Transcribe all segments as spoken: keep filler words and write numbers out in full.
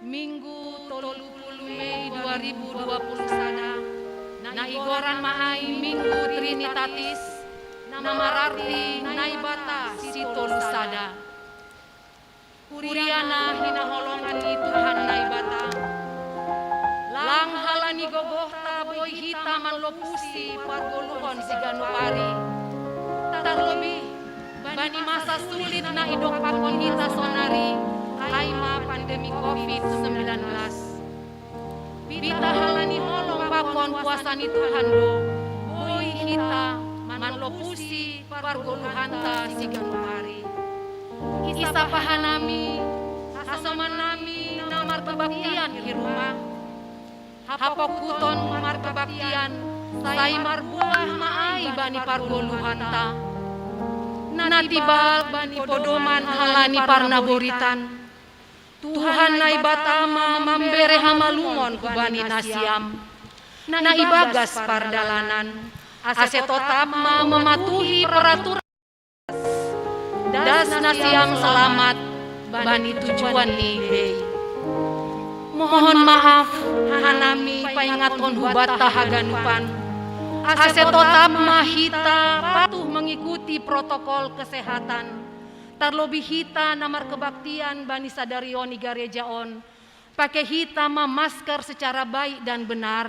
Minggu tolu puluh Mei dua ribu dua puluh sada, na igoran ma ai Minggu Trinitatis, na mararti Naibata si tolu sada. Kuria na hinaholongan ni Tuhan Naibata. Lang halani gogohta boi hita manlopusi pargoluhon siganup ari. Tarlobih, bani masa sulit na idok pakon hita sonari, ai ma pandemi covid sembilan belas. Bita halani holong pakon kuasa ni Tuhan do, boi hita manlopusi pargoluhanta siganup ari. Isapahanami, hasomannami na markebaktian i rumah. Hapokuton markebaktian, sai marbuah ma ai bani pargoluhanta. Na tibal bani podoman halani parnaboritan. Tuhan Naibata ma mambere hamalumon hubani nasiam, na ibagas pardalanan, ase totap ma mamatuhi peraturan, das nasiam selamat bani tujuan ni bei. Mohon maaf, hanami paingathon hubanta haganupan, ase totap ma hita patuh mengikuti protokol kesehatan. Tarlobih hita na markebaktian bani sadari on i gareja on, pake hita ma masker secara baik dan benar.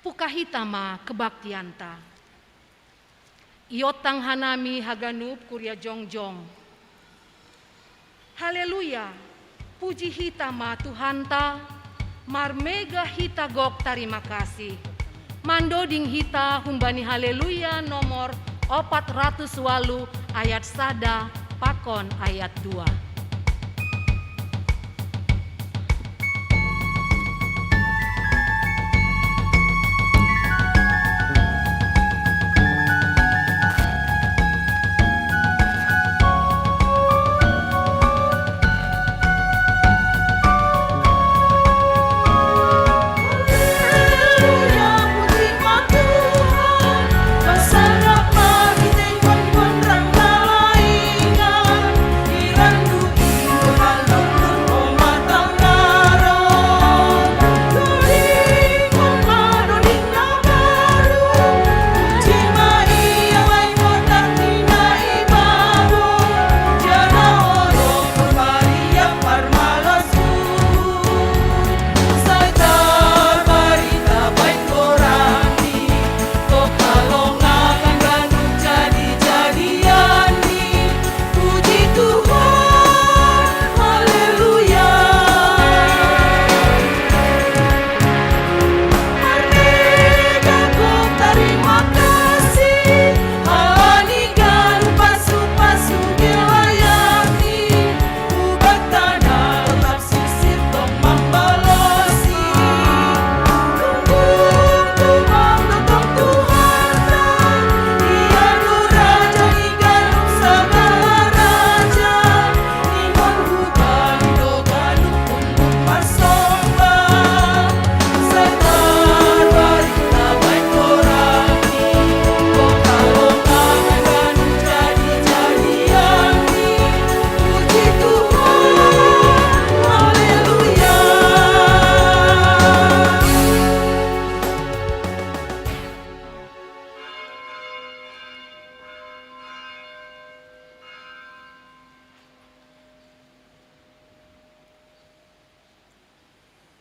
Puka hita ma kebaktianta. Iotang hanami haganup kuria jongjong. Haleluya! Puji hita ma Tuhanta, marmega hita gok tarima kasih. Mandoding hita humbani Haleluya nomor opat ratus walu ayat sada pakon ayat dua. Puji Tuhan, haleluya. Merdeka ku terima kasih, halani ganup pasu-pasu gelayani, ubat tanah tetap sisir tong mambalosi. Tunggu, tunggu, tunggu Tuhan, Ia nu Raja di ganup sagala raja.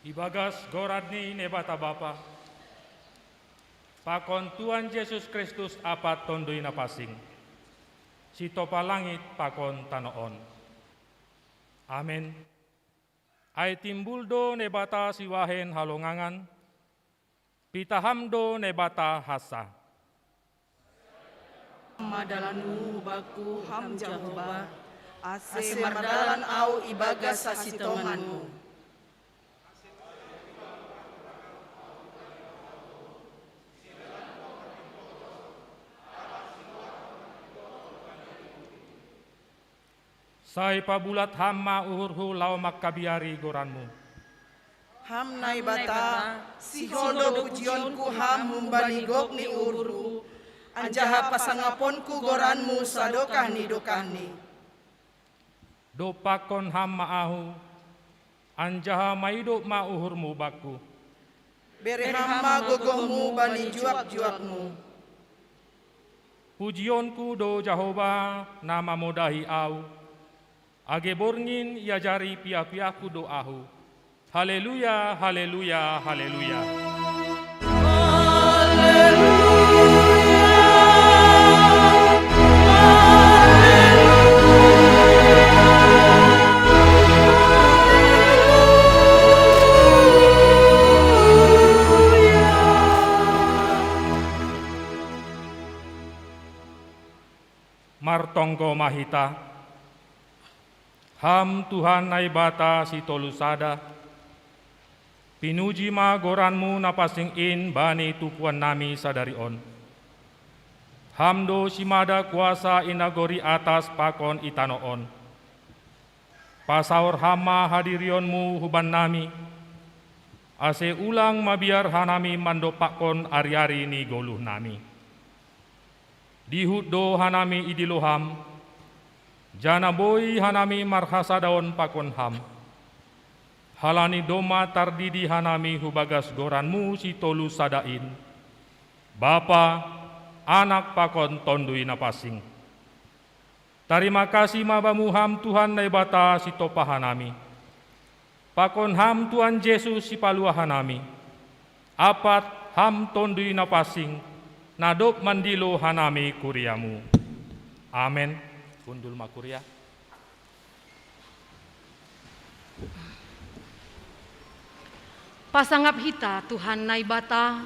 Ibagas goran ni Naibata Bapa, pakon Tuhan Jesus Kristus Apat Tonduy Napansing, sitopa langit pakon tano on. Amen. Ai timbul do Naibata siwahen halongangan, pitah Ham do Naibata hansa. Ma dalanMu bakku Ham Jahowa, ase mardalan ahu ibagas hasintonganMu. Sai pabulat Ham ma uhurhu laho mangkabiari goranMu. Ham Naibata, sihol do pujionku Ham humbani gok ni uhurhu, anjaha pasangaponku goranMu sadokah ni dokahni. Dompakkon Ham ma ahu, anjaha maidop ma uhurmu bakku. Bere Ham ma gogohmu bani juak-juakmu. Pujionku do Jahowa, na mamodahi ahu. Age borngin iajari piah-piahku do ahu. Haleluya, haleluya, haleluya. Martonggo ma hita. Ham Tuhan Naibata sitolu sada, pinuji ma goranmu na pansing in bani tumpuannami sadari on. Ham do simada kuasa i nagori atas pakon i tanoh on. Pasaor Ham ma hadirionmu hubannami, ase ulang mabiar hanami mandompakkon ari-ari ni goluhnami. Dihut do hanami idilo Ham, janah boi hanami marhasadaon pakon Ham. Halani domma tardidi hanami hubagas goranmu sitolu sada in, Bapa, Anak pakon Tonduy Napansing. Tarima kasih ma Bamu Ham Tuhan Naibata sitompa hanami. Pakon Ham Tuhan Jesus sipaluah hanami. Apat Ham Tonduy Napansing, na dob mandilo hanami kuria-Mu. Amen. Hundul ma kuria. Pasangap hita Tuhan Naibata,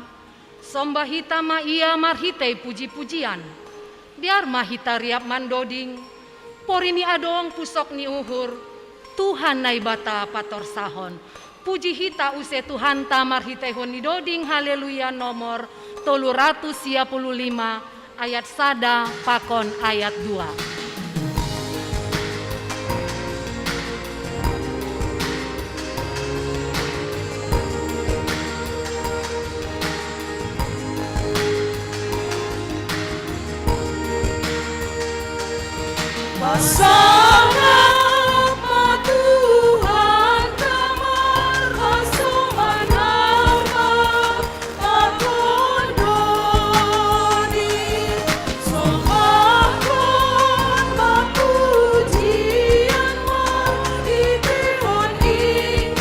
sombah hita ma Ia marhitei puji-pujian. Dear ma hita riap mandoding, pori ni adong pusok ni uhur, Tuhan Naibata patorsahon. Puji hita use Tuhanta marhiteihon ni doding Haleluya nomor tolu ratus sia puluh lima, ayat sada pakon ayat dua. Pasangap ma Tuhan, marhasoman Ham ma pakon dodi, sombahkon ma pujian marhiteihon Injil.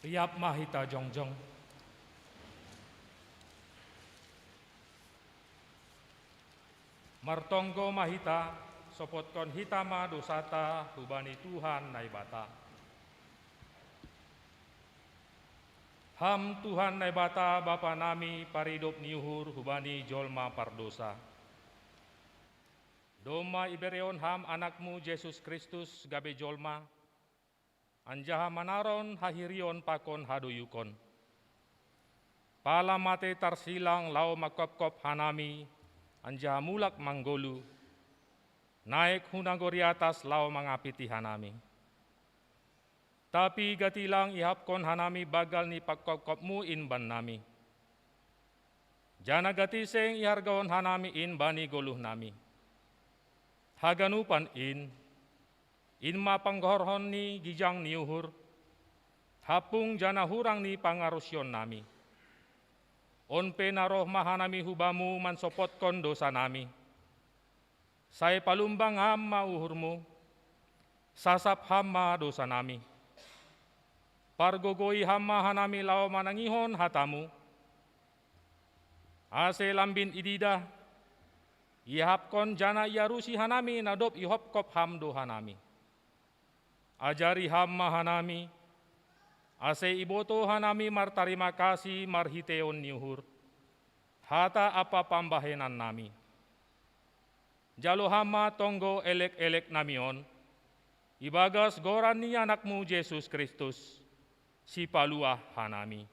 Riap ma hita jongjong. Martonggo ma hita, sopotkon hita ma dosata hubani Tuhan Naibata. Ham Tuhan Naibata Bapa nami paridop ni uhur hubani jolma pardosa. Domma iberehon Ham Anak-Mu Jesus Kristus gabe jolma, anjaha manaron hahirion pakon hadoyukon. Pala matei tarsilang laho mangkopkop hanami, anjaha mulak manggoluh, naek hu nagori atas laho mangapiti hanami. Tapi gati lang ihapkon hanami banggal ni pangkopkopmu in bannami. Janah gati seng ihargaon hanami in bani goluhnami. Haganupan in, in ma panggohorhon ni gijang ni uhur, hampung janah hurang ni pangarusionnami. On pe naroh ma hanami hu Bamu mansopotkon dosanami. Sai palumbang Ham ma uhurmu, sasap Ham ma dosanami. Pargogoi Ham ma hanami laho manangihon hatamu, ase lambin ididah, iahapkon janah iarusi hanami na dob ihopkop Ham do hanami. Ajari Ham ma hanami, ase iboto hanami martarima kasih marhiteion ni uhur, hata ampa pambahenannami. Jalo Ham ma tonggo elek-eleknami on, ibagas goran ni Anakmu Jesus Kristus, Sipaluah hanami.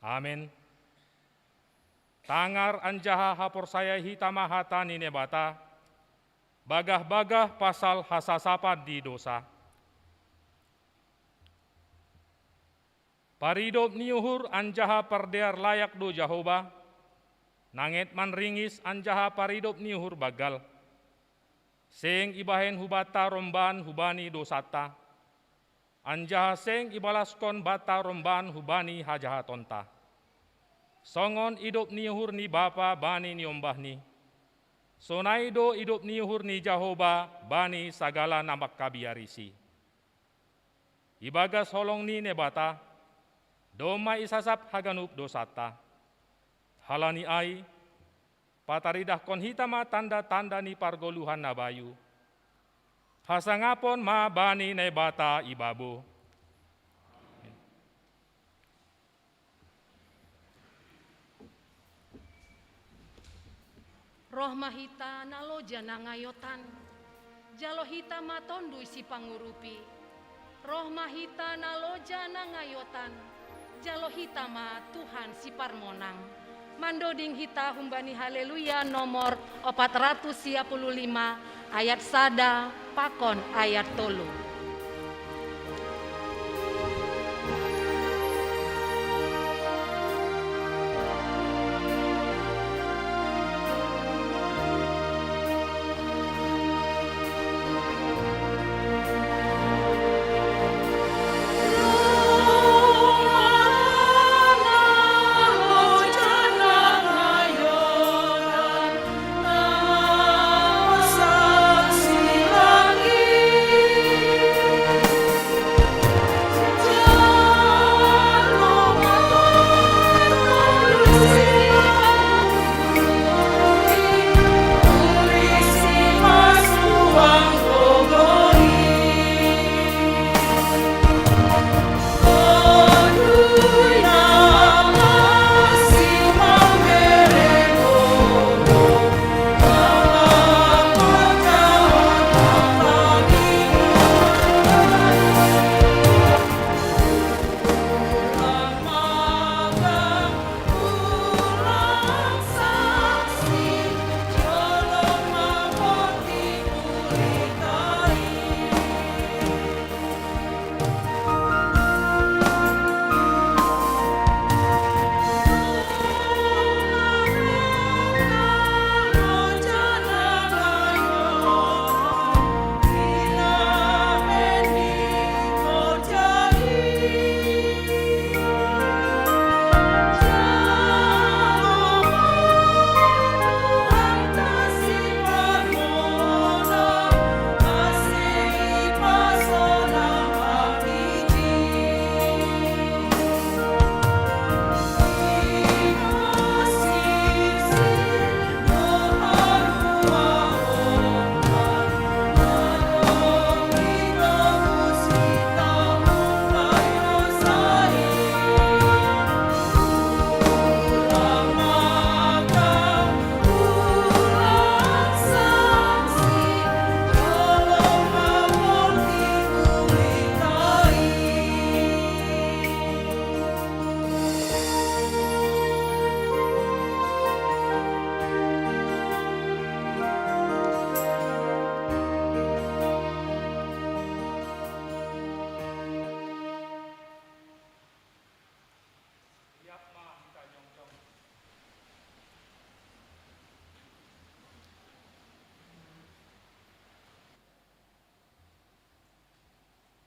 Amen. Tangar anjaha haporsaya hita ma hata ni Naibata, bagah-bagah pasal hasasapan ni dosa. Paridop ni uhur anjaha pardear layak do Jahowa, nanget manringis anjaha paridop ni uhur banggal. Seng ibahen hubanta romban hubani dosanta, anjaha seng ibalaskon banta romban hubani hajahatonta. Songon idop ni uhur ni bapa bani niombahni, sonai do idop ni uhur ni Jahowa bani sagala na mangkabiarisi. Ibagas holong ni Naibata, domma isasap haganup dosanta. Halani ai, pataridahkon hita ma tanda-tanda ni pargoluhan na bayu. Hasangapon ma bani Naibata ibabo. Roh ma hita na loja na ngayotan, jalo hita ma Tonduy Sipangurupi. Roh ma hita na loja na ngayotan, jalo hita ma Tuhan Siparmonang. Mandoding hita humbani Haleluya nomor opat ratus sia puluh lima, ayat sada pakon ayat tolu.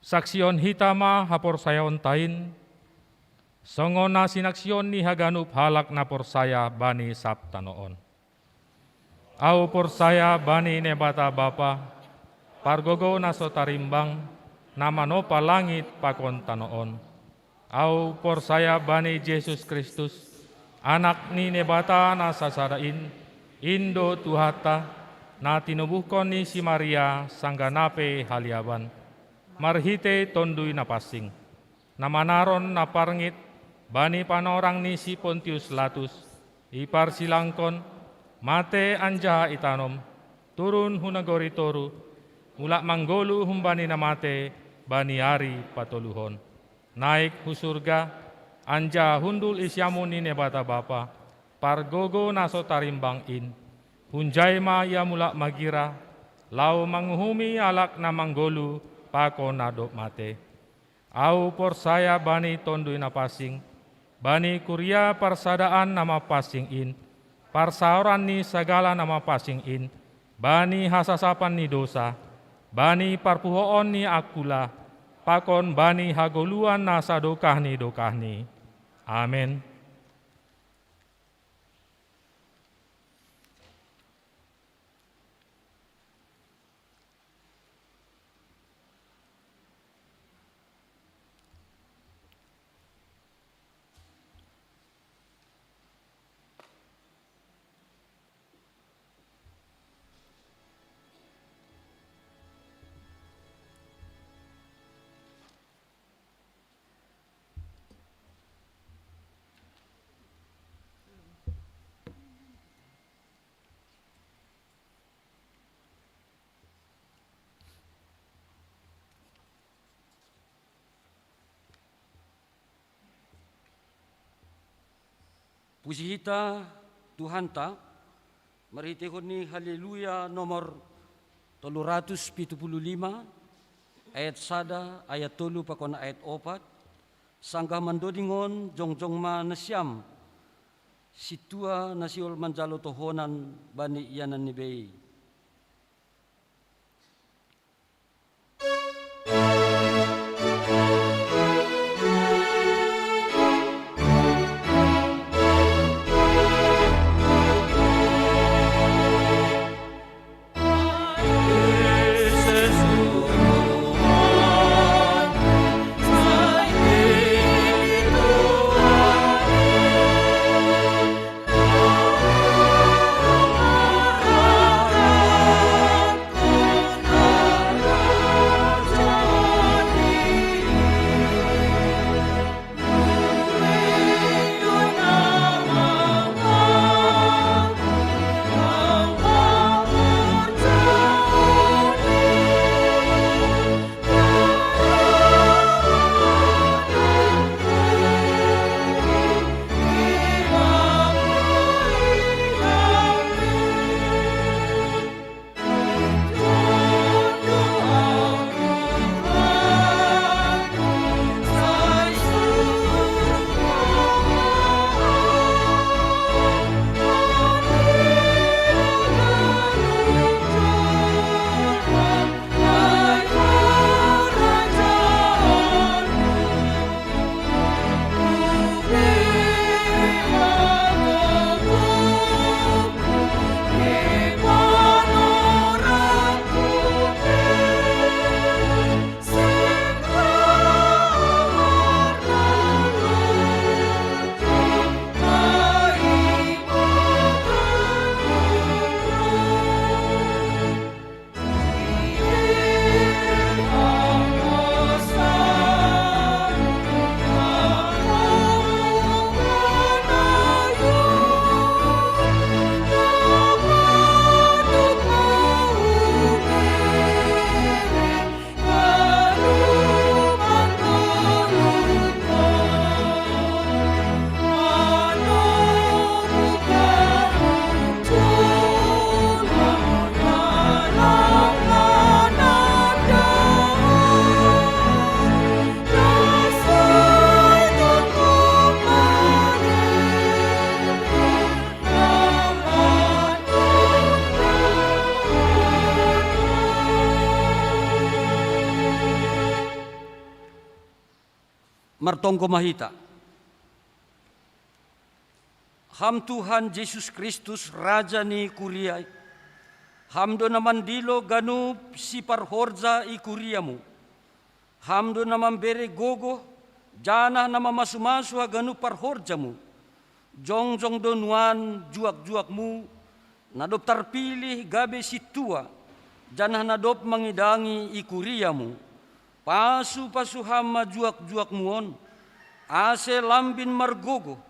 Saksihon hita ma haporsayaonta in, songon na sinaksion ni haganup halak na porsaya bani sab tano on. Ahu porsaya bani Naibata Bapa, pargogo na so tarimbang, na manopa langit pakon tano on. Ahu porsaya bani Jesus Kristus, Anak ni Naibata na sasada in, in do Tuhanta, na tinubuhkon ni si Maria sanggah na pe haliaban, marhitei Tonduy Napansing, na manaron na parngit bani panorang ni si Pontius Latus, iparsilangkon, mate anjaha itanom, turun hu nagori toruh, mulak manggoluh humbani na mate bani ari patoluhon. Naik hu surga, anjaha hundul i siamun ni Naibata Bapa, pargogo na so tarimbang in. Hunjai ma ia mulak magira, laho manguhumi halak na manggoluh pakon na dob mate. Ahu porsaya bani Tonduy Napansing, bani kuria parsadaan na mapansing in, parsaoran ni sagala na mapansing in, bani hasasapan ni dousa, bani parpuhoon ni angkula, pakon bani hagoluhan na sadokah ni dokahni. Amen. Puji hita Tuhanta, marhiteihon ni Haleluya nomor tolu ratus pitu puluh lima, ayat sada, ayat tolu pakon ayat opat, sanggah mandoding on jongjong ma nasiam, sintua na sihol manjalo tohonan bani ianan ni bei. Martonggo ma hita. Ham Tuhan Jesus Kristus, Raja ni kuria i, Ham do na mandilo ganup siparhorja i kuriamu. Ham do na mambere gogo, janah na mamasu-masu haganup parhorjamu. Jongjong do nuan juak-juakmu, na dob tarpilih gabe sintua, janah na dob mangidangi i kuriamu. Pasu-pasu Ham ma juak-juakmu on, ase lambin margogoh,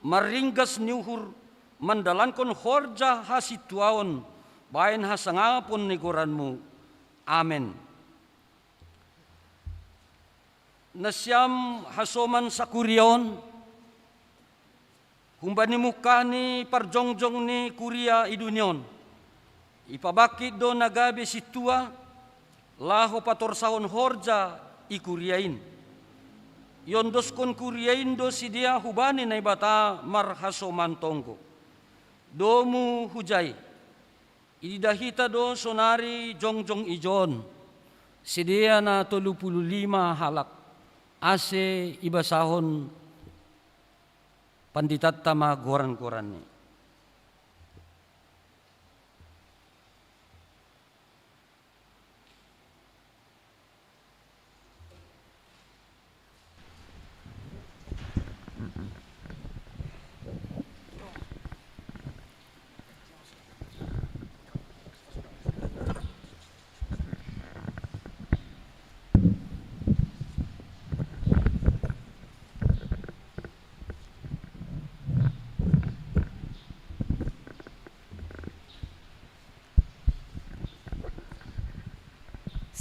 marringgas ni uhur, mandalankon horja hasintuaon, bahen hasangapon ni goranmu. Amen. Nasiam hasoman sakuria on, humbani mungkah ni parjongjong ni kuria i dunia on, ipabangkit do na gabe sintua, laho patorsahon horja i kuria in. Iondoskon kuria in do sidea hubani Naibata marhasoman tonggo. Domu hujai, ididah hita do sonari jongjong ijon, sidea na tolu puluh lima halak, ase ibasahon panditanta ma goran-goranni.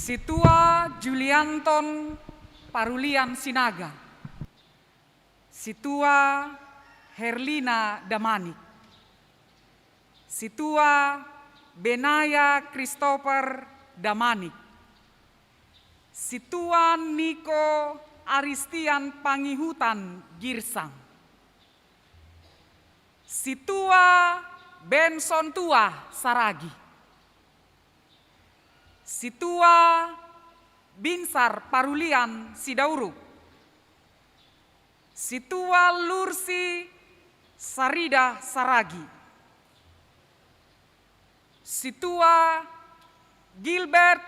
Sintua Julianton Parulian Sinaga. Sintua Herlina Damanik. Sintua Benaya Christopher Damanik. Sintua Niko Aristian Pangihutan Girsang. Sintua Benson Tua Saragi. Sintua Binsar Parulian Sidauruk. Sintua Lursi Sarida Saragi. Sintua Gilbert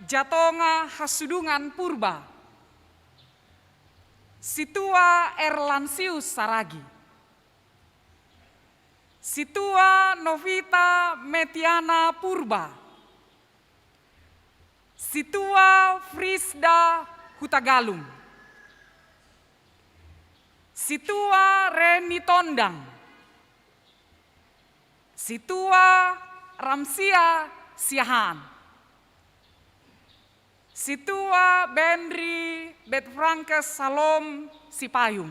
Jatonga Hasudungan Purba. Sintua Erlansius Saragi. Sintua Novita Metiana Purba. Sintua Frisda Hutagalung. Sintua Reni Tondang. Sintua Ramsia Siahaan. Sintua Benri Betfrankes Salom Sipayung.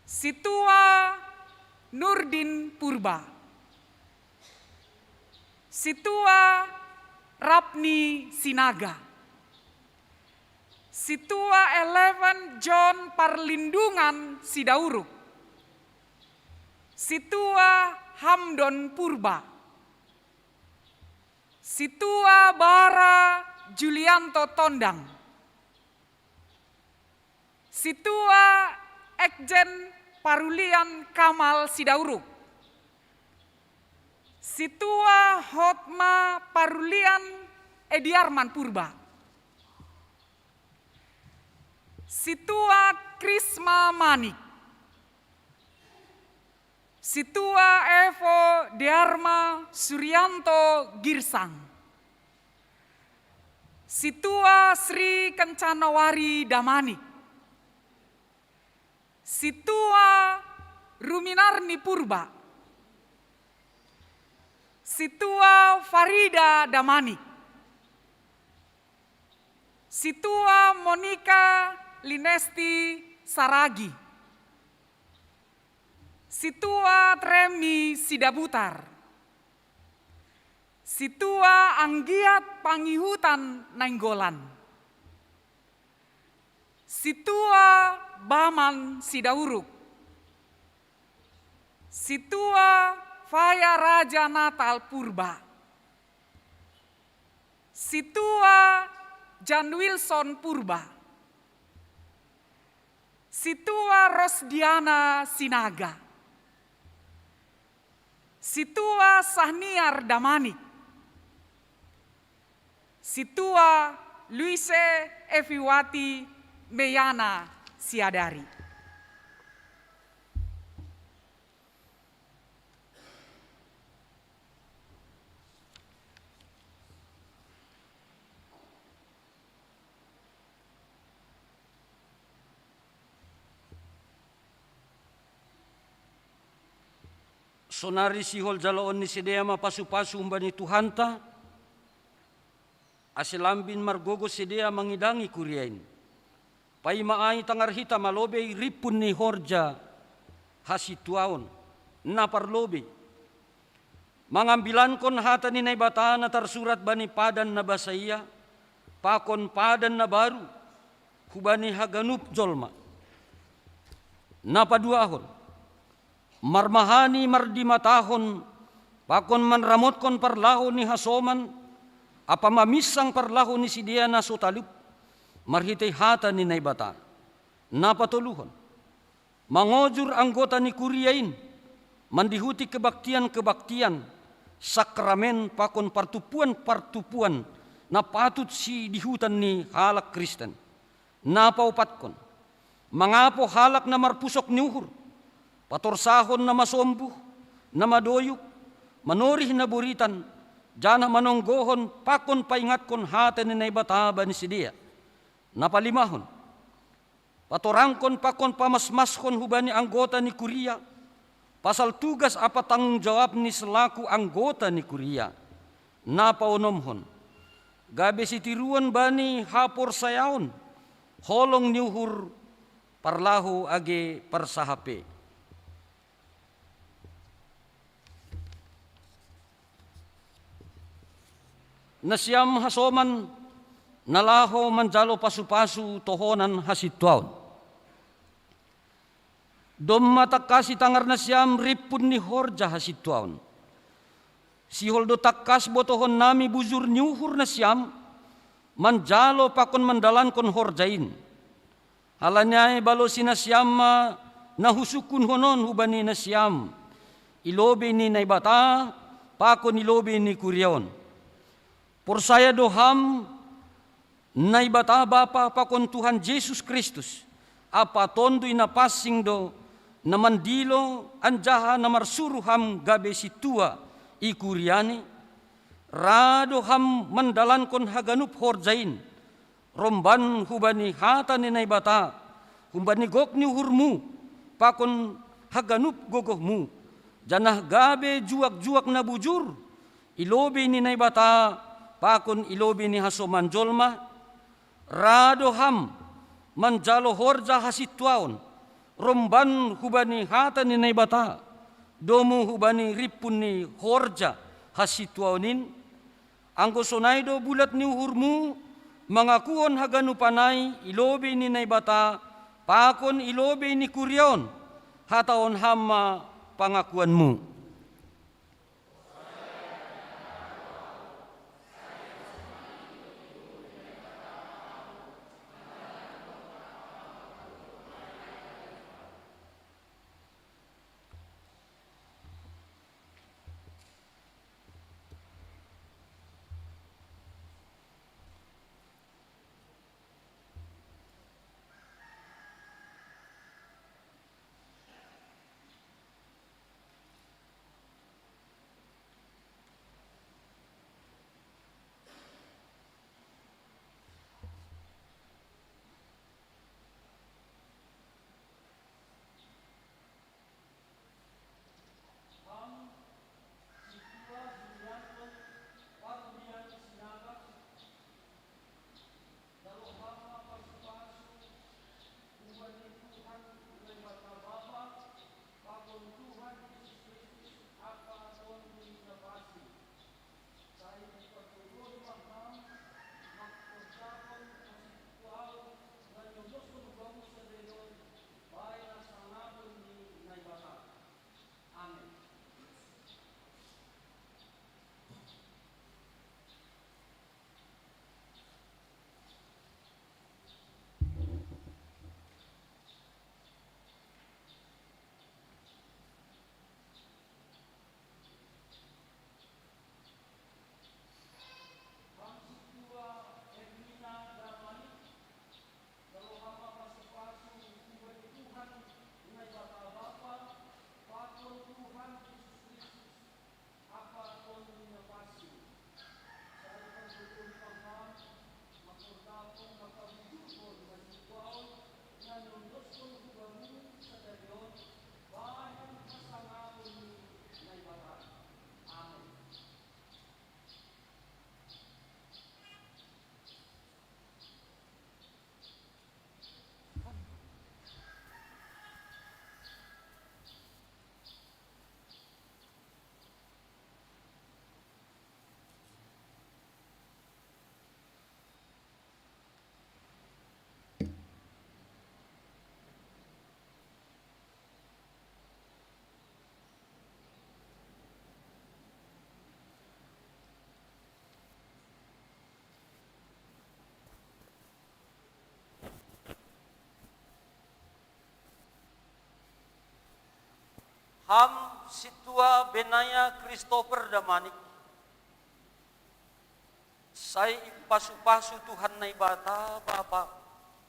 Sintua Nurdin Purba. Sintua Rapni Sinaga. Sintua Eleven John Parlindungan Sidauruk. Sintua Hamdon Purba. Sintua Bara Julianto Tondang. Sintua Ekjen Parulian Kamal Sidauruk. Sintua Hotma Parulian Ediarman Purba. Sintua Krisma Manik. Sintua Evo Dearma Suryanto Girsang. Sintua Sri Kencanawari Damanik. Sintua Ruminarni Purba. Sintua Farida Damanik. Sintua Monika Linesti Saragi. Sintua Tremi Sidabutar. Sintua Anggiat Pangihutan Nainggolan. Sintua Baman Sidauruk. Sintua Faya Raja Natal Purba. Sintua Jan Wilson Purba. Situa Rosdiana Sinaga, Situa Sahniar Damanik, Situa Luise Efiwati Meyana Siadari. Sonari sihol jaloon ni sidea ma pasu-pasu humbani Tuhanta, ase lambin margogo sidea mangidangi kuria in. Paima ai tangar hita malobei rimpun ni horja hasituaon, na parlobei, mangambilankon hata ni Naibata na tarsurat bani padan na basaia, pakon padan na baru, hubani haganup jolma. Na paduahon, marmahani mardimatahon, pakon manramotkon parlaho ni hasoman, ampa maminsang parlaho ni sidea na so talup, marhitei hata ni Naibata. Na patoluhon, mangojur anggota ni kuria in, mandihuti kebaktian-kebaktian, sakramen pakon partumpuan-partumpuan, na patut sidihutan ni halak Kristen. Na paopatkon, mangapo halak na marpusok ni uhur, patorsahon na masombuh, na madoyuk, manorih na buritan, janah manonggohon pakon paingatkon hata ni Naibata bani sidea. Na palimahon, patorangkon pakon pamasmashon hubani anggota ni kuria, pasal tugas ampa tanggung jawab ni selaku anggota ni kuria. Na paonomhon, gabe sitiruon bani haporsayaon, holong ni uhur parlaho age parsahap pe. Nasiam hasoman, na laho manjalo pasu-pasu tohonan hasintuaon. Domma tangkasi tangar nasiam rimpun ni horja hasintuaon. Sihol do tangkas botohon nami bujur ni uhur nasiam, manjalo pakon mandalankon horja in. Halani ai balosi nasiam ma na husungkunhon on hubani nasiam, i lobei ni Naibata, pakon i lobei ni kuria on. Porsaya do ham, Naibata Bapa pakon Tuhan Jesus Kristus, ampa Tonduy Napansing do, na mandilo anjaha na marsuru ham gabe sintua i kuriaNi, ra do ham mandalankon haganup horja in, romban hubani hata ni Naibata, humbani gok ni uhurmu, pakon haganup gogohmu, janah gabe juak-juak na bujur, i lobei ni Naibata, pakon i lobei ni hasoman jolma, ra do ham manjalo horja hasintuaon, romban hubani hata ni Naibata, domu hubani rimpun ni horja hasintuaon in, anggo sonai do bulat ni uhurmu, mangakuhon haganupan ai i lobei ni Naibata, pakon i lobei ni kuria on, hatahon ham ma pangakuanmu. Ham sintua Benaya Christopher Damanik, sai ipasu-pasu Tuhan Naibata Bapa,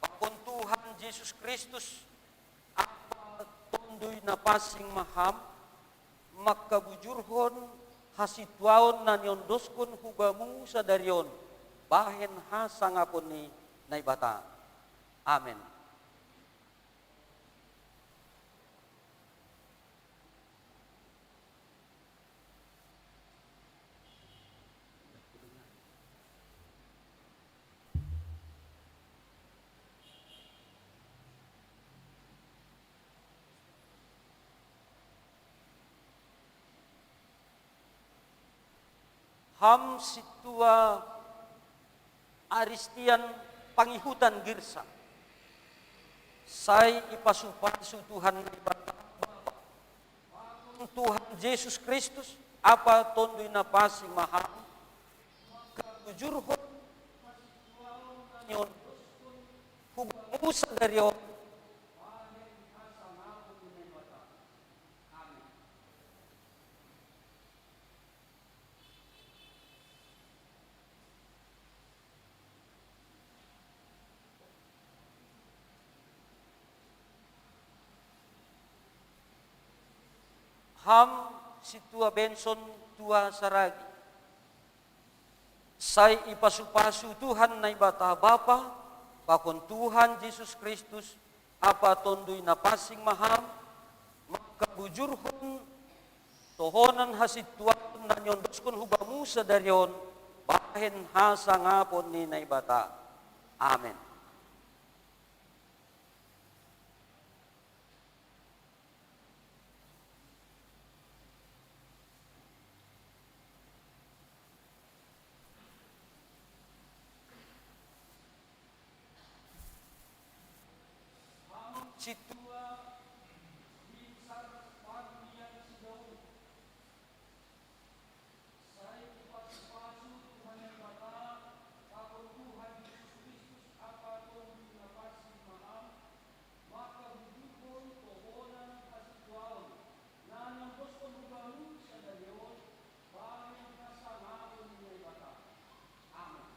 pakon Tuhan Jesus Kristus, Ama Tonduy Napansing Maham, mangkabujurhon hasintuaon na niondoskon hu bamu sadari on, bahen hasangapon ni Naibata. Amen. Ham sintua Aristian pangihutan girsa, sai ipasu-pasu Tuhan Naibata Bapa, Tuhan Jesus Kristus, Ama Tonduy Napansing Maham, mangkabujurhon hasintuaon na niondoskon hu bamu sadari on, bahen hasangapon ni Naibata. Amen. Ham sintua Benson tua Saragi, sai ipasu-pasu Tuhan Naibata Bapa, pakon Tuhan Jesus Kristus, Ama Tonduy Napansing Maham, mangkabujurhon tohonan hasintuaon na niondoskon hu bamu sadari on, bahen hasangapon ni Naibata. Amen. Sintua Richard Marlian Sidaun, sai ipasu-pasu Tuhan Naibata, pakon Tuhan Jesus Kristus, Ama Tonduy Napansing Maham, mangkabujurhon tohonan hasintuaon na niondoskon hu bamu sadari on, bahen hasangapon ni Naibata. Amen.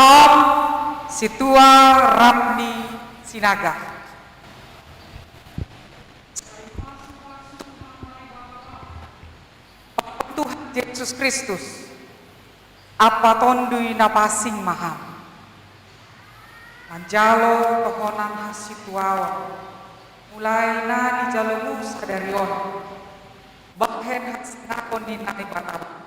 Om Situa Rabni Sinaga. Tuhan Yesus Kristus, Apa Tondui na Pasing Maham, manjalo tohonan hasituaon, mulai na nijalomu sadari on, bahen hasangapon ni Naibata.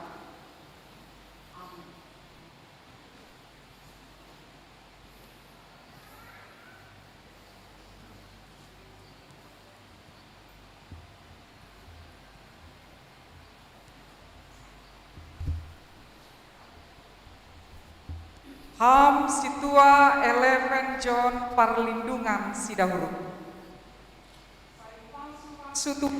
Ham Situa Eleven John Parlindungan Sidauruk. Sutu.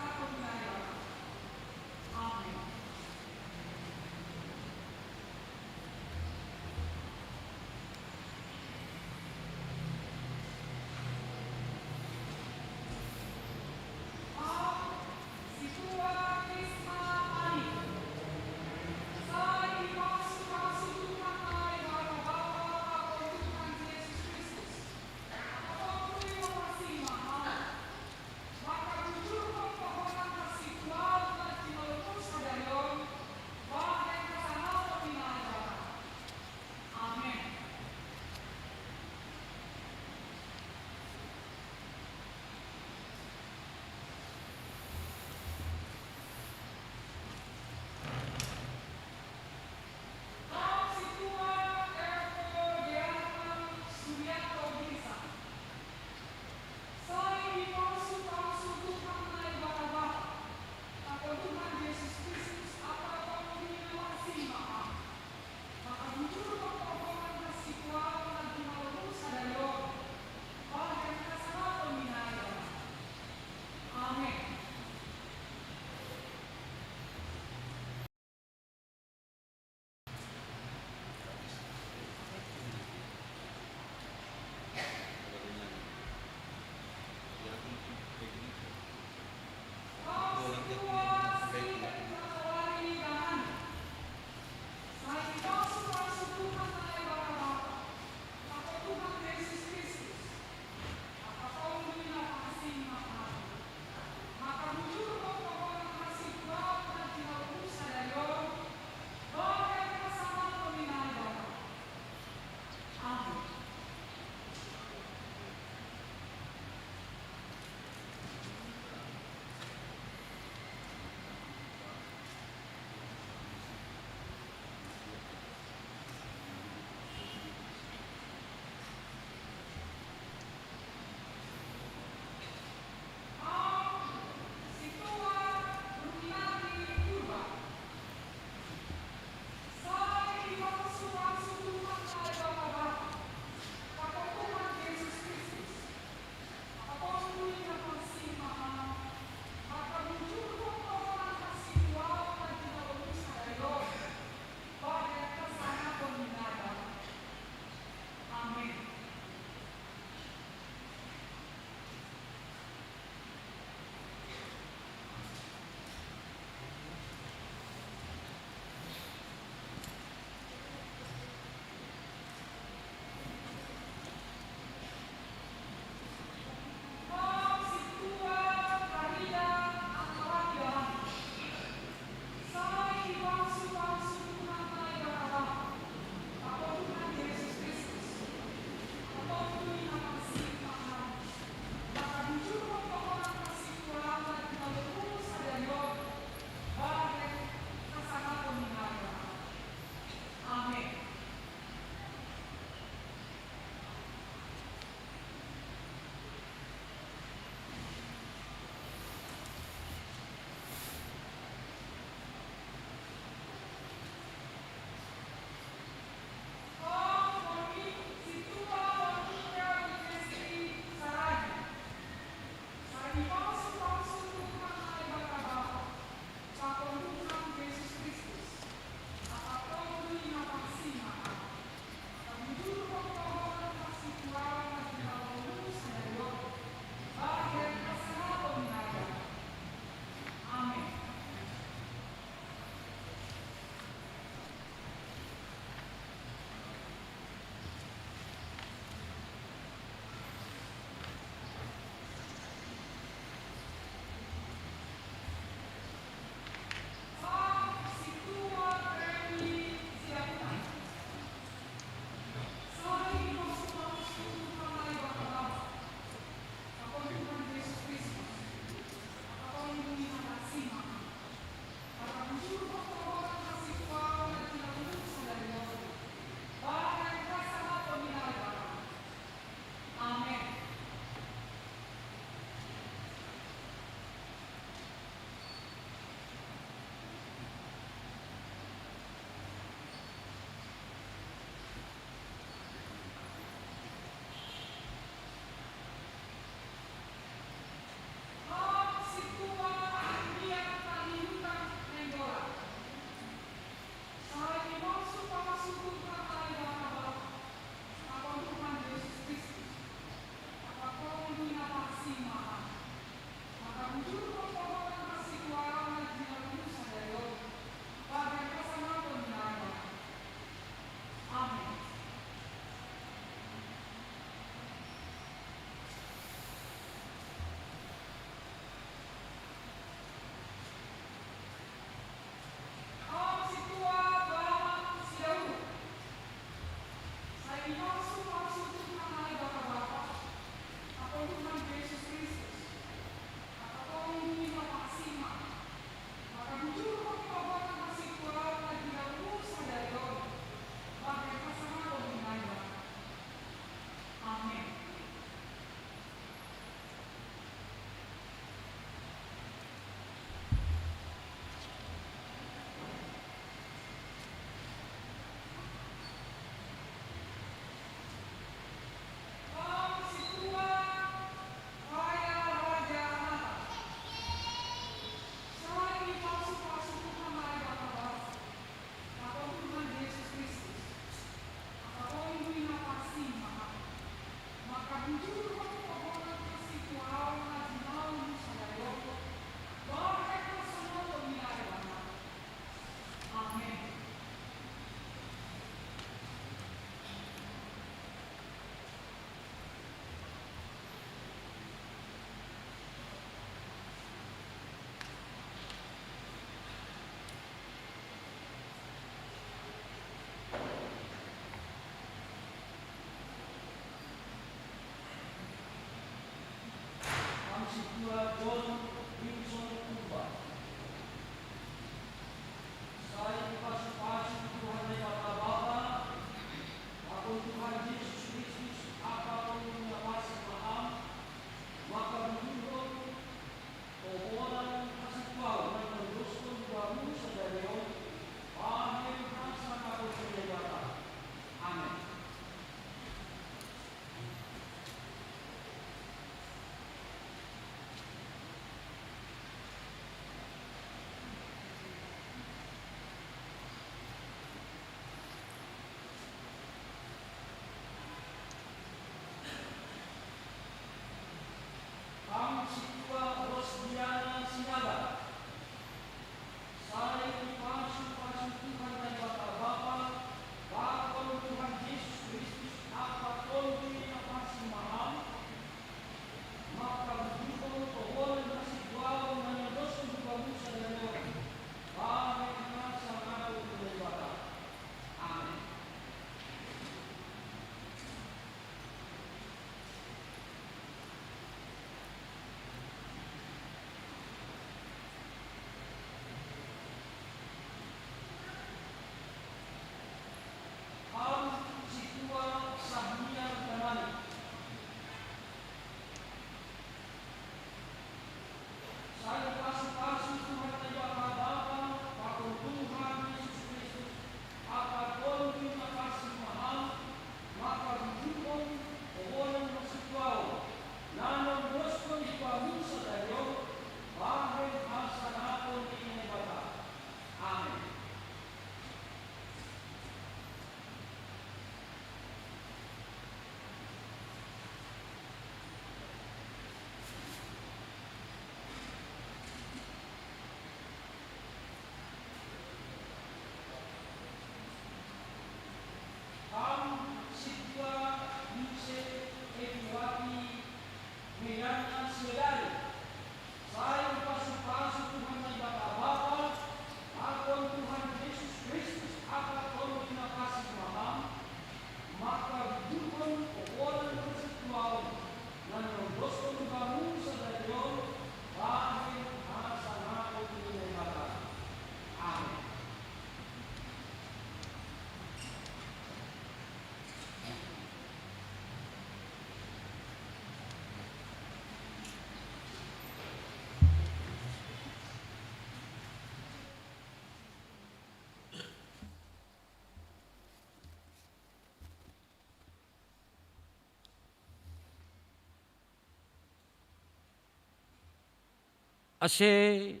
Ase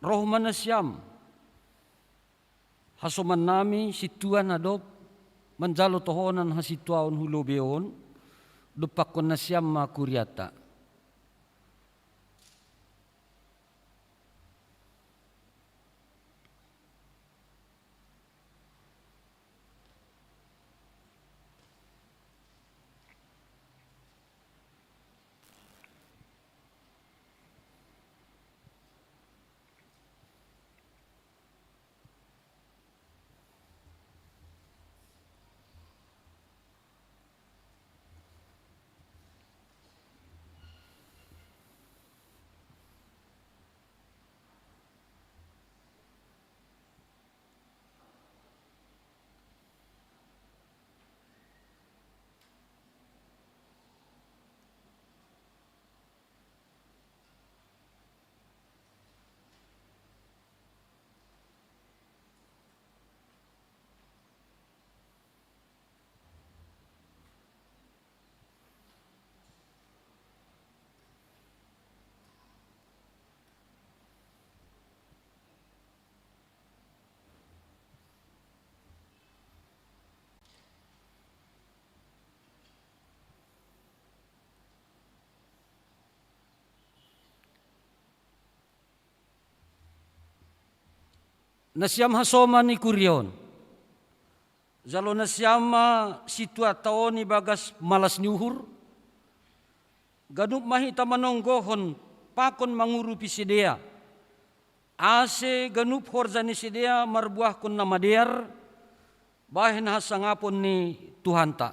roh ma nasiam, hasoman nami sintua na dob manjalo tohonan hasituaon hu lobei on, dompakkon nasiam ma kurianta. Nasiam hasoman i kuria on. Jalo nasiam ma sintuanta on ibagas malas ni uhur. Ganup ma hita manonggohon pakon mangurupi sidea, ase ganup horja ni sidea marbuahkon na madear bahen hasangapon ni Tuhanta.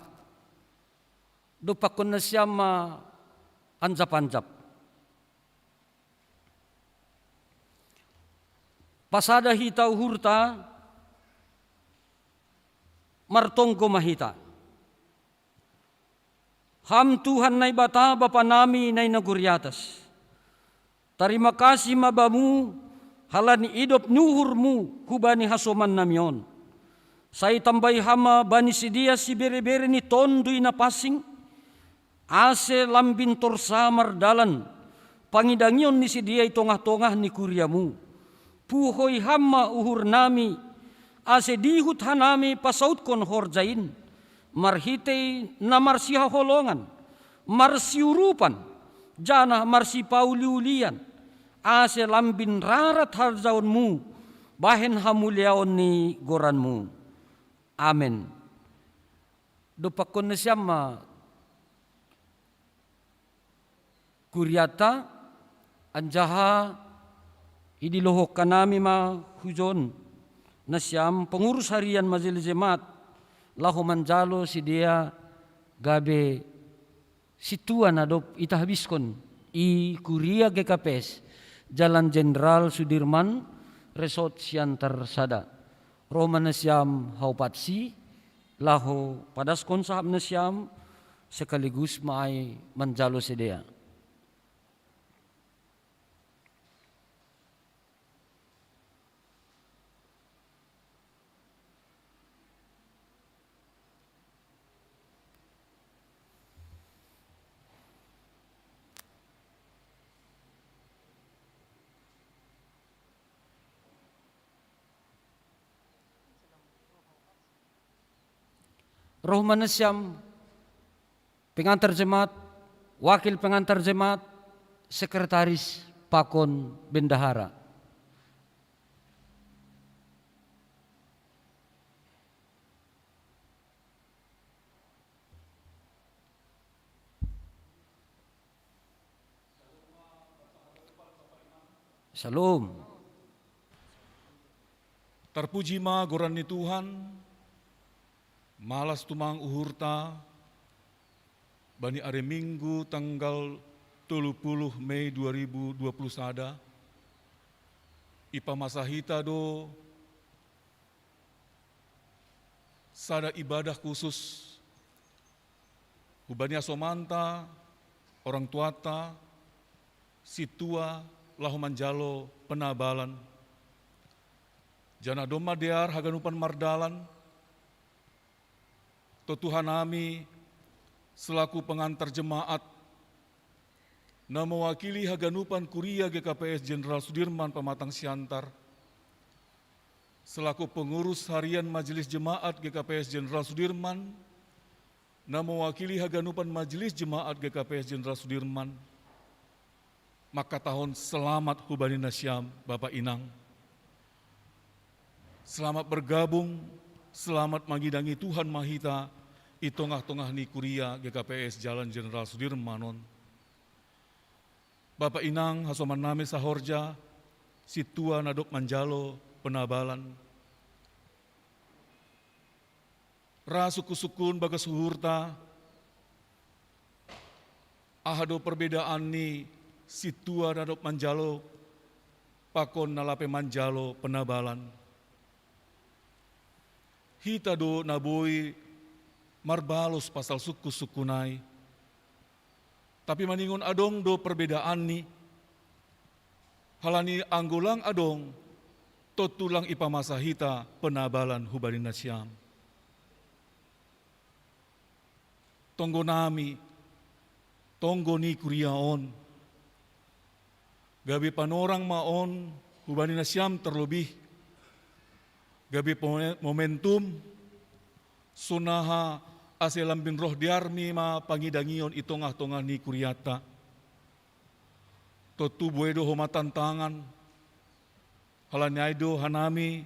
Dompakkon nasiam ma anjap-anjap. Pasada hita uhurta, martonggo ma hita. Ham Tuhan Naibata, Bapa nami na i nagori atas, tarima kasih ma Bamu halani idop ni uhurMu hubani hasoman nami on. Sai tambai Ham ma bani sidea sibere-bere ni Tonduy Napansing, ase lambin torsa mardalan pangidangion ni sidea i tongah-tongah ni kuriaMu. Puhoi Ham ma uhur nami, ase dihut hanami pasautkon horja in, marhitei na marsihaholongan, marsiurupan, janah marsipauliulian, ase lambin rarat harajaonMu bahen hamuliaon ni goranMu. Amen. Dompakkon nasiam ma kurianta, anjaha idilohon hanami ma hujon nasiam pengurus harian Majelis Jemaat, laho manjalo sidea gabe sintua na dob itahabishon i Kuria G K P S, Jalan Jenderal Sudirman, Resort Siantar Sada. Roh ma nasiam haupatsi, laho padashon sahap nasiam, sekaligus ma ai manjalo sidea. Roh ma nasiam pengantar jemaat, wakil pengantar jemaat, sekretaris pakon bendahara. Shalom. Tarpuji ma goran ni Tuhan. Malas tumang uhurta bani ari Minggu tanggal tolu puluh Mei dua ribu dua puluh sada. Ipamasa hita do sada ibadah khusus hubani hasomanta, orang tuanta, sintua, laho manjalo penabalan. Janah domma dear haganupan mardalan, tontu hanami selaku pengantar jemaat Na mewakili haganupan kuria G K P S Jenderal Sudirman Pamatang Siantar, selaku pengurus harian Majelis Jemaat G K P S Jenderal Sudirman, na mewakili haganupan Majelis Jemaat G K P S Jenderal Sudirman, maka tahun selamat hubani nasiam, Bapak Inang. Selamat bergabung, selamat mangidangi Tuhan mahita i tongah-tongah ni kuria G K P S Jalan Jenderal Sudirman on. Bapak Inang, hasoman nami sahorja, sintua na dob manjalo penabalan. Ra sungkun-sungkun bagas uhurta, aha do perbedaan ni sintua na dob manjalo pakon na lape manjalo penabalan. Hita do na boi marbalos pasal sungkun-sungkun ai. Tapi maningon adong do perbedaan ni, halani anggo lang adong, tontu lang ipamasa hita penabalan hubani nasiam. Tonggo nami, tonggo ni kuria on, gabe panorang ma on hubani nasiam terlebih, gabe pome-, momentum, sonaha ase lambin roh dearmi ma pangidangion i tongah-tongah ni kuriata. Tontu buei do homa tantangan, halani ai do hanami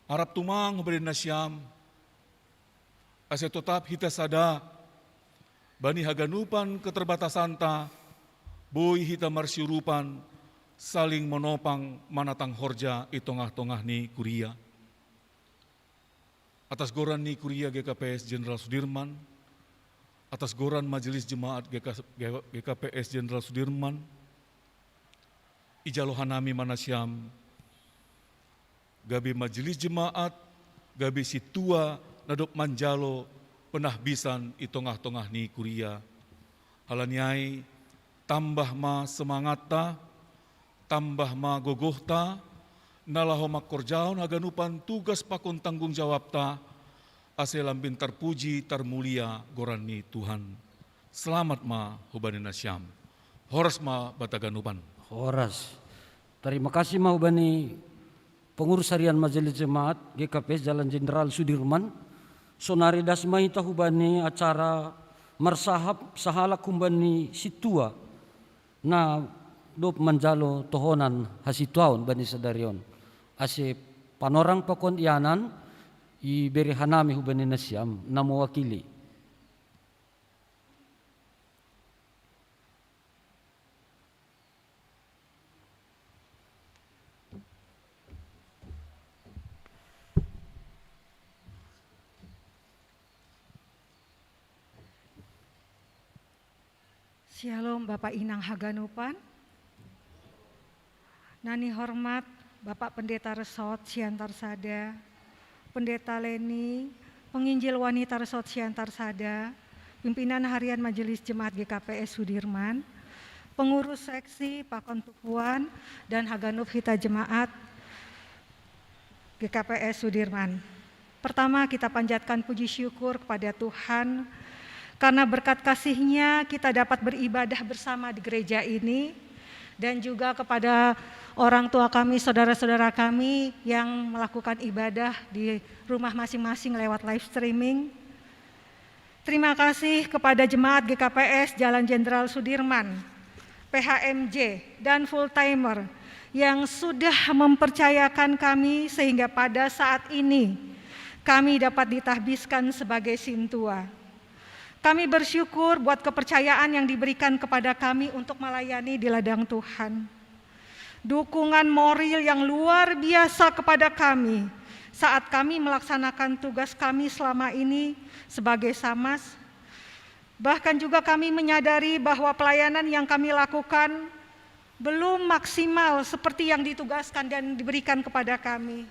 arap tumang hubani nasiam, ase totap hita sada, bani haganupan keterbatasanta, boi hita marsiurupan, saling monopang manatang horja i tongah-tongah ni kuria. Atas goran ni kuria G K P S Jenderal Sudirman, atas goran Majelis Jemaat G K, G K P S Jenderal Sudirman, ijalo hanami ma nasiam, gabe Majelis Jemaat, gabe sintua na dob manjalo penahbisan i tongah-tongah ni kuria. Halani ai, tambah ma semangatta, tambah ma gogohta, na laho mangkorjahon haganupan tugas pakon tanggung jawabta, ase lambin tarpuji tarmulia goran ni Tuhan. Selamat ma hubani nasiam. Horas ma banta ganupan. Horas. Tarima kasih ma hubani pengurus harian Majelis Jemaat G K P S Jalan Jenderal Sudirman. Sonari das ma hita hubani acara marsahap sahalak hubani sintua na dob manjalo tohonan hasintuaon bani sadari on. Ase panorang pakon ianan ibere hanami hubani nasiam na mewakili. Syalom, Bapak Inang haganupan. Na nihormat Bapak Pendeta Resort Siantar Sada, Pendeta Leni, penginjil wanita Resort Siantar Sada, pimpinan harian Majelis Jemaat G K P S Sudirman, pengurus seksi, pakon tukuan, dan haganup hita jemaat G K P S Sudirman. Pertama, kita panjatkan puji syukur kepada Tuhan karena berkat kasih-Nya kita dapat beribadah bersama di gereja ini, dan juga kepada orang tua kami, saudara-saudara kami yang melakukan ibadah di rumah masing-masing lewat live streaming. Terima kasih kepada jemaat G K P S Jalan Jenderal Sudirman, P H M J, dan full timer yang sudah mempercayakan kami sehingga pada saat ini kami dapat ditahbiskan sebagai sintua. Kami bersyukur buat kepercayaan yang diberikan kepada kami untuk melayani di ladang Tuhan. Dukungan moral yang luar biasa kepada kami saat kami melaksanakan tugas kami selama ini sebagai samas. Bahkan juga kami menyadari bahwa pelayanan yang kami lakukan belum maksimal seperti yang ditugaskan dan diberikan kepada kami.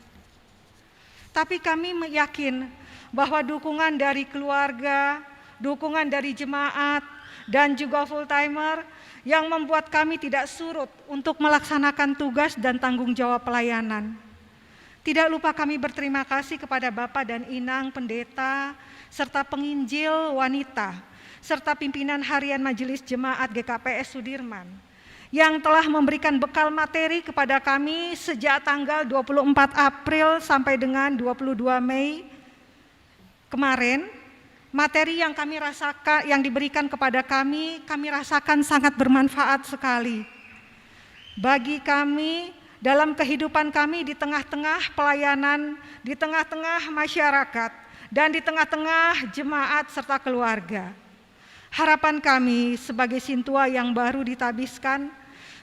Tapi kami me-, yakin bahwa dukungan dari keluarga, dukungan dari jemaat, dan juga full timer yang membuat kami tidak surut untuk melaksanakan tugas dan tanggung jawab pelayanan. Tidak lupa kami berterima kasih kepada Bapak dan Inang Pendeta serta penginjil wanita serta pimpinan harian Majelis Jemaat G K P S Sudirman yang telah memberikan bekal materi kepada kami sejak tanggal dua puluh empat April sampai dengan dua puluh dua Mei kemarin. Materi yang kami rasakan, yang diberikan kepada kami, kami rasakan sangat bermanfaat sekali bagi kami dalam kehidupan kami di tengah-tengah pelayanan, di tengah-tengah masyarakat, dan di tengah-tengah jemaat serta keluarga. Harapan kami sebagai sintua yang baru ditabiskan,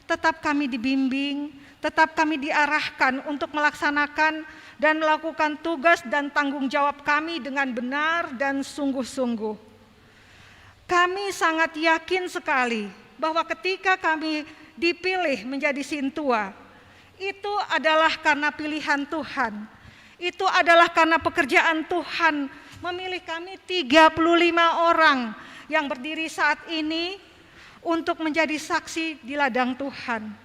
tetap kami dibimbing, tetap kami diarahkan untuk melaksanakan dan melakukan tugas dan tanggung jawab kami dengan benar dan sungguh-sungguh. Kami sangat yakin sekali bahwa ketika kami dipilih menjadi sintua, itu adalah karena pilihan Tuhan. Itu adalah karena pekerjaan Tuhan memilih kami tiga puluh lima orang yang berdiri saat ini untuk menjadi saksi di ladang Tuhan.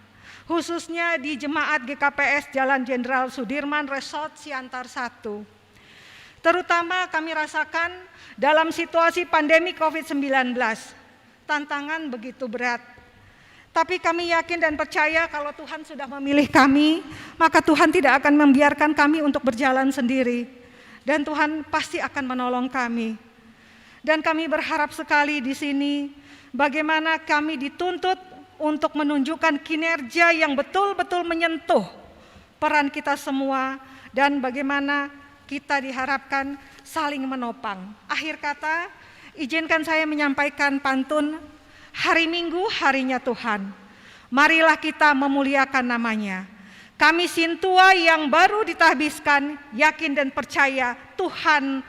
Khususnya di jemaat G K P S Jalan Jenderal Sudirman Resort Siantar satu. Terutama kami rasakan dalam situasi pandemi covid sembilan belas. Tantangan begitu berat. Tapi kami yakin dan percaya kalau Tuhan sudah memilih kami, maka Tuhan tidak akan membiarkan kami untuk berjalan sendiri. Dan Tuhan pasti akan menolong kami. Dan kami berharap sekali di sini bagaimana kami dituntut untuk menunjukkan kinerja yang betul-betul menyentuh peran kita semua dan bagaimana kita diharapkan saling menopang. Akhir kata, izinkan saya menyampaikan pantun, "Hari Minggu harinya Tuhan. Marilah kita memuliakan namanya." Kami sintua yang baru ditahbiskan yakin dan percaya Tuhan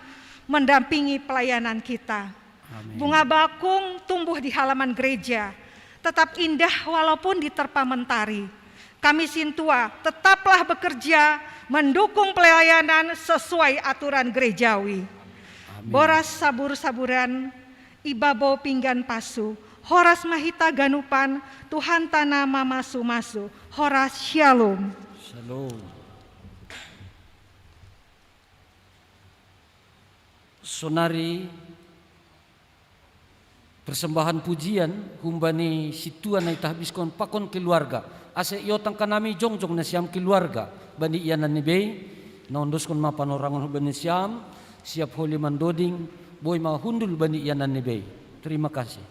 mendampingi pelayanan kita. Amin. Bunga bakung tumbuh di halaman gereja, tetap indah walaupun diterpa mentari. Kami sintua tetaplah bekerja mendukung pelayanan sesuai aturan gerejawi. Amin. Boras sabur-saburan, ibabo pinggan pasu, horas mahita ganupan, Tuhan tanah mamasu-masu, horas shalom. Shalom. Sonari persembahan pujian humbani sintua na itahbiskon pakon keluarga. Asa iotang kanami jongjong nasiam keluarga bani ianan ni bei, na ondoskon ma panorangon humbani siam, siap holi mandoding, boi ma hundul bani ianan ni bei. Terima kasih.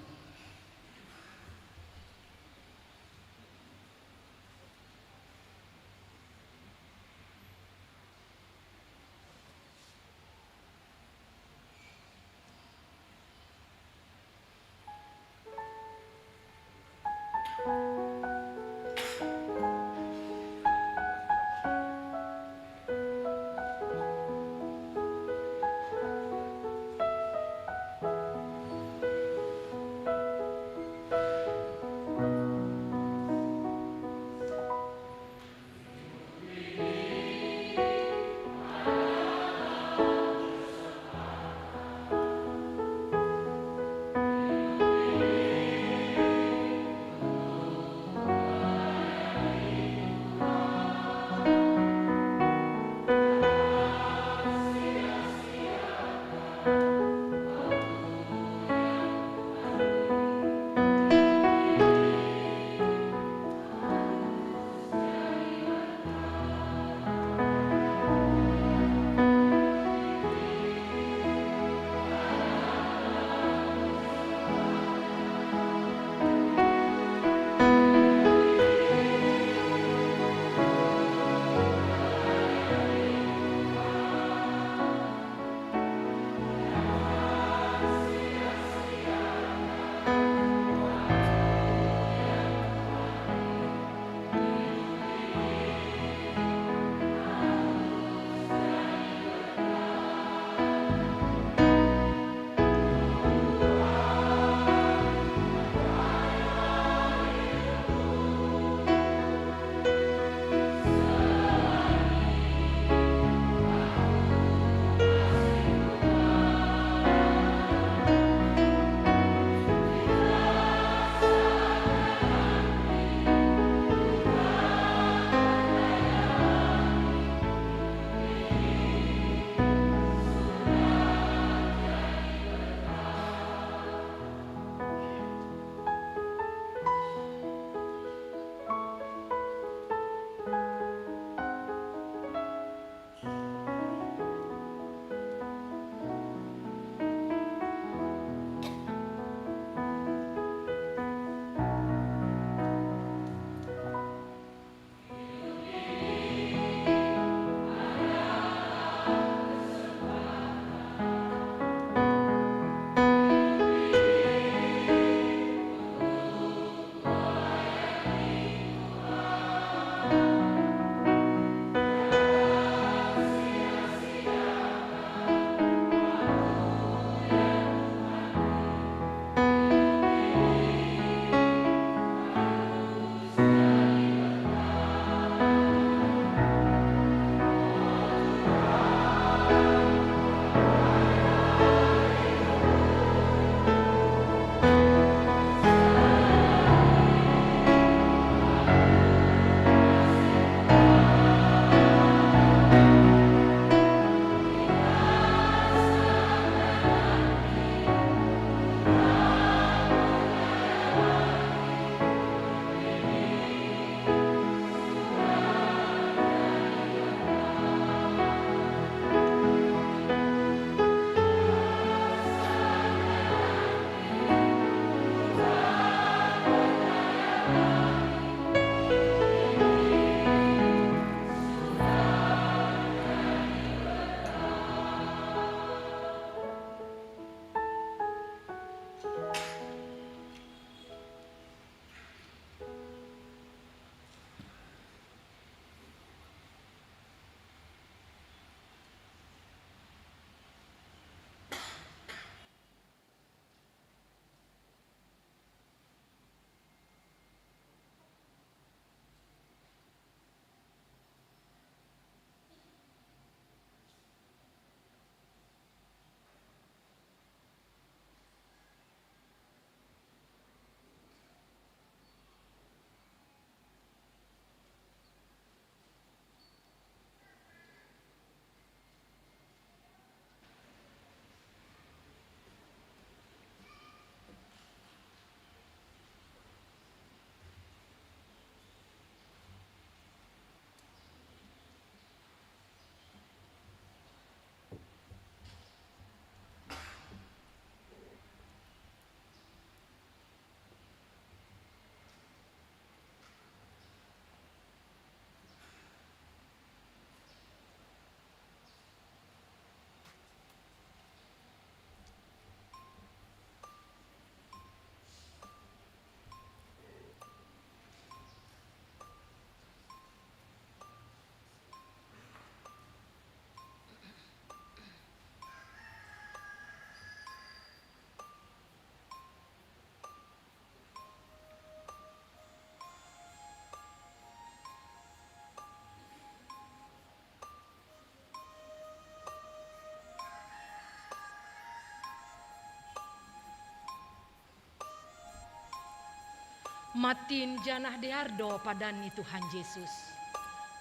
Matin janah dear do padan ni Tuhan Yesus.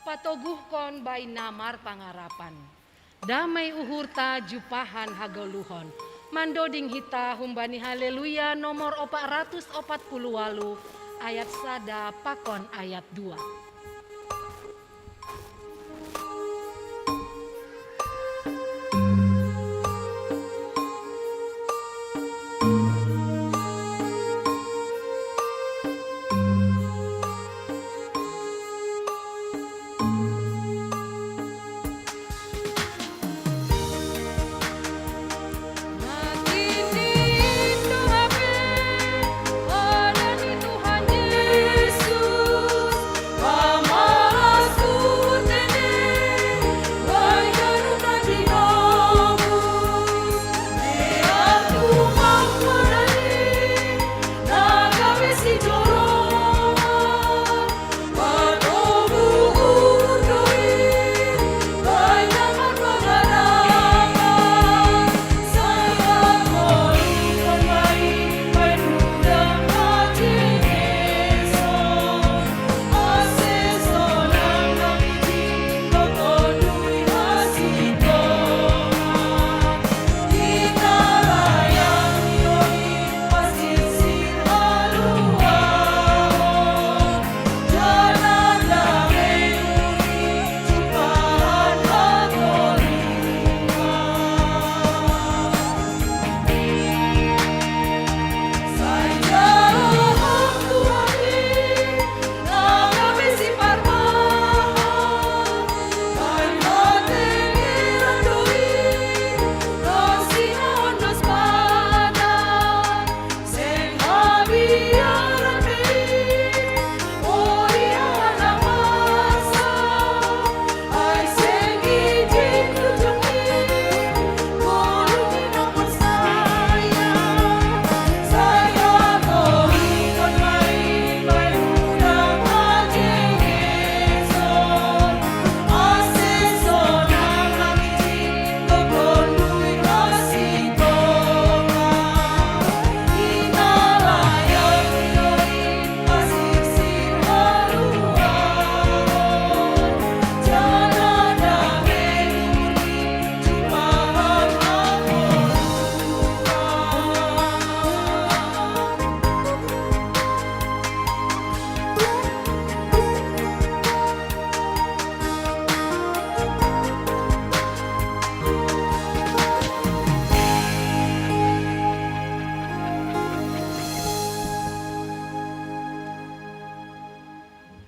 Patoguhkon baina marpangarapan. Damai uhurta jumpahan hagoluhon. Mandoding hita humbani Haleluya nomor opat ratus opat puluh walu, ayat sada pakon ayat dua.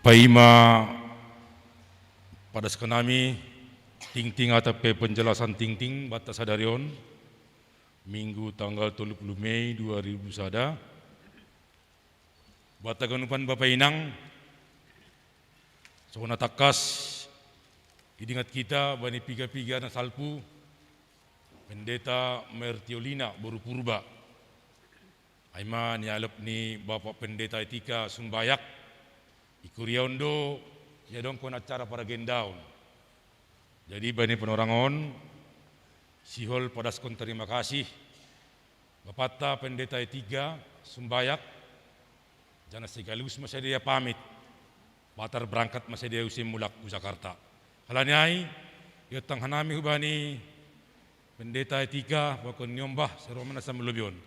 Paima padaskon nami tingting atap pe penjelasan tingting banta sadari on, Minggu tanggal tolu puluh Mei dua ribu sada. Banta ganupan Bapa Inang, songon na tangkas idingat hita bani piga-piga na salpu, Pendeta Mertiolina boru Purba. Ai ma nialap ni Bapak Pendeta Etika Sumbayak, i kuria on do iadongkon acara paragendaon. Jadi bani panorang on, sihol padaskon tarima kasih, Bapanta Pendeta Etika Sumbayak, janah sekaligus ma sidea pamit, patar berangkat ma sidea use mulak tu Jakarta. Halani ai, iontang hanami hubani Pendeta Etika, pakon niombah sero ma na sambil lobi on.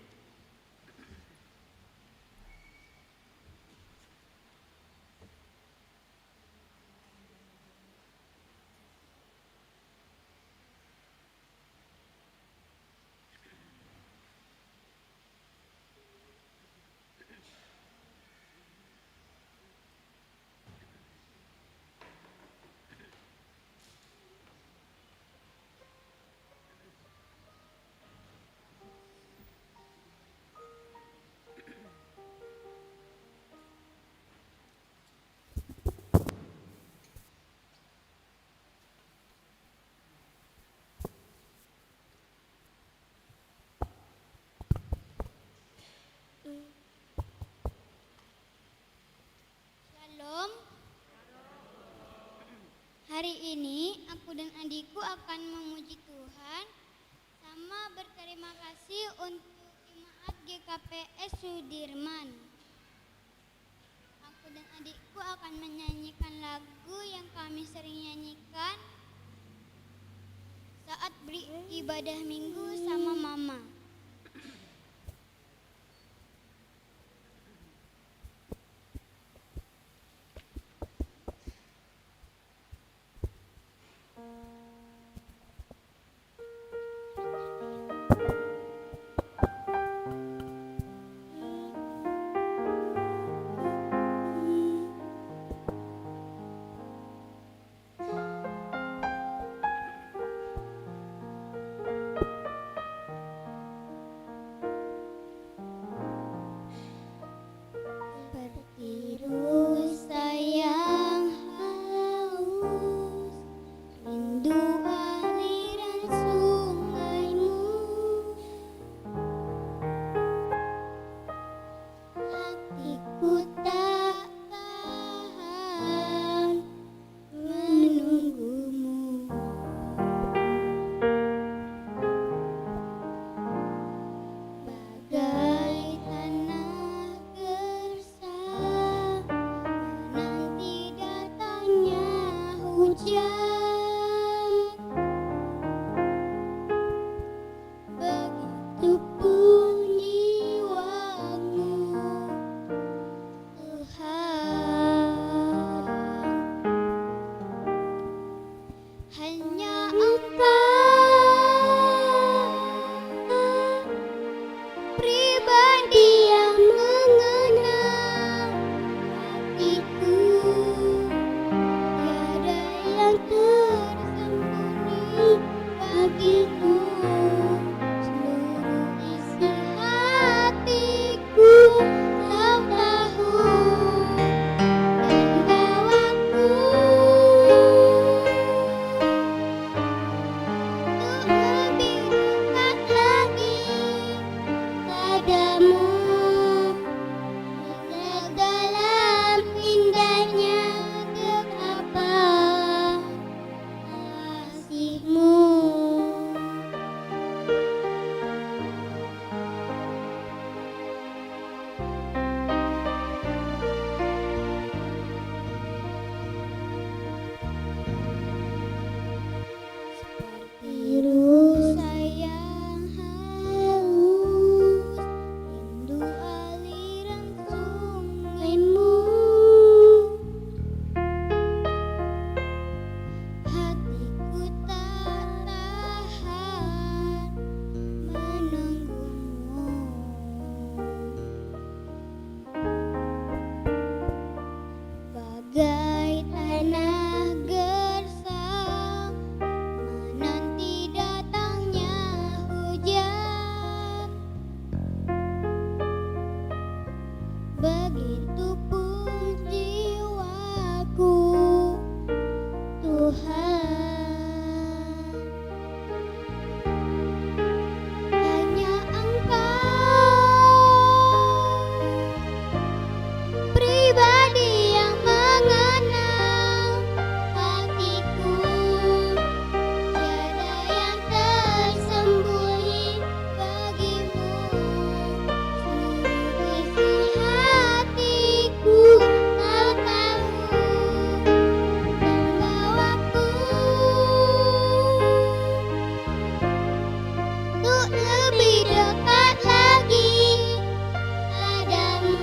Shalom. Hari ini aku dan adikku akan memuji Tuhan sama berterima kasih untuk jemaat G K P S Sudirman. akan menyanyikan lagu yang kami sering nyanyikan saat beribadah minggu sama Mama. Seperti rusa yang haus, rindu aliran sungaimu. Hatiku tak tahan menunggumu. Bagai tanah gersang menanti datangnya hujan. Begitupun jiwaku, Tuhan. Hanya Engkau pribadi yang mengenal hatiku. Tiada yang tersembunyi bagimu. Seluruh isi hatiku Kau tahu dan bawaku untuk lebih dekat lagi padamu. Hingga dalam indahnya dekapan kasih-Mu. Seperti rusa yang haus, rindu aliran sungaimu. Hatiku tak tahan menunggumu. Bagai tanah gersang menanti datangnya hujan. Begitupun jiwaku, Tuhan. Hanya Engkau pribadi yang mengenal hatiku. Tiada yang tersembunyi bagimu. Seluruh isi hatiku Kau tahu dan bawaku untuk lebih dekat lagi padamu.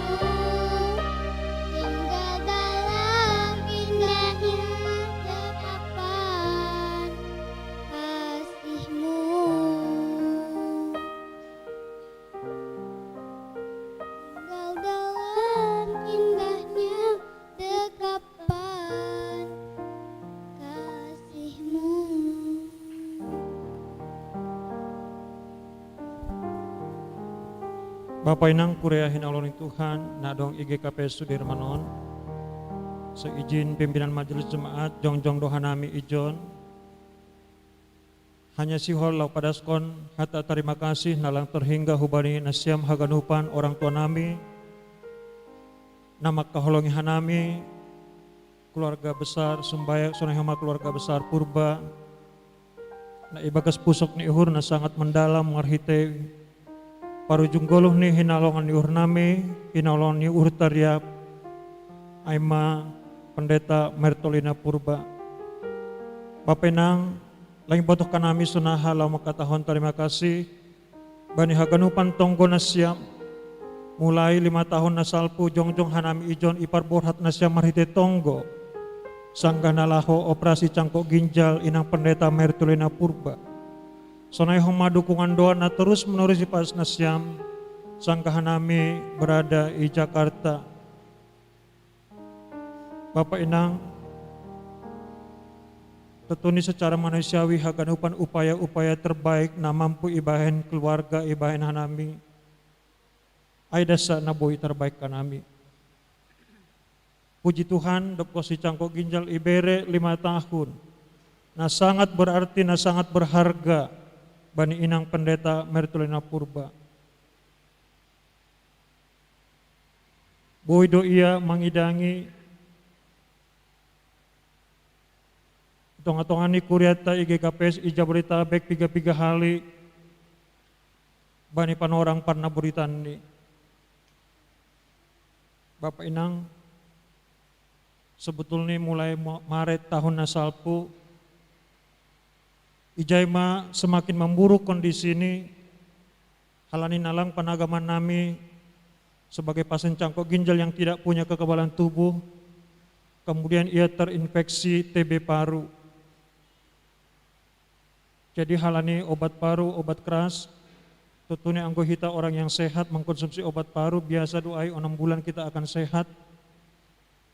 Hingga dalam indahnya dekapan kasih-Mu. Hingga dalam indahnya dekapan kasih-Mu. Bapa inang kureahin Allah ni Tuhan, nadong I G K P Sudirmanon. Seijin pimpinan majelis jemaat, jongjong doha nami ijon. Hanya sihol lau padaskon hata tarima kasih nalang terhingga hubani nasiam haganupan orang tua nami, nama kaholongi hanami, keluarga besar Sumbayak, sonai homa keluarga besar Purba, na ibagas pusok ni uhur na sangat mendalam marhitei parujung goluh ni hinalongan ni uhur nami, hinalongan ni uhur tariap, ai ma Pendeta Mertolina Purba. Bapa inang, lain botoh kanami sunaha lau makatahon tarima kasih bani haganupan tonggo nasiam. Mulai lima tahun nasalpu jongjong hanami ijon iparborhat nasiam marhite tonggo. Sanggah nalaho operasi cangkok ginjal inang Pendeta Mertolina Purba. Sonai homa dukungan doa na terus menerus ipadas nasiam, sanggah hanami berada i Jakarta. Bapa inang, tetuni secara manusiawi haganupan upaya-upaya terbaik na mampu ibahen keluarga ibahen hanami, ai dasa na boi terbaik kanami. Puji Tuhan, dob kosi cangkok ginjal ibere lima tahun. Na sangat berarti, na sangat berharga bani inang Pendeta Mertolina Purba. Boi do ia mangidangi tonga-tonga ni kuriata i G K P S i Jabodetabek piga-piga hali bani panorang parnaburitan ni. Bapa inang, sebetulnya mulai Maret tahun nasalpu, ijai ma semakin memburuk kondisi ni, halani nalang panagaman nami sebagai pasien cangkok ginjal yang tidak punya kekebalan tubuh, kemudian ia terinfeksi T B paru. Jadi halani obat paru, obat keras, tetuni anggo hita orang yang sehat mengkonsumsi obat paru, biasa do ai onom bulan kita akan sehat.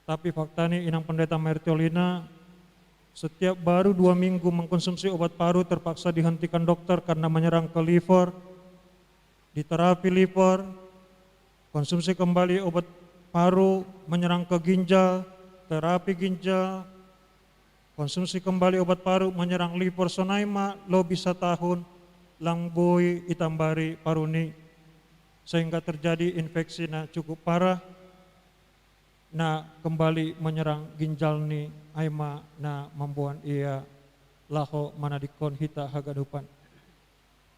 Tapi faktani inang Pendeta Mertolina, setiap baru dua minggu mengkonsumsi obat paru terpaksa dihentikan dokter karena menyerang ke liver, diterapi liver, konsumsi kembali obat paru menyerang ke ginjal, terapi ginjal, konsumsi kembali obat paru menyerang liver, sonai ma lobi satahun lang boi itambari paru ni, sehingga terjadi infeksi na cukup parah, na kembali menyerang ginjal ni, ai ma na mamboan ia laho manadikkon hita haganupan.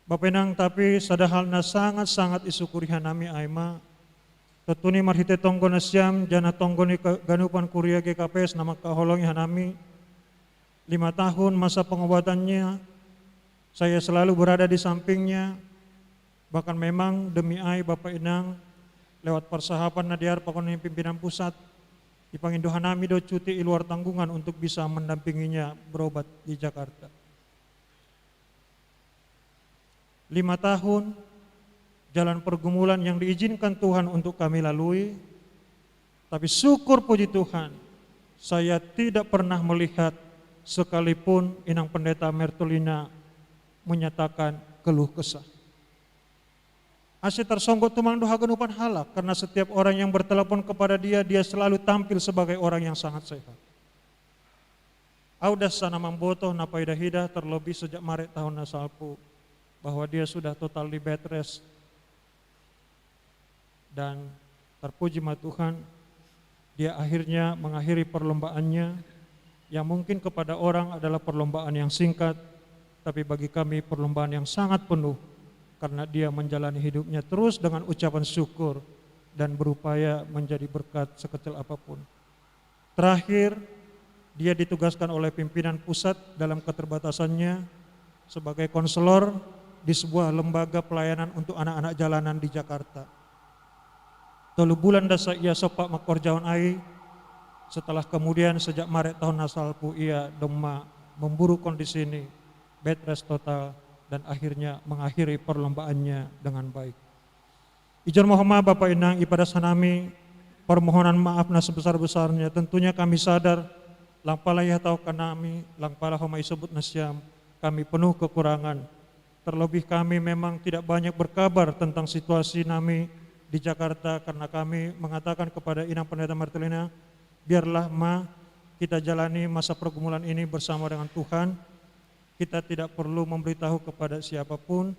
Bapa inang, tapi sada hal na sangat-sangat isukuri hanami ai ma, tetuni marhite tonggo nasiam, jana tonggo ni haganupan kuria G K P S na mangkaholongi hanami, lima tahun masa pengobatannya, saya selalu berada di sampingnya, bahkan memang demi ai Bapa inang, lewat parsahapan na diar pakon ni pimpinan pusat, ipangindo hanami do cuti i luar tanggungan untuk bisa mendampinginya berobat di Jakarta. Lima tahun, jalan pergumulan yang diizinkan Tuhan untuk kami lalui, tapi syukur puji Tuhan, saya tidak pernah melihat sekalipun inang Pendeta Mertolina menyatakan keluh kesah. Ase tarsonggot tumang do haganupan halak, karena setiap orang yang bertelepon kepada dia, dia selalu tampil sebagai orang yang sangat sehat. Au dasa na mambotoh na paida-ida, terlebih sejak Maret tahun nasalpu, bahwa dia sudah totally bed rest. Dan terpuji ma Tuhan, dia akhirnya mengakhiri perlombaannya, yang mungkin kepada orang adalah perlombaan yang singkat, tapi bagi kami perlombaan yang sangat penuh, karena dia menjalani hidupnya terus dengan ucapan syukur dan berupaya menjadi berkat sekecil apapun. Terakhir, dia ditugaskan oleh pimpinan pusat dalam keterbatasannya sebagai konselor di sebuah lembaga pelayanan untuk anak-anak jalanan di Jakarta. Tolu bulan dasa ia sopak mangkorjahon ai, setelah kemudian sejak Maret tahun nasalpu ia domma memburuk kondisi ni, bed rest total, dan akhirnya mengakhiri perlombaannya dengan baik. Ijon ma homa Bapa inang ipadas hanami permohonan maaf na sebesar-besarnya. Tentunya kami sadar, lang pala ihatahon hanami, lang pala homa isebut nasiam, kami penuh kekurangan. Terlebih kami memang tidak banyak berkabar tentang situasi nami di Jakarta, karena kami mengatakan kepada inang Pendeta Mertolina, biarlah ma kita jalani masa pergumulan ini bersama dengan Tuhan. Kita tidak perlu memberitahu kepada siapapun,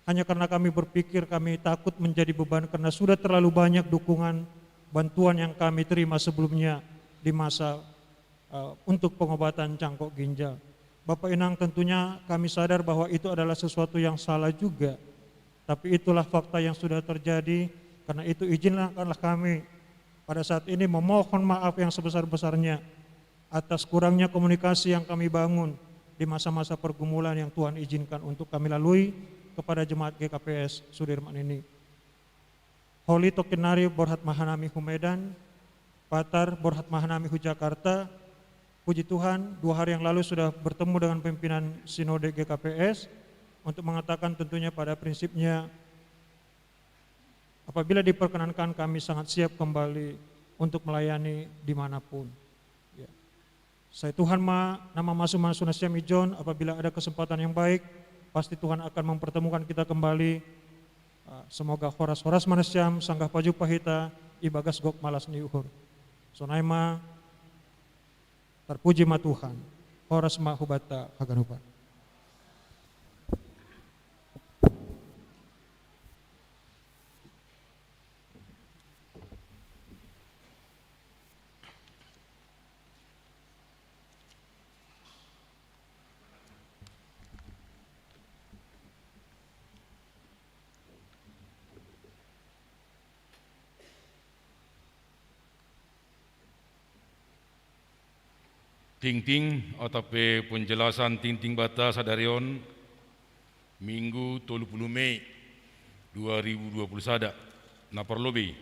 hanya karena kami berpikir kami takut menjadi beban karena sudah terlalu banyak dukungan bantuan yang kami terima sebelumnya di masa, eh, untuk pengobatan cangkok ginjal. Bapak Inang, tentunya kami sadar bahwa itu adalah sesuatu yang salah juga. Tapi itulah fakta yang sudah terjadi, karena itu izinkanlah kami pada saat ini memohon maaf yang sebesar-besarnya atas kurangnya komunikasi yang kami bangun di masa-masa pergumulan yang Tuhan izinkan untuk kami lalui kepada jemaat G K P S Sudirman ini. Holi tokinari borhat mahanami hu Medan, Patar borhat mahanami hu Jakarta. Puji Tuhan, dua hari yang lalu sudah bertemu dengan pimpinan Sinode G K P S untuk mengatakan tentunya pada prinsipnya apabila diperkenankan kami sangat siap kembali untuk melayani dimanapun. Ya. Sai Tuhan ma nama masu-masu nasiam ijon, apabila ada kesempatan yang baik, pasti Tuhan akan mempertemukan kita kembali. Ah, semoga horas-horas ma nasiam sanggah pajupa hita ibagas gok malas ni uhur. Sonai ma, terpuji ma Tuhan. Horas ma hubata haganupan. Tingting atau pe penjelasan tingting bata sadarion, Minggu tolu puluh Mei dua ribu dua puluh sada, na parlobei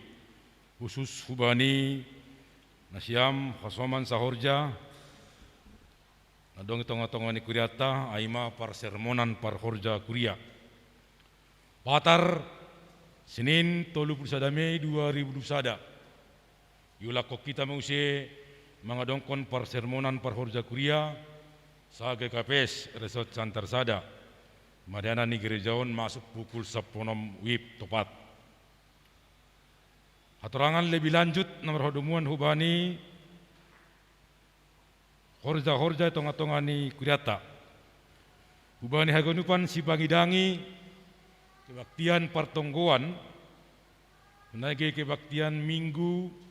khusus hubani nasiam hasoman sahorja na dong i tonga-tonga ni kuriata, ai ma parsermonan parhorja kuria. Patar, Senin tolu puluh sada Mei dua ribu dua puluh sada. Iulakkon hita ma use mangadongkon parsermonan parhorja kuria sa G K P S Resort Santar sada. Marianan ni gereja on masuk pukul sampulu onom wib topat. Hatorangan lebih lanjut na marhadomuan hubani horja-horja i tonga-tonga ni kuriata. Hubani haganupan sipangidangi kebaktian partonggoan, nai ge kebaktian Minggu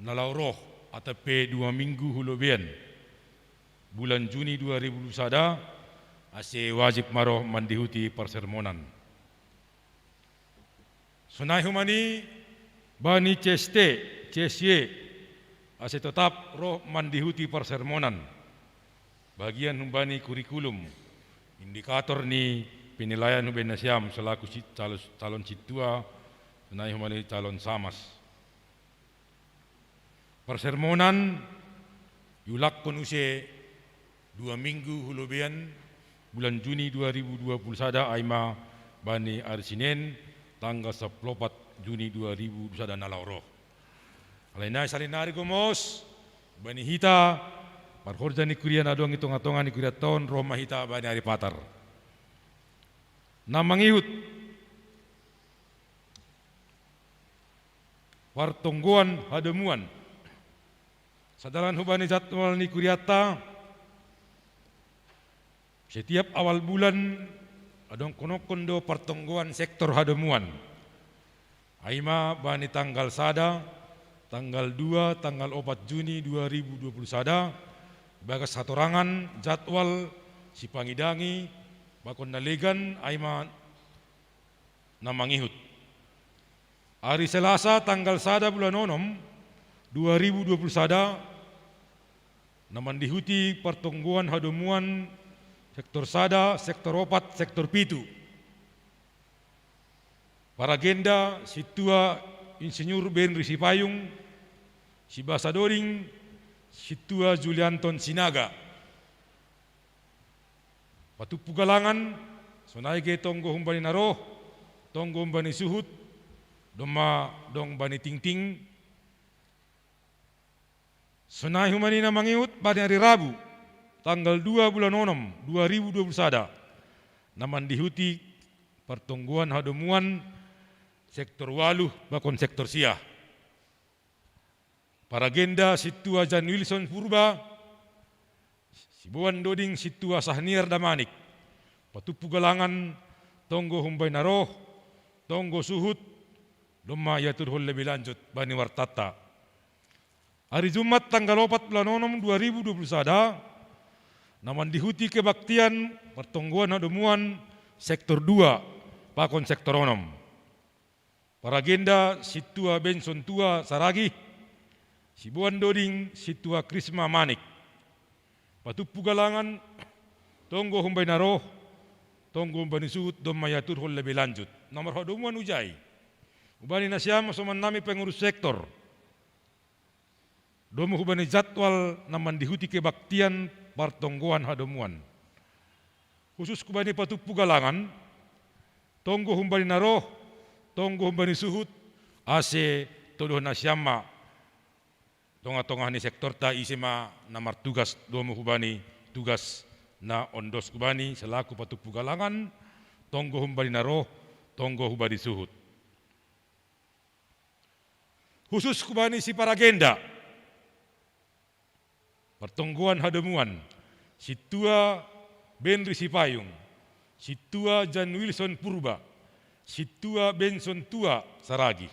na laho roh, atau pe dua minggu hu lobean, bulan Juni dua ribu dua puluh sada, ase wajib ma roh mandihuti parsermonan. Sonai hubani bani C S T, C S Y, ase totap roh mandihuti parsermonan. Bagian hubani kurikulum, indikator ni penilaian hubani nasiam selaku si-, calon, calon sintua, sonai hubani calon samas. Parsermonan iulakkon use dua minggu hu lobean bulan Juni dua ribu dua puluh sada, ai ma bani ari Sinen tanggal sampulu opat Juni dua ribu dua puluh sada na laho roh. Alai nai sahali nari gomos bani hita parhorja ni kuria na dong i tonga-tonga ni kuriata on, roh ma hita bani ari Patar na mangihut partonggoan hadomuan. Sadalan hubani jadwal ni kuriata, setiap awal bulan adongkononghon do partonggoan sektor hadomuan. Ai ma bani tanggal sada, tanggal dua, tanggal opat Juni dua ribu dua puluh sada, ibagas hatorangan jadwal sipangidangi, bakon na legan, ai ma na mangihut. Ari Selasa tanggal sada bulan onom dua ribu dua puluh sada, na mandihuti partonggoan hadomuan sektor sada, sektor opat, sektor pitu. Paragenda sintua Insinyur Benri Sipayung, sibasa doding sintua Julianton Sinaga. Patumpu galangan, sonai ge tonggo humbani na roh, tonggo humbani suhut, domma dong bani tingting. Sonai hubani na mangihut bani ari Rabu, tanggal dua bulan onom dua ribu dua puluh sada, na mandihuti partonggoan hadomuan sektor ualuh bakon sektor sia. Paragenda sintua Jan Wilson Purba, siboan doding sintua Sahniar Damanik. Patumpu galangan, tonggo humbani na roh, tonggo suhut, domma iaturhon lebih lanjut bani wartanta. Ari Jumat tanggal opat bulan onom dua ribu dua puluh sada, na mandihuti kebaktian partonggoan hadomuan sektor dua pakon sektor onom. Paragenda sintua Benson Tua Saragih, siboan doding sintua Krisma Manik. Patumpu galangan, tonggo humbani na roh, tonggo humbani suhut domma iaturhon lebih lanjut. Na marhadomuan hujai. Hubani nasiam hasoman nami pengurus sektor. Domu hubani jadwal na mandihuti kebaktian partonggoan hadomuan. Khusus hubani patumpu galangan, tonggo humbani na roh, tonggo humbani suhut, ase toloh nasiam ma. Tonga-tonga ni sektorta ise ma na martugas domu hubani tugas na ondos hubani selaku patumpu galangan, tonggo humbani na roh, tonggo hubani suhut. Khusus hubani siparagenda. Partonggoan hadomuan, sintua Benri Sipayung, sintua Jan Wilson Purba, sintua Benson Tua Saragih.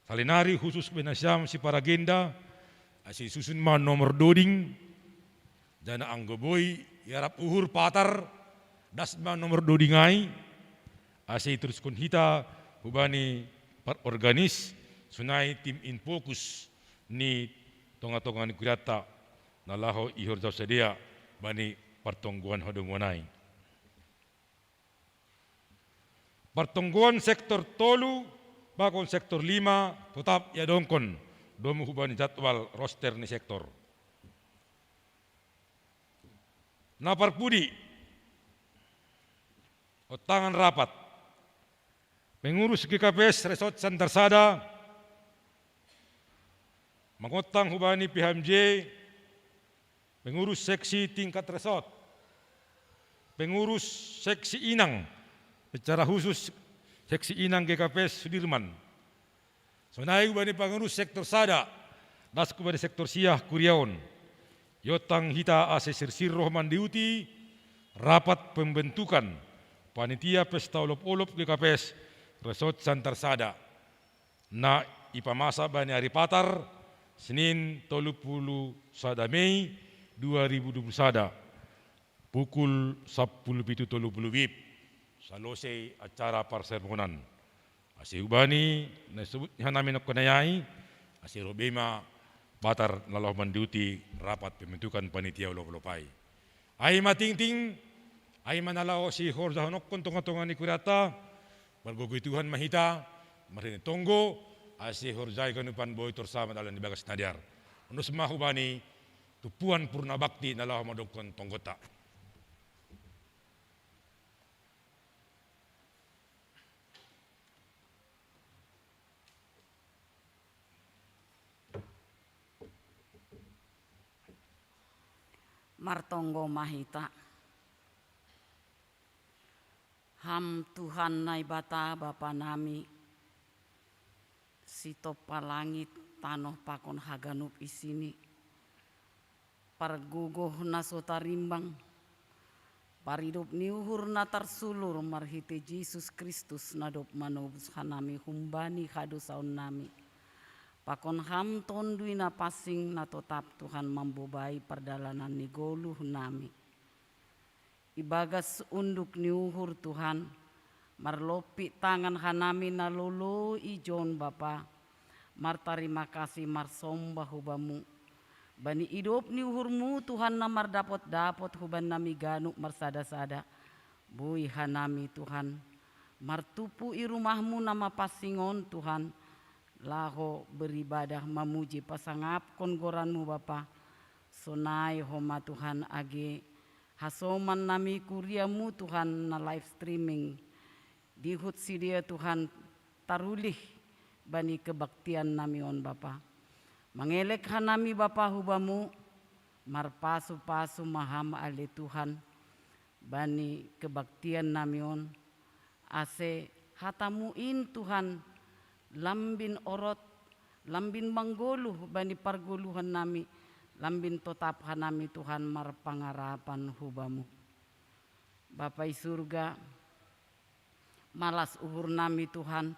Salinari khusus hubani nasiam siparagenda, ase isusun ma nomor doding, jana anggo boi iarap uhur patar, das ma nomor doding ai, ase iteruskon hita hubani parorganis, sonai tim in fokus ni tonga-tonga ni kurianta, na laho ihorjahon sidea bani partonggoan hadomuan ai. Partonggoan sektor tolu pakon sektor lima totap iadongkon domu hubani jadwal roster ni sektor. Na parpudi, ontangan rapat. Pengurus G K P S Resort Santar Sada, mangontang hubani P H M J, pengurus seksi tingkat resort, pengurus seksi inang, secara khusus seksi inang G K P S Sudirman. Sonai hubani pengurus sektor sada, das hubani sektor sia kuria on. Iontang hita ase sirsir roh mandihuti rapat pembentukan panitia pesta olop-olop G K P S Resort Santar Sada. Na ipamasa bani ari Patar, Senin tolu pulu sada Mei dua ribu dua pulu sada, pukul sampulu pitu tolu pulu wib, salosei acara parsermonan. Ase hubani na disebut ni hanami nongko nai ai, ase ro be ma Patar na laho mandihuti rapat pembentukan panitia olop-olop ai. Ai ma tingting, ai ma na laho sihorjahononkon tonga-tonga ni kurianta, margogohi Tuhan ma hita, marhite tonggo, ase horjai ganupan boi torus ma dalan di bagas na dear. Ondos ma hubani tumpuan purna bakti na laho madongkon tonggonta. Martonggo ma hita. Ham Tuhan Naibata Bapa nami, sitompa langit, tanoh pakon haganup isini. Pargogoh na so tarimbang, paridop ni uhur na tarsulur marhite Jesus Kristus na dob manobus hanami humbani hadosaon nami. Pakon Ham Tonduy Napansing na totap Tuhan mambobai pardalanan ni goluh nami. Ibagas unduk ni uhur Tuhan, marlompit tangan hanami na lolo ijon Bapa, martarima kasih marsomba hu Bamu. Bani idop ni uhurMu Tuhan na mardapot-dapot hubannami ganup marsada-sada. Boi hanami Tuhan, martumpu i rumahMu na mapansing on Tuhan, laho beribadah mamuji pasangapkon goranMu Bapa. Sonai homa Tuhan age hasoman nami kuriaMu Tuhan na live streaming. Dihut sidea Tuhan tarulih bani kebaktian nami on Bapa. Mangelek hanami Bapa hu Bamu, marpasu-pasu ma Ham ale Tuhan, bani kebaktian nami on, ase hataMu in Tuhan, lambin orot, lambin manggoluh bani pargoluhan nami, lambin totap hanami Tuhan marpangarapan hu Bamu. Bapa i surga, malas uhur nami Tuhan,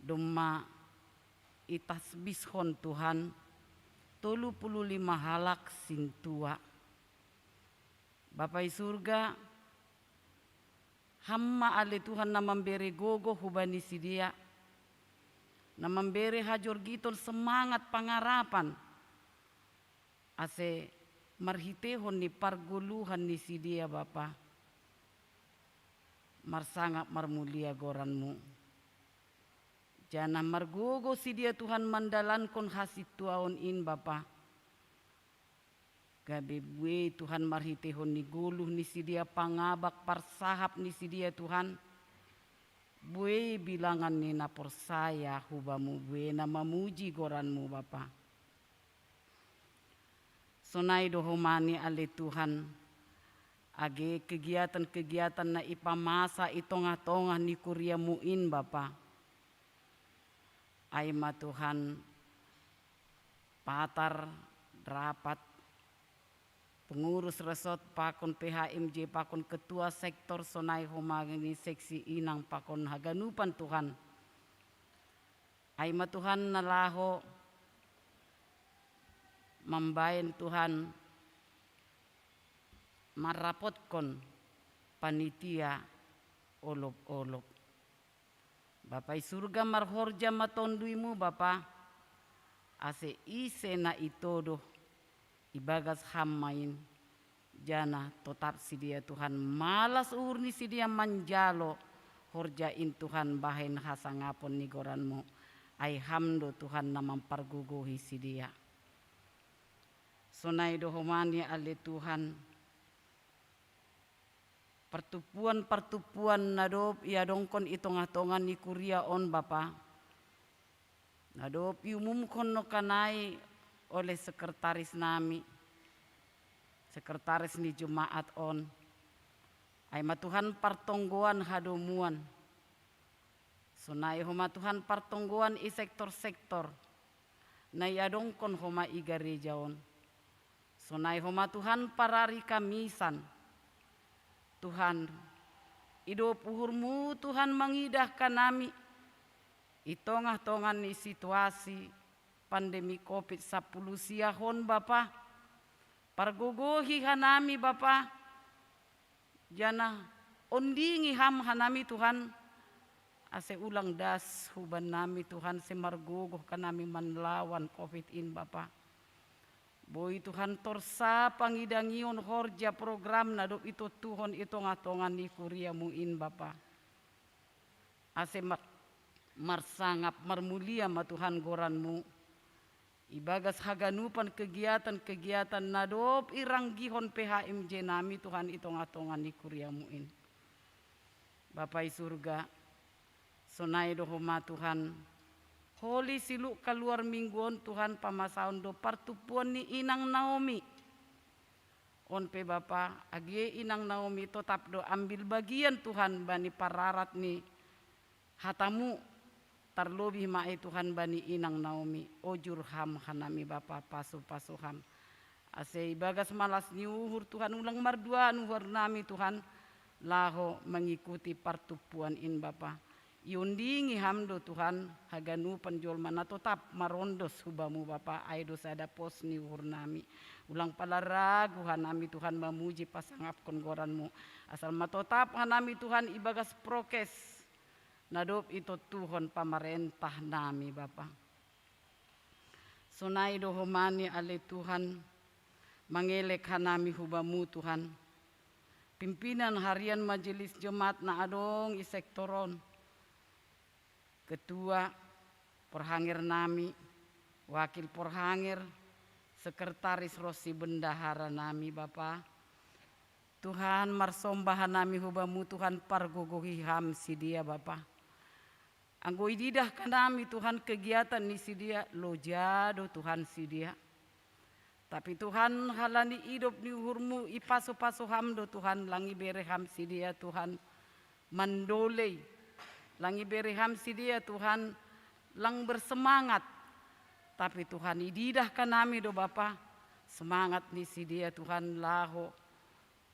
domma itasbishon Tuhan, tolu pulu lima halak sintua. Bapa i surga, Ham ma ale Tuhan na mambere gogo hubani sidia, na mambere hajorgiton semangat pangarapan, ase marhitehon ni pargoluhan ni sidia Bapa, marsangap marmulia goranmu. Janah margogo sidia Tuhan mandalankon hasintuaon in Bapa. Gabe buei Tuhan marhitehon ni goluh ni sidia, pangabak parsahap ni sidia Tuhan. Buei bilangan ni na porsaya hubamu buei na mamuji goranmu Bapa. Sonai do homa ni ale Tuhan, age kegiatan-kegiatan na ipamasa i tongah-tongah ni kuriamu in Bapa. Ai ma Tuhan, patar, rapat, pengurus resort pakon P H M J pakon ketua sektor sonai homa ni seksi inang pakon haganupan Tuhan. Ai ma Tuhan na laho mambahen Tuhan marrapotkon panitia olop-olop. Bapa i surga, marhorja ma tonduimu Bapa, ase ise na itodoh ibagas ham ma in, janah totap sidia Tuhan malas uhur ni sidia manjalo horja in Tuhan bahen hasangapon ni goranmu. Ai ham do Tuhan na mampargogohi sidia. Sonai do homa ni ale Tuhan, partumpuan-partumpuan na dob iadongkon i tongah-tongah ni kuria on Bapa, na dob iumumkon no kanai oleh sekretaris nami, sekretaris ni jemaat on. Ai ma Tuhan partonggoan hadomuan. Sonai homa Tuhan partonggoan i sektor-sektor na iadongkon homa i gareja on. Sonai homa Tuhan parari kamisan. Tuhan, idop uhurmu Tuhan mangidah hanami i tongah-tongah ni situasi pandemi covid sampulu sia on Bapa. Pargogohi hanami Bapa, janah ondingi ham hanami Tuhan, ase ulang das huban nami Tuhan, ase margogoh hanami manlawan covid in Bapa. Boi Tuhan torsa pangidangion horja program na dob itontuhon i tongah-tongah ni kuriamu in Bapa. Ase mar-, marsangap marmulia ma Tuhan goranmu ibagas haganupan kegiatan-kegiatan na dob iranggihon P H M J nami Tuhan i tongah-tongah ni kuriamu in. Bapa i surga, sonai do homa Tuhan, holi siluk kaluar minggu on Tuhan pamasaon do partumpuan ni inang Naomi. On pe Bapa, age inang Naomi totap do ambil bagian Tuhan bani pararat ni hatamu, tarlobih ma i Tuhan bani inang Naomi. Ojur ham hanami Bapa, pasu-pasu ham. Ase ibagas malas ni uhur Tuhan ulang marduan uhur nami Tuhan, laho mangikuti partumpuan in Bapa. Iondingi ham do Tuhan haganupan jolma na totap marondos hubamu Bapa, ai do sada pos ni uhur nami. Ulang pala ragu hanami Tuhan mamuji pasangapkon goranmu. Asal ma totap hanami Tuhan ibagas prokes na dob itontuhon pamarentah nami Bapa. Sonai do homa ni ale Tuhan, mangelek hanami hubamu Tuhan. Pimpinan harian majelis jemaat na adong i sektor on. Ketua, porhanger nami, wakil porhanger, sekretaris ronsi bendahara nami Bapa. Tuhan, marsomba hanami hubamu Tuhan, pargogohi ham sidia Bapa. Anggo ididah hanami Tuhan kegiatan ni sidia, loja do Tuhan sidia. Tapi Tuhan, halani idop ni uhurmu ipasu-pasu ham do Tuhan, lang ibere ham sidia Tuhan mandolei. Lang ibere ham sidia Tuhan lang bersemangat. Tapi Tuhan, ididah hanami do Bapa, semangat ni sidia Tuhan laho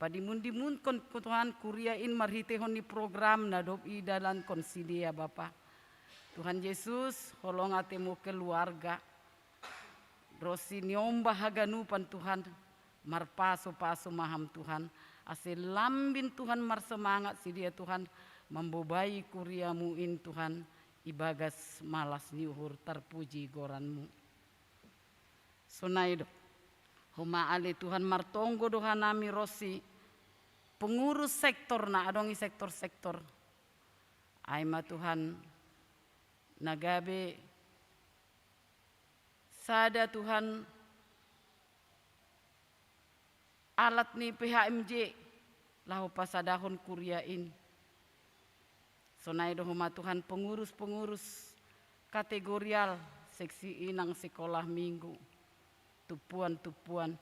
padimun-dimunkon Tuhan kuria in marhiteihon ni program na dob idalankon sidia Bapa. Tuhan Jesus, holong atemu keluarga. Ronsi niombah haganupan Tuhan, marpasu-pasu ma ham Tuhan. Ase lambin Tuhan marsemangat si dia Tuhan, mambobai kuriamu in Tuhan, ibagas malas ni uhur, tarpuji goranmu. Sonai do. Homa ale Tuhan martonggo do hanami ro si pengurus sektor na adong i sektor-sektor. Ai ma Tuhan na gabe sada Tuhan alat ni P H M J laho pasadahon kuria in. Sonai do homa Tuhan pengurus-pengurus kategorial seksi inang sekolah minggu, tumpuan-tumpuan.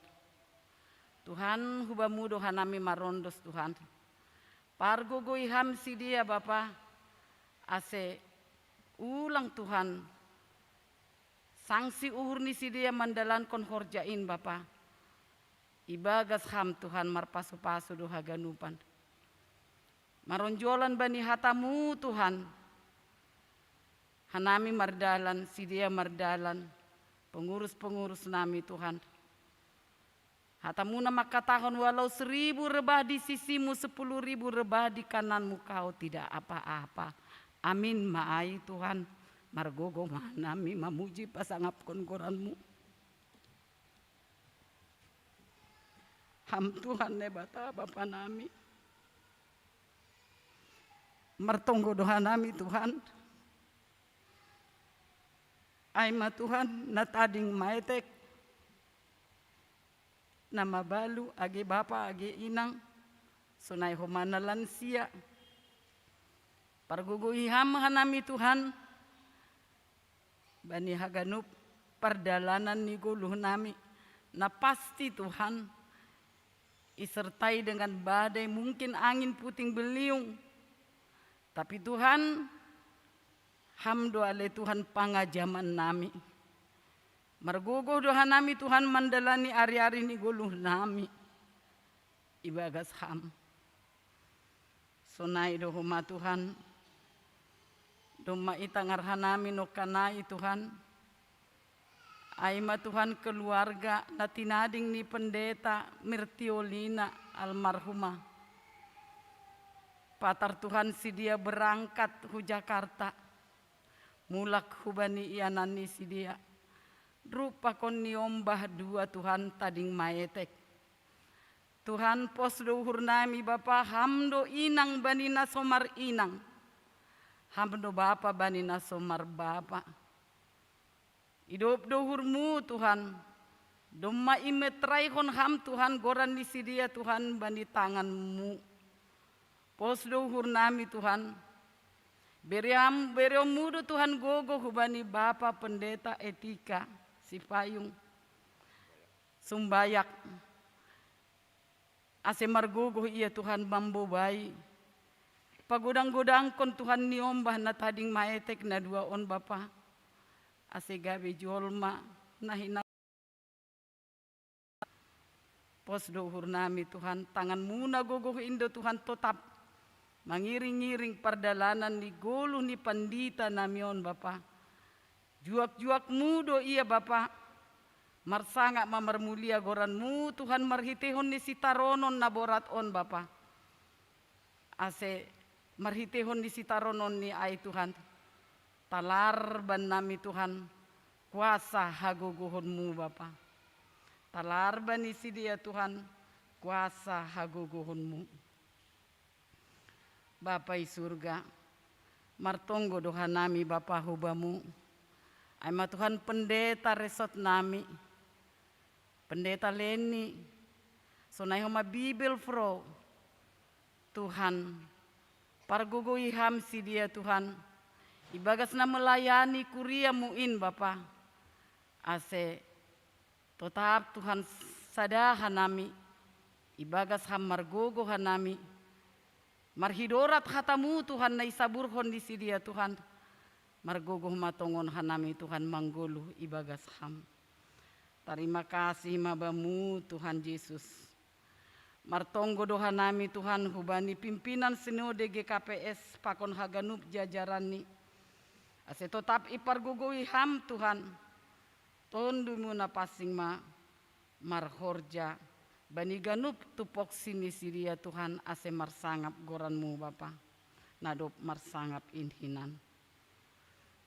Tuhan hubamu do hanami marondos Tuhan. Pargogoi ham si dia Bapa, ase ulang Tuhan sangsi uhur ni si dia mandalankon horja in Bapa. Ibagas ham Tuhan marpasu-pasu do haganupan. Maronjolan bani hatamu Tuhan. Hanami mardalan, si dia mardalan, pengurus-pengurus nami Tuhan. Hatamu na mangkatahon walau seribu rebah di sisimu, sepuluh ribu rebah di kananmu kau tidak apa-apa. Amin ma ai Tuhan, margogo ma hanami mamuji pasangapkon goranmu. Ham Tuhan Naibata Bapa nami. Martonggo do hanami Tuhan. Ai ma Tuhan na tading maetek, na mabalu age bapa age inang, sonai homa na lansia. Pargogoi ham hanami Tuhan, bani haganup pardalanan ni goluh nami, na pasti Tuhan, isertai dengan badai mungkin angin puting beliung. Tapi Tuhan, ham do ale Tuhan pangajaman nami. Margogoh do hanami Tuhan mandalani ari-ari ni goluh nami. Ibagas ham. Sonai do homa Tuhan. Domma itangar hanami nongkanai Tuhan. Ai ma Tuhan keluarga na tinading ni pendeta Mirtiolina almarhumah. Patar Tuhan si dia berangkat hu Jakarta. Mulak hubani ianan ni si dia. Rupa kon ni ombah dua Tuhan tading maetek. Tuhan pos do uhur nami Bapa, ham do inang bani na so mar inang. Ham do bapa bani na so mar bapa. Idop do uhurmu Tuhan. Domma imetraihon ham Tuhan goran ni si dia Tuhan bani tanganmu. Pos do uhur nami Tuhan. Beream, bereonmu do Tuhan gogoh hubani Bapa Pendeta Etika Sipayung. Sumbayak. Ase margogoh ia Tuhan mambobai. Pagodang-godangkon Tuhan ni ombah na tading maetek na dua on Bapa. Ase gabe jolma na hina. Pos do uhur nami Tuhan, tanganmu na gogoh in do Tuhan totap mangiring-iring pardalanan ni goluh ni pandita nami on Bapa. Juak-juakmu do ia Bapa. Marsangap ma marmulia goranmu Tuhan marhiteihon ni sitaronon na borat on Bapa. Ase marhiteihon ni sitaronon ni ai Tuhan. Talar bannami Tuhan kuasa hagogohonmu Bapa. Talar bani si dia Tuhan kuasa hagogohonmu. Bapa i surga, martonggo do hanami Bapa hubamu. Ai ma Tuhan pendeta resot nami. Pendeta Leni, sonai homa Bibelfrau. Tuhan, pargogoi ham si dia Tuhan. Ibagas na melayani kuriamu in Bapa. Ase totap Tuhan sada hanami. Ibagas ham margogoh hanami. Marhidorat hatamu Tuhan na isaburhon ni si dia Tuhan. Margogoh ma tongon hanami Tuhan manggoluh ibagas ham. Tarima kasih ma bamu Tuhan Jesus. Martonggo do hanami Tuhan hubani pimpinan sinode G K P S pakon haganup jajaranni. Ase totap ipargogoi ham Tuhan. Tondumu na pansing ma marhorja Bani ganup tupoksi ni sidia Tuhan ase marsangap goranmu Bapa, na dob marsangap in hinan.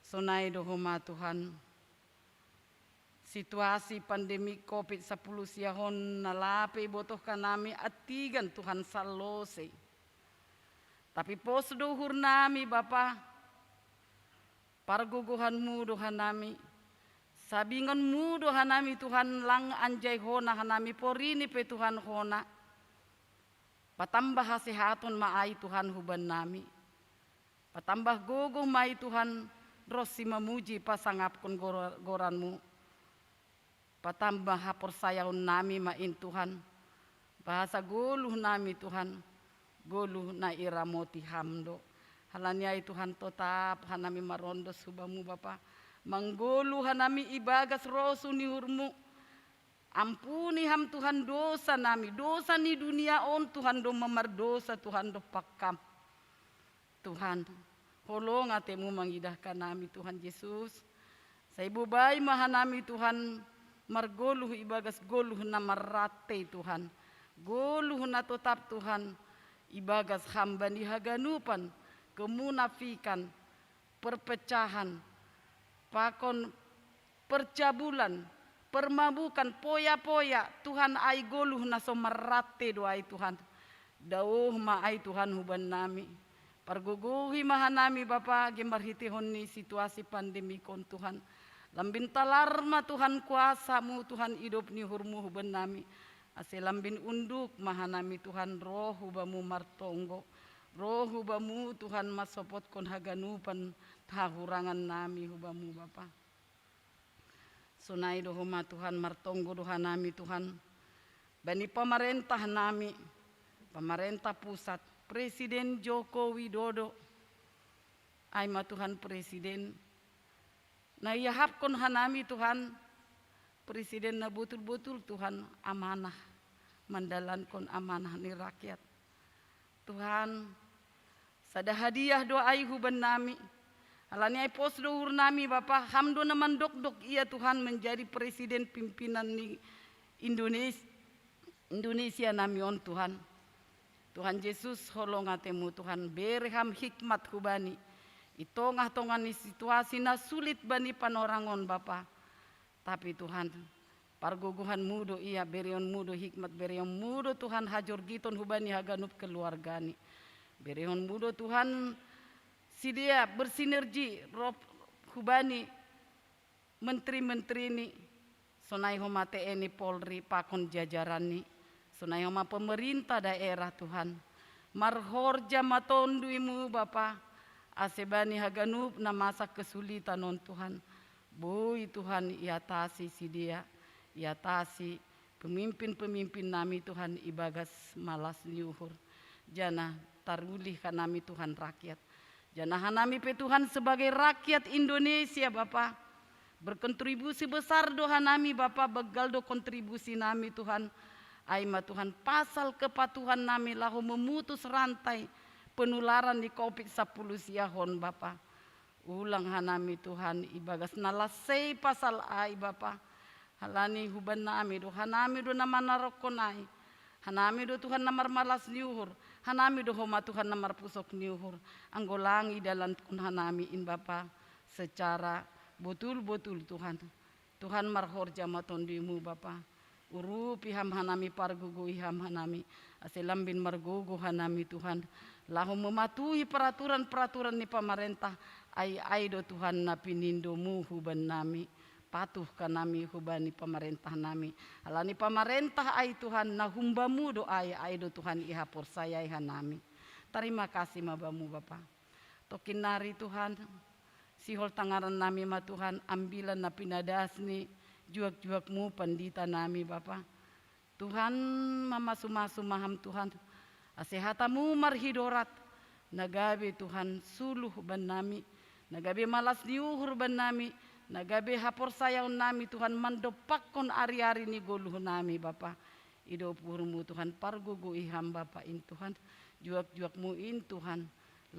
Sonai do homa Tuhan, situasi pandemi covid sapuluh siahon na lape ibotoh hanami antigan Tuhan sallosei. Tapi pos do uhurnami Bapa, pargogohanmu do hanami, sabingonmu do hanami Tuhan lang anjai hona hanami porini pe Tuhan hona. Patambah hasehaton ma ai Tuhan hubannami. Patambah gogoh ma ai Tuhan ronsi mamuji pasangapkon gora- goranmu. Patambah haporsayaonnami ma in Tuhan. Bahasa goluhnami Tuhan, goluh na iramoti ham do. Halani ai Tuhan totap hanami marondos hubamu Bapa. Manggoluh hanami ibagas rosu ni uhurmu. Ampuni ham Tuhan dosanami, dosa ni dunia on Tuhan do mamardosa Tuhan do pakam. Tuhan, holong atemu mangidah hanami Tuhan Jesus. Sai bobai ma hanami Tuhan margoluh ibagas goluh na marratei Tuhan. Goluh na totap Tuhan ibagas hamba ni haganupan, kemunafikan, perpecahan, pakon percabulan, permabukan, poya-poya, Tuhan ai goluh na so marrate do ai Tuhan. Daoh ma ai Tuhan hubannami. Pargogohi ma hanami Bapa age marhiteihon ni situasi pandemikon Tuhan. Lambin talar ma Tuhan kuasamu Tuhan idop ni uhurmu hubannami. Ase lambin unduk ma hanami Tuhan roh hubamu martonggo. Roh hubamu Tuhan masopotkon haganupan hahurangannami hubamu Bapa. Sonai do homa Tuhan martonggo do hanami Tuhan. Bani pamarentahnami, pamarentah pusat, Presiden Joko Widodo. Ai ma Tuhan Presiden. Na iahapkon hanami Tuhan, Presiden na botul-botul Tuhan amanah, mandalankon amanah ni rakyat. Tuhan, sada hadiah do ai hubannami. Halani ai pos do uhurnami Bapa, ham do na mandokdok ia Tuhan menjadi presiden pimpinan ni Indonesia, Indonesia nami on Tuhan. Tuhan Jesus holong atemu Tuhan, bere ham hikmat hubani. I tongah-tongah ni situasi na sulit bani panorangon Bapa. Tapi Tuhan, pargogohanmu do ia, bereonmu do hikmat, bereonmu do Tuhan hajorgiton hubani haganup keluargani. Bereonmu do Tuhan sidia bersinergi roh hubani menteri-menterini, sonai homa T N I Polri pakon jajaranni, sonai homa pemerintah daerah Tuhan. Marhorja ma tonduimu Bapa, ase bani haganup na masa kesulitan on Tuhan. Boi Tuhan iatasi sidia, iatasi pemimpin-pemimpin nami Tuhan ibagas malas ni uhur. Janah tarulih hanami Tuhan rakyat. Janah hanami pe Tuhan sebagai rakyat Indonesia Bapa. Berkontribusi besar do hanami Bapa, begal do kontribusi nami Tuhan. Ai ma Tuhan pasal kepatuhan nami laho memutus rantai penularan ni covid sapuluh siahon Bapa. Ulang hanami Tuhan ibagas na lasei pasal ai Bapa. Halani hubannami do, hanami do na manarokkon ai. Hanami do Tuhan na marmalas ni uhur. Hanami do homa Tuhan na marpusok ni uhur. Anggo lang idalankon hanami in Bapa secara botul-botul Tuhan. Tuhan marhorja ma tonduimu Bapa. Urupi ham hanami, pargogoi ham hanami, ase lambin margogo hanami Tuhan, laho mematuhi peraturan-peraturan ni pamarentah, ai ai do Tuhan na pinindomu hubannami, patuh hanami hubani pamarentah nami. Halani pamarentah ai Tuhan na humbamu do ai ai do Tuhan ihaporsayai hanami. Tarima kasih ma bamu Bapa. Tongkin nari Tuhan, sihol tangaran nami ma Tuhan, ambilan na pinadas ni juak-juakmu pandita nami Bapa. Tuhan mamasu-masu ma ham Tuhan, ase hatamu marhidorat, na gabe Tuhan suluh bannami, na gabe malas ni uhur bannami, na gabe haporsayaon nami Tuhan mandompakkon ari-ari ni goluh nami Bapa. Idop uhurmu Tuhan, pargogoi ham Bapa in Tuhan, juak-juakmu in Tuhan.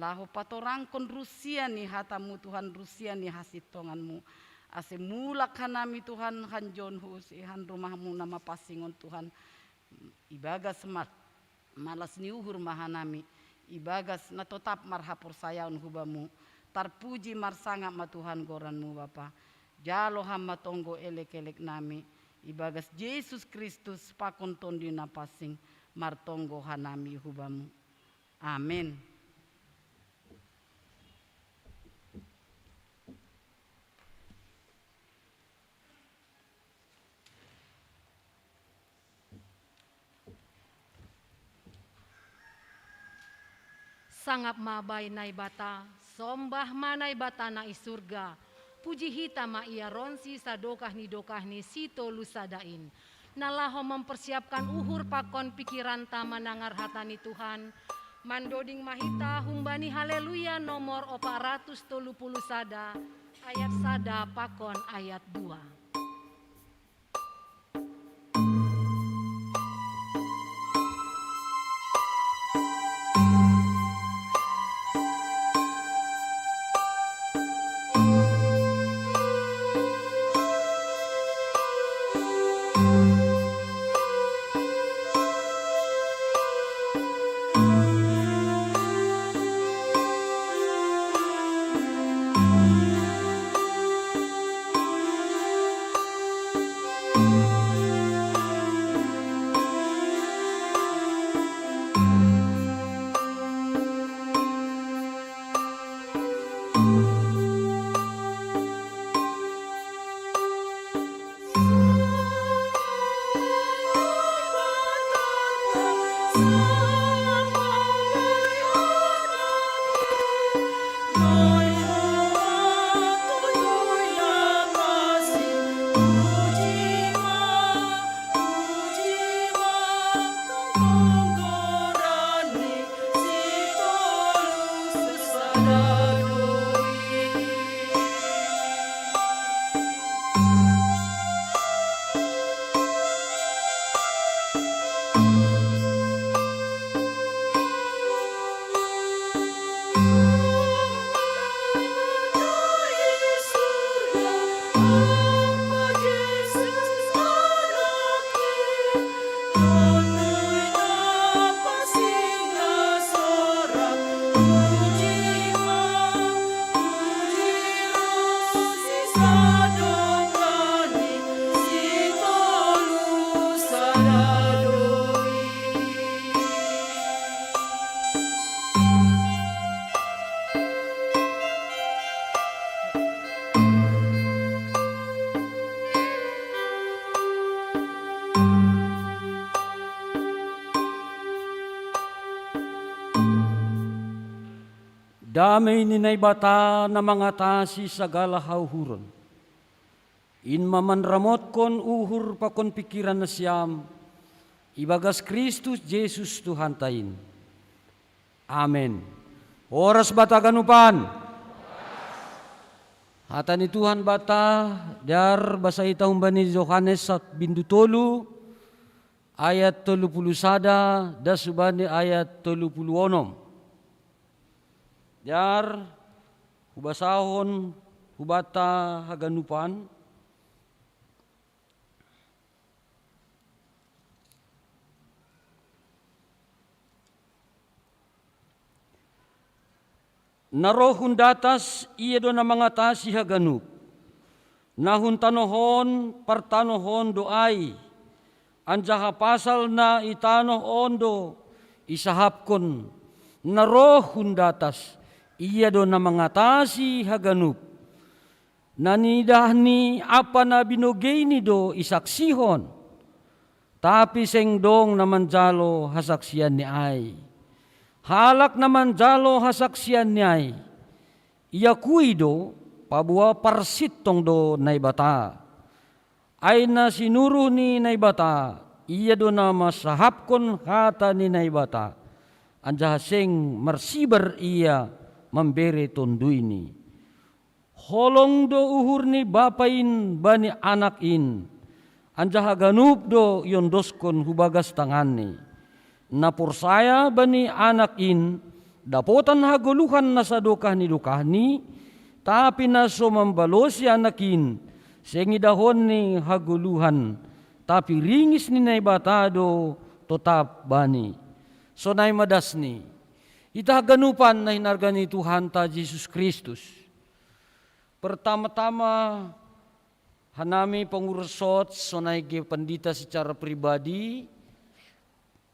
Laho patorangkon rusia ni hatamu Tuhan, rusia ni hasintonganmu. Ase mulak hanami Tuhan, hanjon hu usihan rumahmu na mapasingon Tuhan. Ibagas mat malas ni uhur ma hanami, ibagas na totap marhaporsayaon hu Bamu. Tarpuji marsangap ma Tuhan goranMu Bapa. Jalo Ham ma tonggo elek-elek nami, ibagas Jesus Kristus pakon Tonduy Napansing, martonggo hanami hu Bamu. Amen. Sangap ma bai Naibata, sombah ma Naibata na i surga, puji hita ma Ia ronsi sadokah ni dokah ni sitolu sada in. Na laho mempersiapkan uhur pakon pikiranta manangar hata ni Tuhan, mandoding ma hita humbani Haleluya nomor opat ratus tolu puluh sada, ayat sada pakon ayat dua. Damei ni Naibata na mangatasi sagala hauhuron, in ma manramotkon uhur pakon pikiran nasiam, ibagas Kristus Jesus Tuhanta in. Amen. Horas banta haganupan. Hata ni Tuhan banta, dear, basa hita humbani Johannes bindu tolu, ayat tolu puluh sada das hubani ayat tolu puluh onom. Dear, hubasahon hubanta haganupan. Na roh hun datas, Ia do na mangatasi haganup. Na hun tanoh on, partanoh on do ai, anjaha pasal na i tanoh on do isahapkon. Na roh hun datas, Ia do na mangatasi haganup. Na niidahNi ampa na binogeini do isaksihon, tapi seng dong na manjalo hasaksianNi ai. Halak na manjalo hasaksianNi ai, iakui do, paboa parsintong do Naibata. Ai na sinuruh ni Naibata, Ia do na masahapkon hata ni Naibata, anjaha seng marsibar Ia mambere TonduyNi. Holong do uhur ni Bapa in bani Anak in, anjaha ganup do iondoskon hu bagas tanganNi. Na porsaya bani Anak in, dapotan hagoluhan na sadokah ni dokahni, tapi na so mambalosi Anak in, seng idahonNi hagoluhan, tapi ringis ni Naibata do totap bani. Sonai ma dasni. Hita haganupan na hinarga ni Tuhanta Jesus Kristus. Pertama-tama, hanami pangurus sot, sonai ge pandita secara pribadi,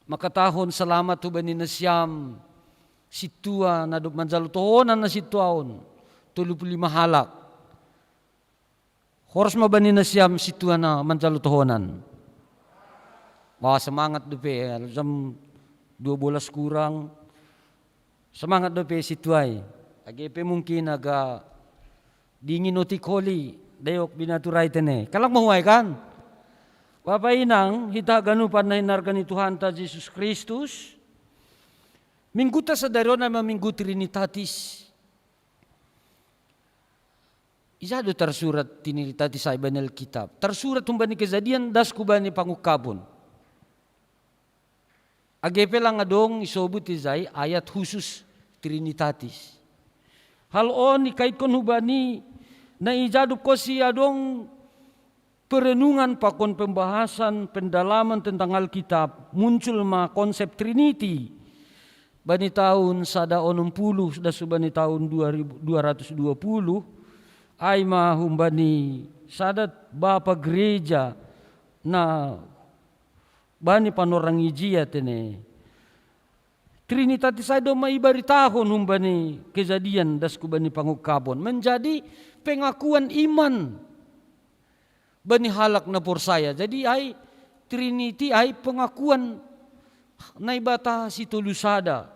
makatahon salamat hubani nasiam sintua na dob manjalo tohonan na sintua on, tolu pulu lima halak. Horas ma bani nasiam sintua na manjalo tohonan. Wah, semangat dope, jam dua belas kurang. Semangat dope sintua i. Age pe mungkin agak dingin otik holi, dayok binaturai tene. Kalak mahuai kan? Bapa inang, hita haganupan na hinarga ni Tuhanta Jesus Kristus. Mingguta sadari on ai ma minggu Trinitatis. Ija do tarsurat Trinitatis ai bani Alkitab? Tarsurat humbani Kejadian das hubani Pangungkapon. Age pe lang adong isobut ijai ayat khusus Trinitatis. Hal on ikaitkon hubani na ija dob konsi adong perenungan pakon pembahasan pendalaman tentang Alkitab, muncul ma konsep Trinity bani tahun sada onom pulu das hubani tahun dua ribu, dua ratus dua pulu, ai ma humbani sada bapa gereja na bani panorang ijia tene. Trinitatis ai do ma ibaritahon humbani Kejadian das hubani Pangungkapon menjadi pengakuan iman bani halak na porsaya. Jadi ai Trinity ai pengakuan Naibata sitolu sada.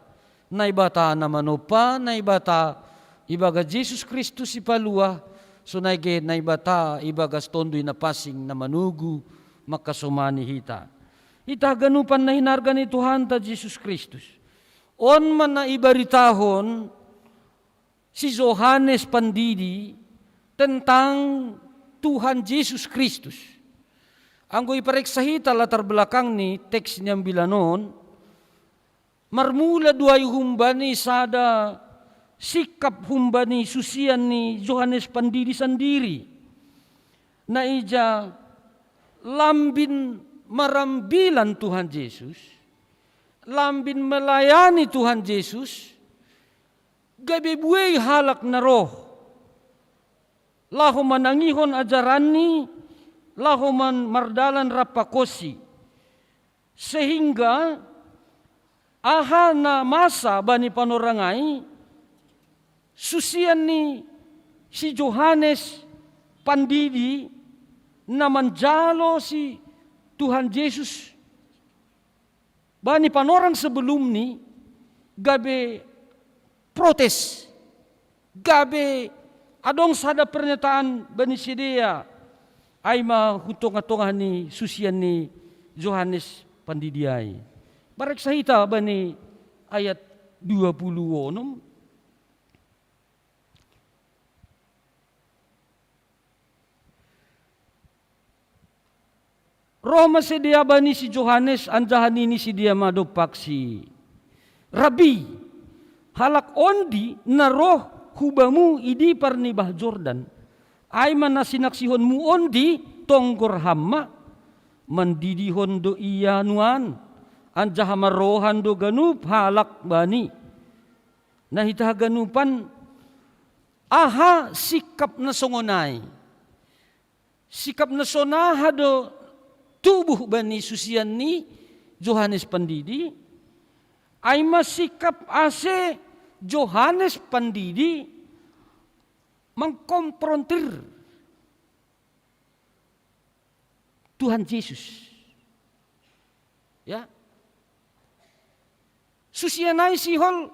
Naibata na manompa, Naibata ibagas Jesus Kristus Sipaluah, sonai ge Naibata ibagas Tonduy Napansing na manogu mangkasomani hita. Hita haganupan na hinarga ni Tuhanta Jesus Kristus. On ma na ibaritahon si Johannes Pandidi tentang Tuhan Jesus Kristus. Anggo ipareksa hita latar belakang ni teks ni ambilan on, marmula do ai humbani sada sikap humbani susian ni Johannes Pandidi sandiri. Na ija lambin marambilan Tuhan Jesus, lambin melayani Tuhan Jesus, gabe buei halak na roh, laho manangihon ajaranni, laho man-, mardalan rap pakonsi. Sehingga aha na masa bani panorang ai, susian ni si Johannes Pandidi na manjalo si Tuhan Jesus bani panorang sebelumni gabe protes, gabe adong sada pernyataan bani sidea, ai ma hu tongah-tongah ni susian ni Johannes Pandidi ai. Pareksa hita bani ayat dua pulu onom. Roh ma sidea bani si Johannes, anjaha nini sidea ma dompak si, "Rabbi, halak ondi na roh hu bamu i dipar ni bah Jordan, ai ma na sinaksihonmu ondi, tonggor ham ma. Mandidihon do ia nuan, anjaha marrohan do ganup halak bani." Na hita haganupan, aha sikap na songon ai? Sikap na sonaha do tubuh bani susian ni Johannes Pandidi? Ai ma sikap ase Johannes Pandidi mangkomprontir Tuhan Jesus. Ya. Susian ai sihol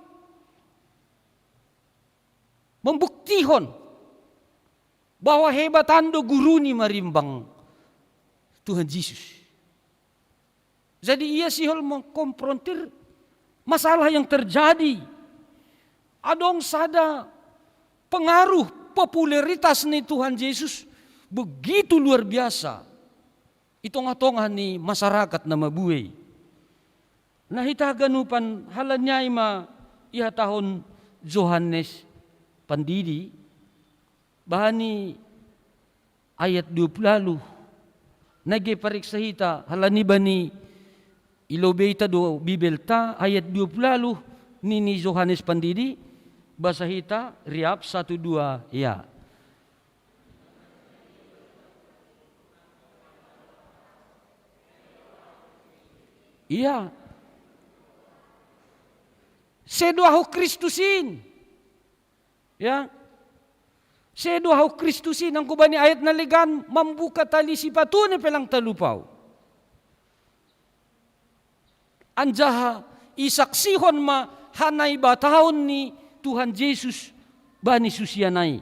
membuktihon bahwa hebatan do guru ni marimbang Tuhan Jesus. Jadi ia sihol mengkomprontir masalah yang terjadi. Adong sada pengaruh popularitas ni Tuhan Jesus begitu luar biasa i tongah-tongah ni masyarakat na mabuei. Na hita haganupan halani ai ma ihatahon Johannes Pandidi, bahen ni ayat dua pulu ualuh. Nage pariksa hita halani bani ilobei ta do Bibelta ayat dua puluh lalu nini Johannes Pandidi, basa hita riap satu dua ya. Iya. Sedo ahu Kristusin. Ya. Sedo ahu Kristusin, anggo bani ayat na legan mambuka tali sipatune pe lang talupau. Anjaha isaksihon ma hanaibataon ni Tuhan Jesus bani susian ai.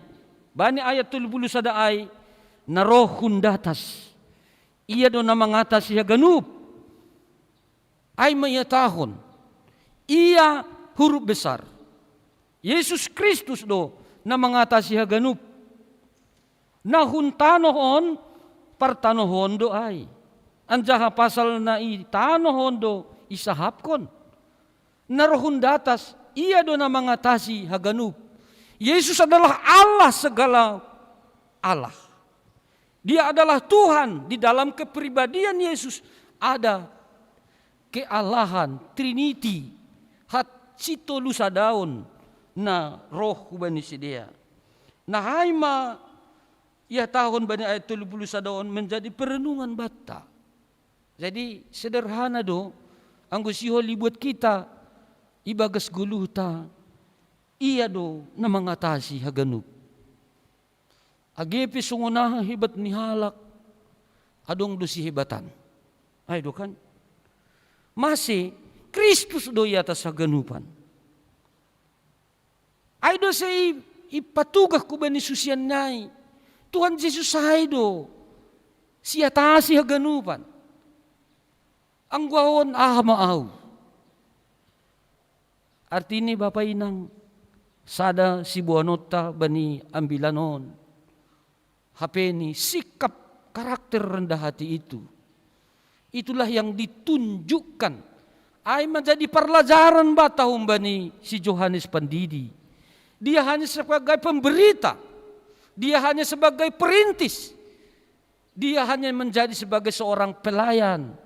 Bani ayat tolu puluh sada ai, na roh hun datas. Ia do na mangatasi haganup. Ai ma iatahon. Ia huruf besar. Yesus Kristus do na mangatasi haganup. Na hun tanoh on, partanohon do ai. Anjaha pasal na i tanoh on do isahapkon. Na roh hun datas, ia do na mangatasi haganup. Yesus adalah Allah segala Allah. Dia adalah Tuhan. Di dalam kepribadian Yesus ada keallahan, Triniti, hat sitolu sadaon na roh hubani sidea. Nah, ai ma iatahon bani ayat tolu puluh sada on menjadi perenungan banta. Jadi sederhana do, anggo sihol ibuat hita ibagas goluhta, ia do na mangatasi haganup. Age pe songon aha hebat ni halak, adong do sihebatan. Ai do kan? Mase, Kristus do i atas haganupan. Ai do se i, ipatugah hubani susian nai. Tuhan Jesus ai do siatasi haganupan. Anggo ahu on aha ma ahu? Artini bapa inang, sada siboanonta bani ambilan on. Hape ni sikap karakter rendah hati itu. Itulah yang ditunjukkan. Ai menjadi parlajaran banta humbani si Johannes Pandidi. Dia hanya sebagai pemberita. Dia hanya sebagai perintis. Dia hanya menjadi sebagai seorang pelayan.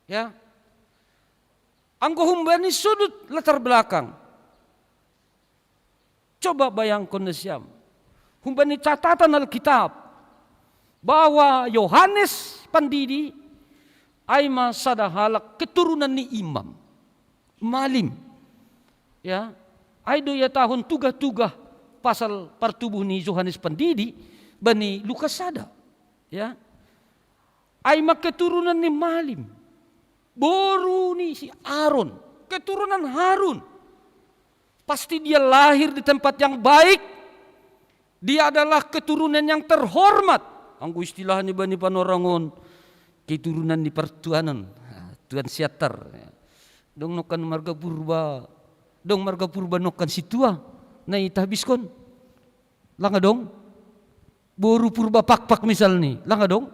Ya. Anggo humbani sudut latar belakang. Coba bayangkon nasiam. Humbani catatan Alkitab bahwa Yohanes Pandidi ai ma sada halak keturunan ni imam, malim. Ya, ai do iatahon tugah-tugah pasal partubuh ni Johannes Pandidi bani Lukas sada. Ya. Ai ma keturunan ni malim. Boru ni si Aron, keturunan Harun. Pasti dia lahir di tempat yang baik. Dia adalah keturunan yang terhormat. Anggo istilah ni bani Panorangon, keturunan ni partuanon. Ah, Tuan Siatar. Dong nongkan marga Purba, dong marga Purba nongkan sintua na itabiskon. Lang adong? Boru Purba Pakpak misalni, lang adong?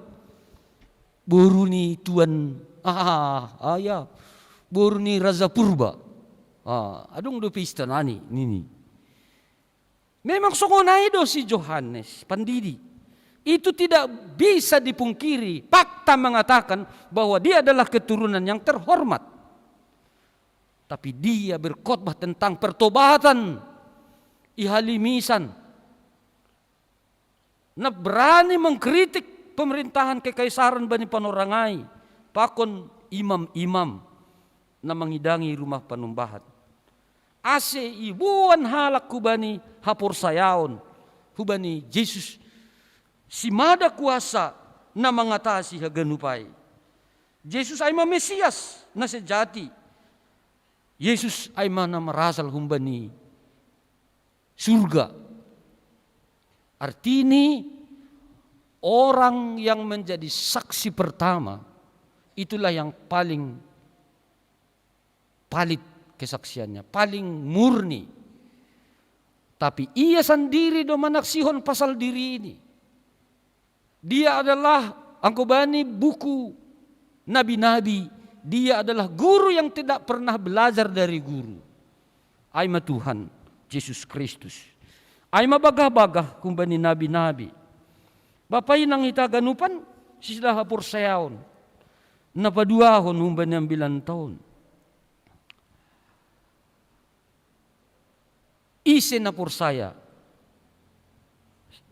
Boru ni Tuan, ah, ah, ah, ya. Boru ni Raja Purba. Ah, adong dope istana ni, nini. Memang songon ai do si Johannes Pandidi. Itu tidak bisa dipungkiri, fakta mengatakan bahwa dia adalah keturunan yang terhormat. Tapi dia berkhotbah tentang pertobatan i halimisan. Na berani mengkritik pemerintahan kekaisaran bani panorang ai, pakon imam-imam na mangidangi rumah panumbahan. Ase iboan halak hubani haporsayaon, hubani Jesus, simada kuasa na mangatasi haganup ai. Jesus ai ma Mesias na sejati. Jesus ai ma na marasal humbani surga. Artini, orang yang menjadi saksi pertama, itulah yang paling palit kesaksiannya, paling murni. Tapi ia sandiri do manaksihon pasal diri ini. Dia adalah, anggo bani buku nabi-nabi, dia adalah guru yang tidak pernah belajar dari guru. Ai ma Tuhan Jesus Kristus. Ai ma bagah-bagah humbani nabi-nabi. Bapa inang hita haganupan, Sisda haporsayaon na paduahon humbani ambilan taon. Ise na porsaya,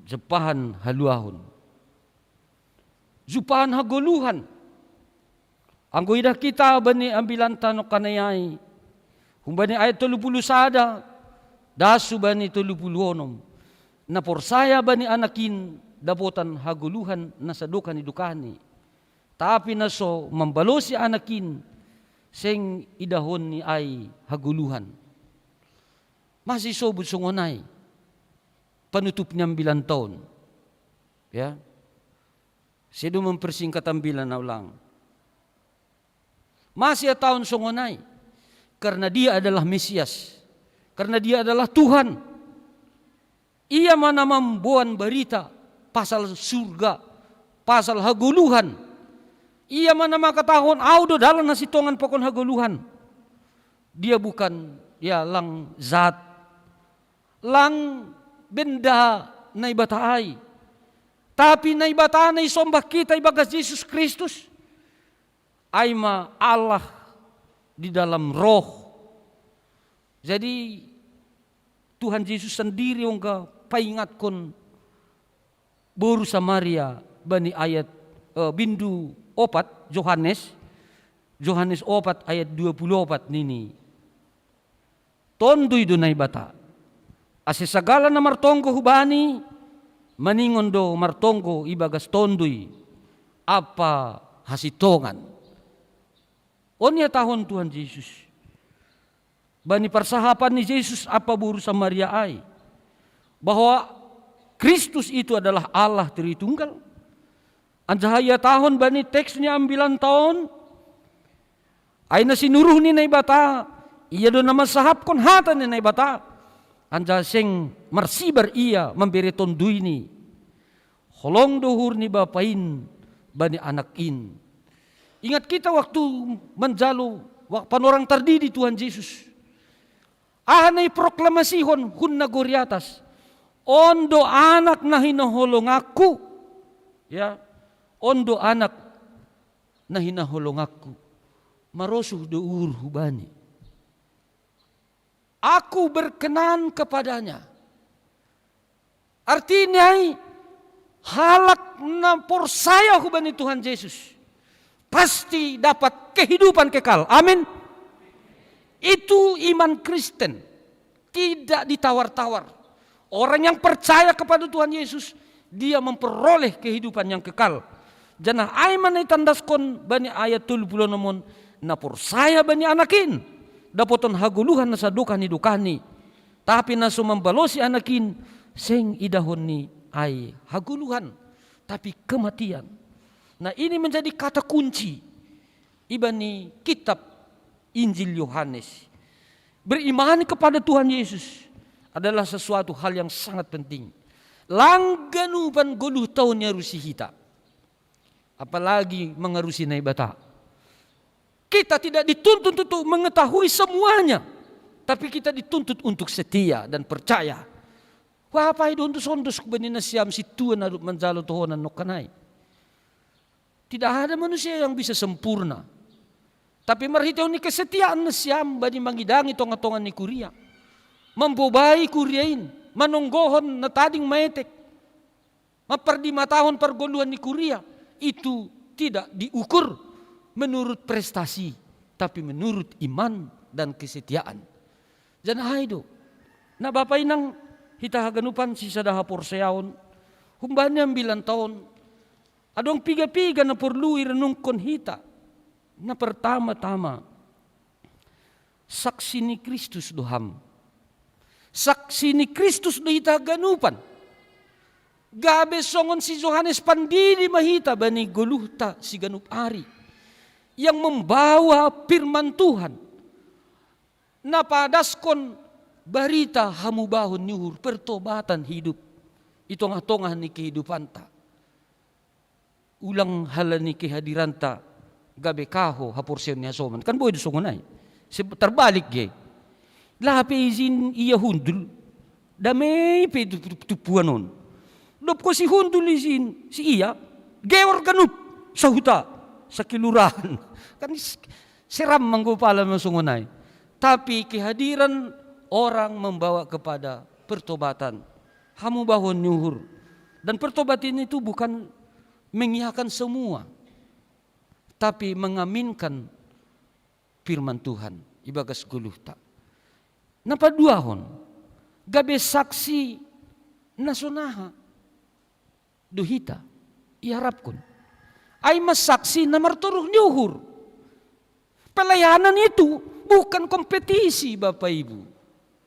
jumpahan haluahon, jumpahan hagoluhan. Anggo idah hita bani ambilan taon nangkaningan, humbani ayat tolu pulu sada das hubani tolu pulu onom, na porsaya bani Anak in dapotan hagoluhan na sadokah ni dokahni. Tapi na so mambalosi Anak in, seng idahonni ai hagoluhan. Mase isobut songon ai panutup ni ambilan taon? Ya. Sedo mempersingkat ambilan na ulang. Mase ia taon songon ai? Karena Dia adalah Mesias. Karena Dia adalah Tuhan. Ia ma na mamboan barita pasal surga, pasal hagoluhan. Ia ma na mangkatahon, "Ahu do dalan, hasintongan, pakon hagoluhan." Dia bukan, ya, lang zat, lang benda Naibata ai. Tapi Naibata na isombah hita ibagas Jesus Kristus, ai ma Allah di dalam roh. Jadi, Tuhan Jesus sendiri anggo paingatkon boru Samaria bani ayat, eh, bindu opat, Johannes, Johannes opat ayat dua pulu opat nini: Tonduy do Naibata, ase sagala na martonggo hu Bani, maningon do martonggo ibagas Tonduy ampa hasintongan. On ihatahon Tuhan Jesus bani parsahapan ni Jesus ampa boru Samaria ai, bahwa Kristus itu adalah Allah Tritunggal. Anjaha ihatahon bani teks ni ambilan taon, ai na sinuruh ni Naibata, Ia do na mansahapkon hata ni Naibata, anjaha seng marsibar Ia mambere Tonduyni. Holong do uhur ni Bapa in bani Anak in. Ingat hita waktu manjalo, wak-, panorang tardidi Tuhan Jesus, aha na iproklamasihon hun nagori atas? "On do Anak na hinaholonganku." Ya, "On do Anak na hinaholonganku." Marosuh do uhur hu Bani. "Aku berkenan kepadanya." Artina ai, halak na porsaya hubani Tuhan Jesus pasti dapat kehidupan kekal. Amin. Itu iman Kristen. Tidak ditawar-tawar. Orang yang percaya kepada Tuhan Yesus, dia memperoleh kehidupan yang kekal. Janah ai ma na itandaskon bani ayat tolu pulu onom on: Na porsaya bani Anak in dapoton hagoluhan na sadokah ni dokahni. Tapi na so mambalosi Anak in, seng idahonni ai hagoluhan, tapi kematian. Nah, ini menjadi kata kunci ibani kitab Injil Yohanes. Beriman kepada Tuhan Yesus adalah sesuatu hal yang sangat penting. Lang ganupan goluh taon niarusi hita, apalagi mangarusi Naibata. Kita tidak dituntut untuk mengetahui semuanya, tapi kita dituntut untuk setia dan percaya. Huapai do ondos-ondos hubani nasiam sintua na dob manjalo tohonan nongkan ai? Tidak ada manusia yang bisa sempurna. Tapi marhitehon ni kesetiaan nasiam bani mangidangi tonga-tonga ni kuria, mambobai kuria in, manonggohon na tading maetek, mampardimatahon pargoluhan ni kuria, itu tidak diukur menurut prestasi, tapi menurut iman dan kesetiaan. Janah ai do, na Bapa inang, hita haganupan sisada haporseaon, humbani ambilan taon, adong piga-piga na porlu irenungkon hita. Na pertama-tama, saksi ni Kristus do ham. Saksi ni Kristus do hita haganupan. Gabe songon si Johannes Pandidi ma hita bani goluhta siganup ari, yang membawa firman Tuhan, na padaskon barita hamubahon ni uhur, pertobatan hidup i tongah-tongah ni kehidupanta. Ulang halani kehadiranta gabe kaho haporseaon ni hasoman. Kan boi do songon ai. Se-, tarbalik ge. Lape izin ia hundul, dame pe tu-, tu-, tumpuan on. Dob kosi hundul izin, si ia, Geor ganup sahuta, sakelurahan. Kan s-, seram manggupala masongonai. Tapi kehadiran orang membawa kepada pertobatan. Hamu bahon ni uhur. Dan pertobatan itu bukan mengiyakan semua, tapi mengaminkan firman Tuhan ibagas goluhta. Napaduahon, gabe saksi na sonaha do hita iharapkon. Ai ma saksi na martoruh ni uhur. Pelayanan itu bukan kompetisi, Bapak Ibu.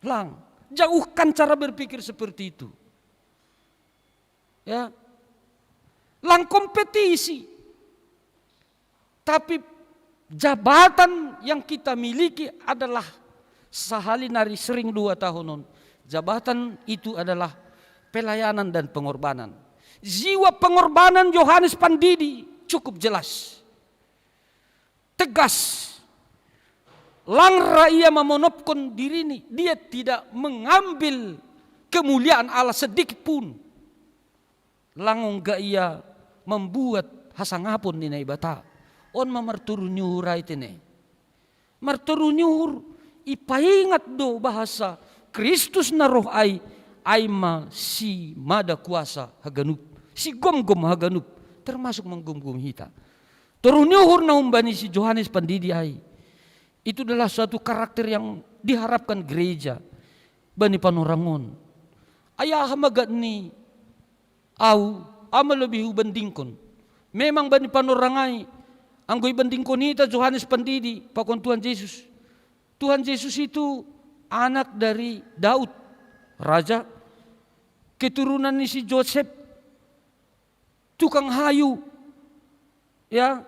Lang, jauhkan cara berpikir seperti itu. Ya. Lang kompetisi. Tapi jabatan yang kita miliki adalah sahali nari sering dua tahunon. Jabatan itu adalah pelayanan dan pengorbanan. Jiwa pengorbanan Yohanes Pandidi cukup jelas. Tegas. Lang ra ia mamonopkon dirini, dia tidak mengambil kemuliaan Allah sedikit pun. Lang ongga ia membuat hasangapon ni Naibata. On ma martoruh ni uhur ai tene. Martoruh ni uhur ipaingat do bahasa Kristus na roh ai, ai ma simada kuasa haganup, sigomgom haganup, termasuk manggomgom hita. Toruh ni uhur na humbani si Yohanes Pandidi ai. Itu adalah suatu karakter yang diharapkan gereja bani panorang on. Ai aha ma gati ni au, au ma lobi hubandingkon. Memang bani panorang ai, anggo ibandingkon hita Yohanes Pandidi pakon Tuhan Yesus. Tuhan Yesus itu anak dari Daud, raja, keturunan ni si Josep, tukang hayu. Ya,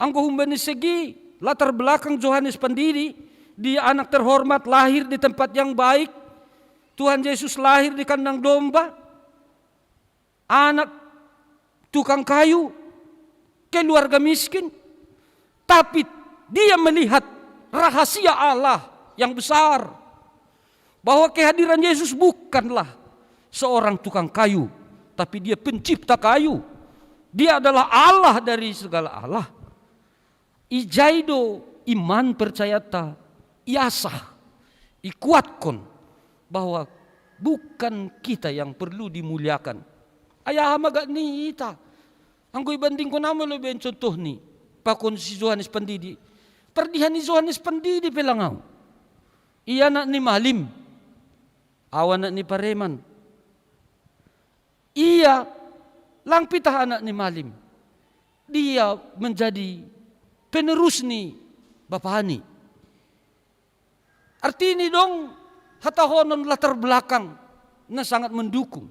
anggo humbani segi latar belakang Yohanes Pandidi, dia anak terhormat, lahir di tempat yang baik. Tuhan Yesus lahir di kandang domba, anak tukang kayu, keluarga miskin. Tapi dia melihat rahasia Allah yang besar, bahwa kehadiran Yesus bukanlah seorang tukang kayu, tapi dia pencipta kayu. Dia adalah Allah dari segala Allah. Ijai do iman percayata iasah, ikuatkon, bahwa bukan kita yang perlu dimuliakan. Ai aha ma gati ni hita? Anggo ibandingkon, au ma lobi contoh ni, pakon si Yohanes Pandidi. Pardihan ni Yohanes Pandidi pe lang au. Ia anak ni malim, au anak ni pareman. Ia lang pitah anak ni malim. Dia menjadi penerus ni bapani. Artini dong hatahonon latar belakang na sangat mendukung.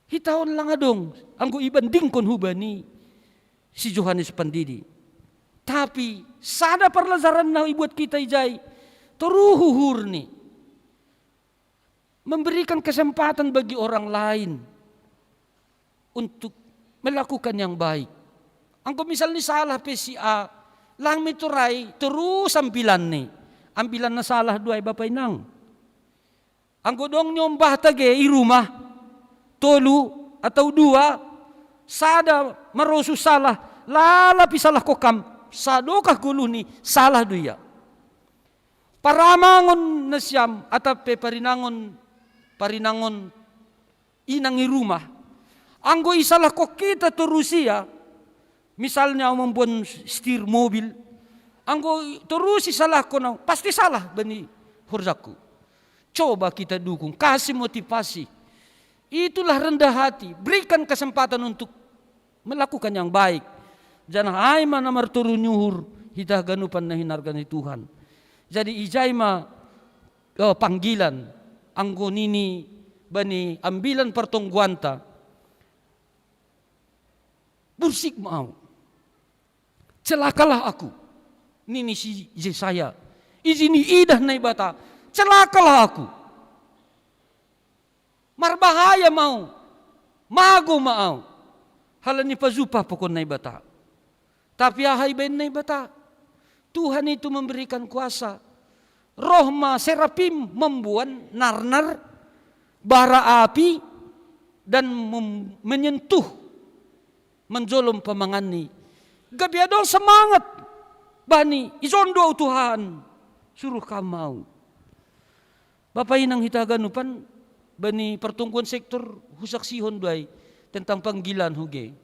Hita on lang adong, anggo ibandingkon hubani si Yohanes Pandidi. Tapi sada parlajaran na ibuat kita ijai, toruh uhurni, memberikan kesempatan bagi orang lain untuk melakukan yang baik. Anggo misal ni salah pe si A, lang mitorai terus ambilanni. Ambilan na salah do ai, Bapa Inang. Anggo dong niombah tage i rumah, tolu atau dua, sada marosu salah, lalap isalahkon hamu, sadokah goluhni salah do ia. Paramangon nasiam atap pe parinangon, parinangon inang i rumah. Anggo isalahkon hita torus ia, misalnya au mamboan setir mobil, anggo torus isalahkon au, pasti salah bani horjangku. Coba kita dukung, kasih motivasi. Itulah rendah hati, berikan kesempatan untuk melakukan yang baik. Janah ai ma na martoruh ni uhur hita haganupan na hinarga ni Tuhan. Jadi ijai ma, eh, panggilan, anggo nini bani ambilan partonggoanta, bursik ma au. Celakalah aku, nini si Jesaya. Ijin iidah Naibata, celakalah aku. Marbahaya ma au, mago ma au. Halani pajumpah pakon Naibata. Tapi aha ibaen Naibata? Tuhan itu memberikan kuasa. Roh ma serafim mamboan narnar, bara api, dan mem- menyentuh manjolom pamanganni. Gabe adong semangat bani, "Ijon do au Tuhan, suruh kam ma au." Bapa inang hita haganupan, bani pertungkuan sektor husaksihon do ai tentang panggilan huge.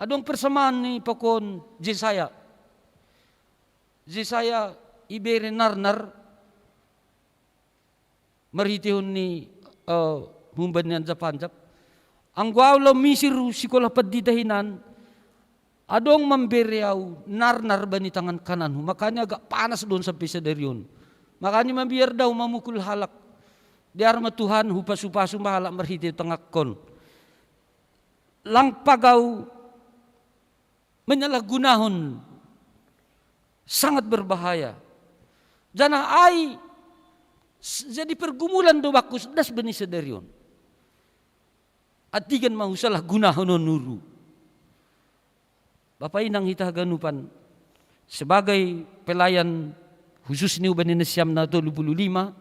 Adong persamaan ni pakon Jesaya. Jesaya ibere narnar marhitehon ni, eh, humban ni anjap-anjap. Anggo au laho misir hu sikola pandita hinan, adong mambere au narnar bani tangan kananhu. Makanya agak panas do on sampe sadari on. Makanya mabiar do au mamukul halak. Dear ma Tuhan, hupasu-pasu ma halak marhite tangakkon. Lang pagau menyalahgunahon sangat berbahaya. Janah ai s- jadi pergumulan do bakku das bani sadari on. Antigan ma husalahgunahon on uru. Bapa inang hita haganupan, sebagai pelayan khusus ni uban ni nasiam na tolu puluh lima,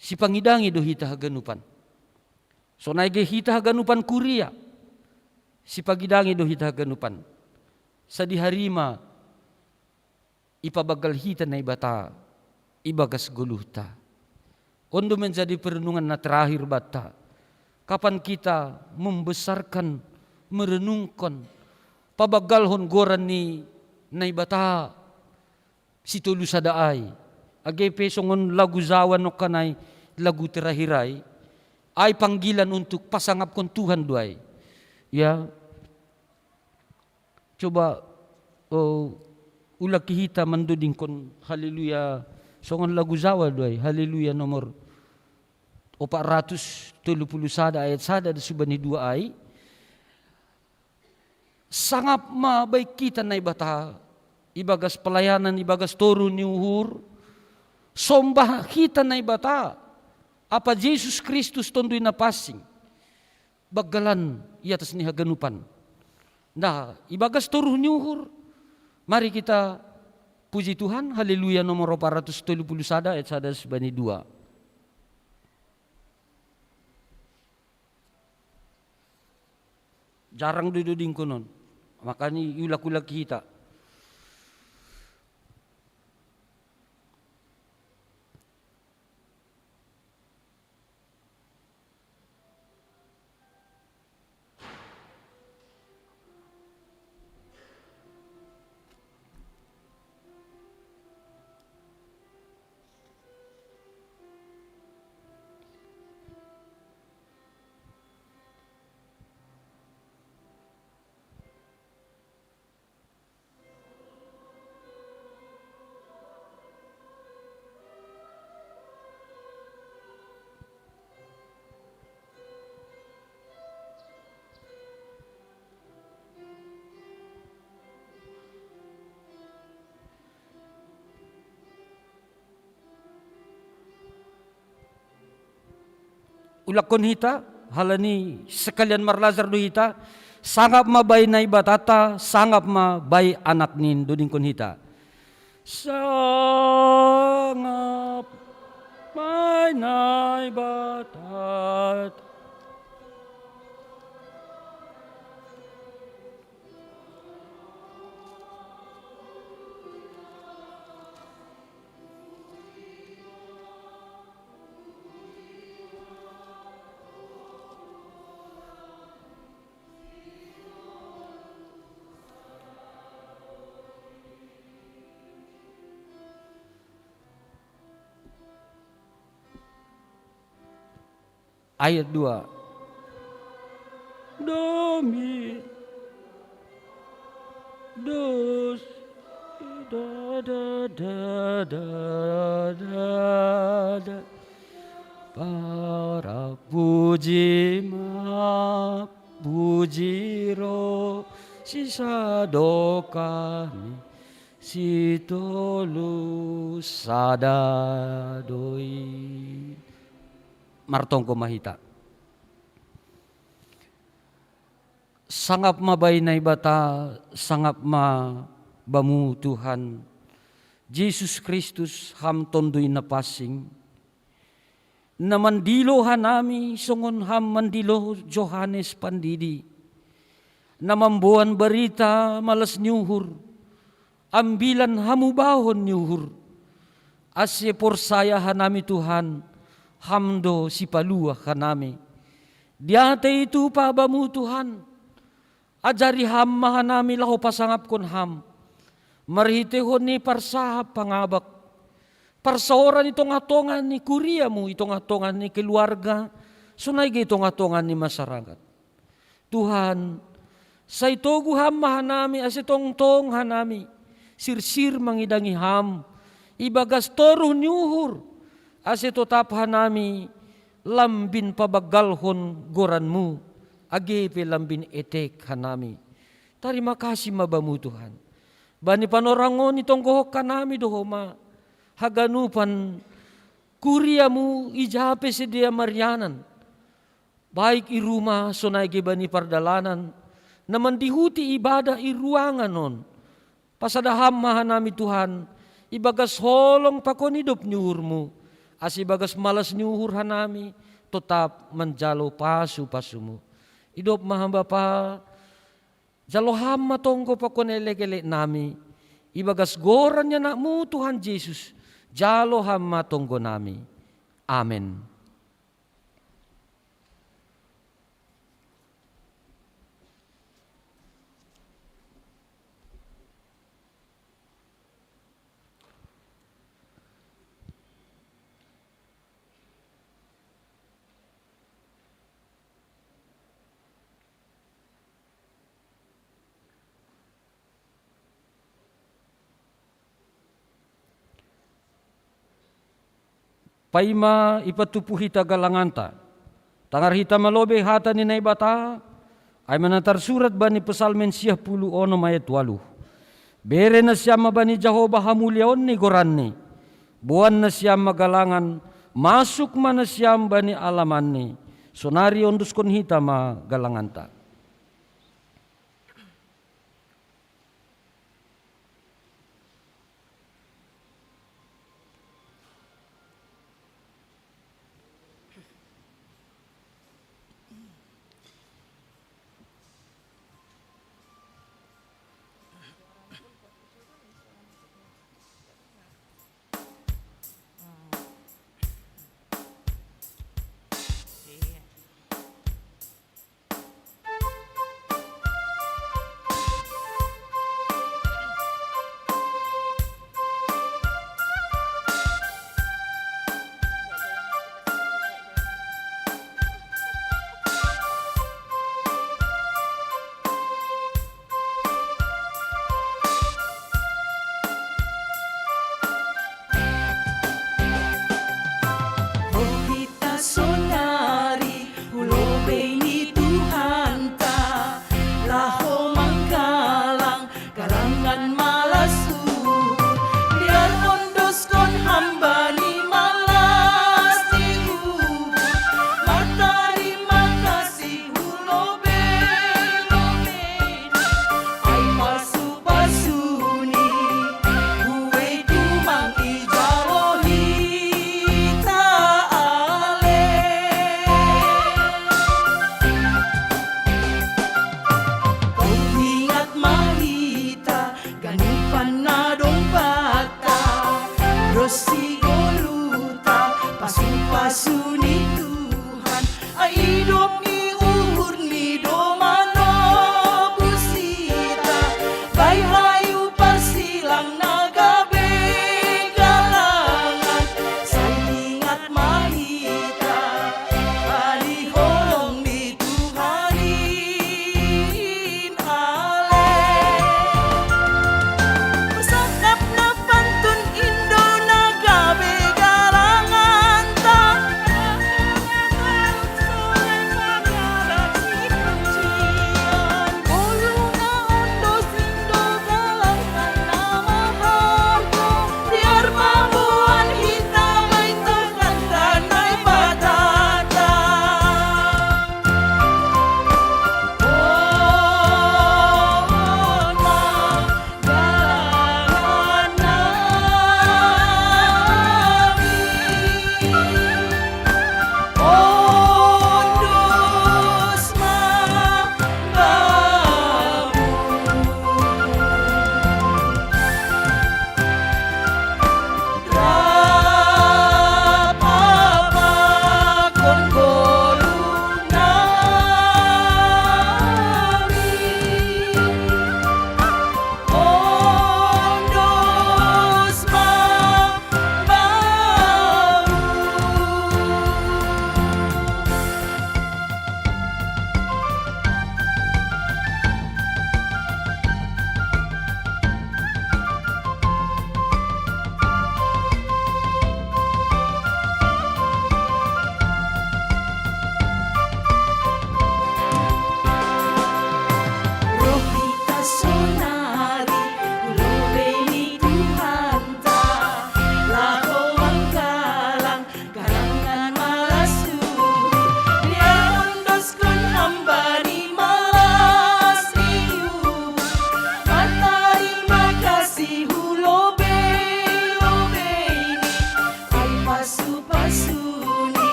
sipangidangi do hita haganupan. Sonai ge hita haganupan kuria, sipangidangi do hita haganupan. Sadihari ma ipabanggal hita Naibata ibagas goluhta. On do menjadi perenungan na terakhir banta. Kapan kita membesarkan, merenungkan, pabanggalhon goran ni Naibata sitolu sada ai. Age pe songon lagu Jawa nongkan ai, lagu terakhir ai. Ai panggilan untuk pasangapkon Tuhan do ai. Ya, coba, oh, ulaki hita mandodingkon haleluya, songon lagu Jawa do ai, haleluya nomor opat ratus tolu puluh sada ayat sada do subani dua ai. Sangap ma baen hita Naibata, ibagas pelayanan, ibagas toru ni uhur, sombah hita Naibata, apa Jesus Kristus Tonduy Na Pansing, banggalan i atas ni haganupan. Nah, ibagas toru ni uhur, mari kita puji Tuhan, haleluya nomor opat ratus tolu puluh sada ayat sada subani dua. Jarang do dodingkon on. Makanya iulak-ulak hita. Ulakkon hita, halani sekalian marlajar do hita, sangap ma bai Naibatanta, sangap ma bai Anakni, dodingkon hita. Sangap bai Naibatanta. Ayat dua. Domi dos da da da da da da. Para puji ma puji ro sisado kami sitolu sada doi. Martonggo ma hita. Sangap ma bai Naibata, sangap ma bamu Tuhan Jesus Kristus, ham Tonduy Na Pansing. Na mandilo hanami songon Ham mandilo Johannes Pandidi, na mamboan barita malas ni uhur, ambilan hamubahon ni uhur, ase porsaya hanami Tuhan, Ham do sipalua hanami. Diatei tupa Bamu Tuhan, ajari Ham ma hanami laho pasangapkon Ham, marhiteihon ni parsahap pangabak, parsaoran i tongah-tongah ni kuriaMu, i tongah-tongah ni keluarga, sonai ge i tongah-tongah ni masyarakat. Tuhan, sai togu Ham ma hanami ase tongtong hanami sirsir mangidangi Ham, ibagas toruh ni uhur, ase totap hanami lambin pabanggalhon goranMu, age pe lambin etek hanami. Tarima kasih ma Bamu Tuhan. Bani panorang on itonggohon hanami do homa haganupan kuriaMu ija pe sidea marianan, baik i rumah sonai ge bani pardalanan, na mandihuti ibadah i ruangan on. Pasada Ham ma hanami Tuhan, ibagas holong pakon idop ni uhurMu, ase ibagas malas ni uhur hanami totap manjalo pasu-pasuMu. Idop ma Ham Bapa, jalo Ham ma tonggo pakon elek-elek nami, ibagas goran ni AnakMu Tuhan Jesus, jalo Ham ma tonggo nami. Amen. Paima ipatupu hita galanganta, tangar hita ma lobei hata ni Naibata, ai ma na tarsurat bani Psalmen siah pulu onom ayat ualuh: Bere nasiam ma bani Jahowa hamuliaon ni goranni, boan nasiam ma galangan, masuk ma nasiam bani alamanni. Sonari ondoskon hita ma galanganta.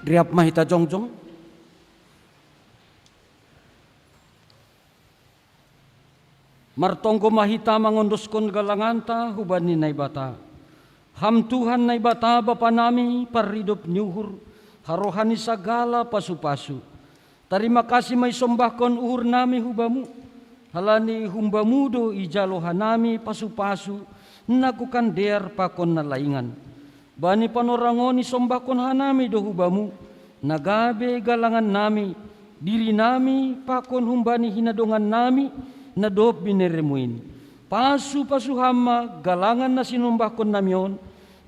Riap ma hita jongjong. Martonggo ma hita mangondoskon galanganta hubani Naibata. Ham Tuhan Naibata Bapa nami, parridop ni uhur, haroha ni sagala pasu-pasu. Tarima kasih ma isombahkon uhur nami hu Bamu, halani humbamu do ijalo hanami pasu-pasu, na gokan dear pakon na laingan. Bani panorang on isombahkon hanami do hu Bamu, na gabe galangan nami, diri nami pakon humbani hinadongan nami, na dob bineremu in. Pasu-pasu Ham ma galangan na sinombahkon nami on,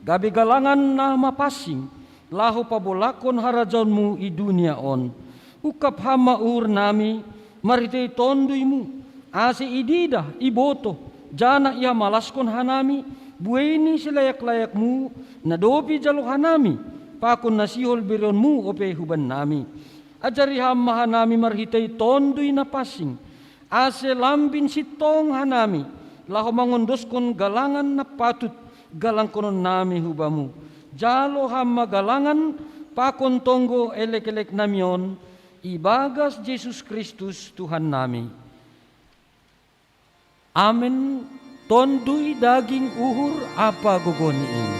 gabe galangan na mapansing, laho pabolakkon harajaonmu i dunia on. Ungkap Ham ma uhur nami, marhitei TonduyMu, ase ididah, ibotoh, janah ihamalaskon hanami, buei ni silayak-layakMu, na dob ijalo hanami, pakon na sihol bereonMu ope hubannami. Ajari Ham ma hanami marhitei Tonduy Na Pansing, ase lambin sintong hanami, laho mangondoskon galangan na patut galangkononnami hu Bamu. Jalo Ham ma galangan pakon tonggo elek-elek nami on, ibagas Jesus Kristus Tuhan nami. Amen. Tonduy, daging, uhur ampa gogoNi in.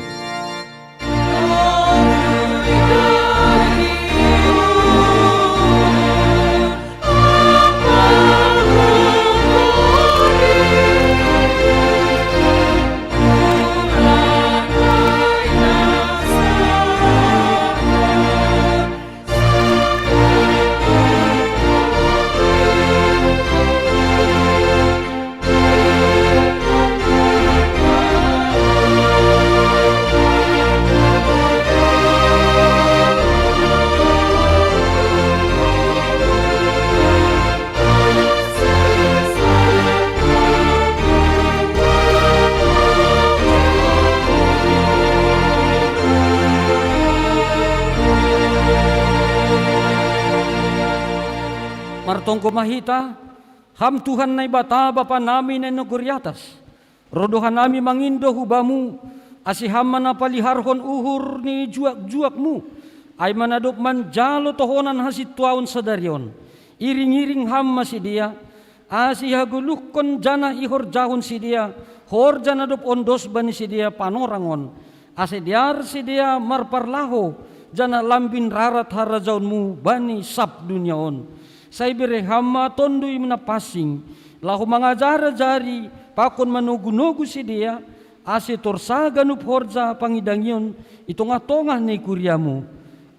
Martonggo ma hita. Ham Tuhan Naibata, Bapa nami na i nagori atas, ro do hanami mangindo hu Bamu, ase Ham ma na paliharhon uhur ni juak-juakMu, ai ma na dob manjalo tohonan hasintuaon sadari on. Iring-iring Ham ma sidea, ase ihagoluhkon janah ihorjahon sidea horja na dob ondos bani sidea panorang on, ase dear sidea marparlahou, janah lambin rarat harajaonMu bani sab dunia on. Sai bere Ham ma Tonduy Na Pansing, laho mangajar-ajari pakon manogu-nogu sidea, ase torsa ganup horja pangidangion i tongah-tongah ni kuriaMu.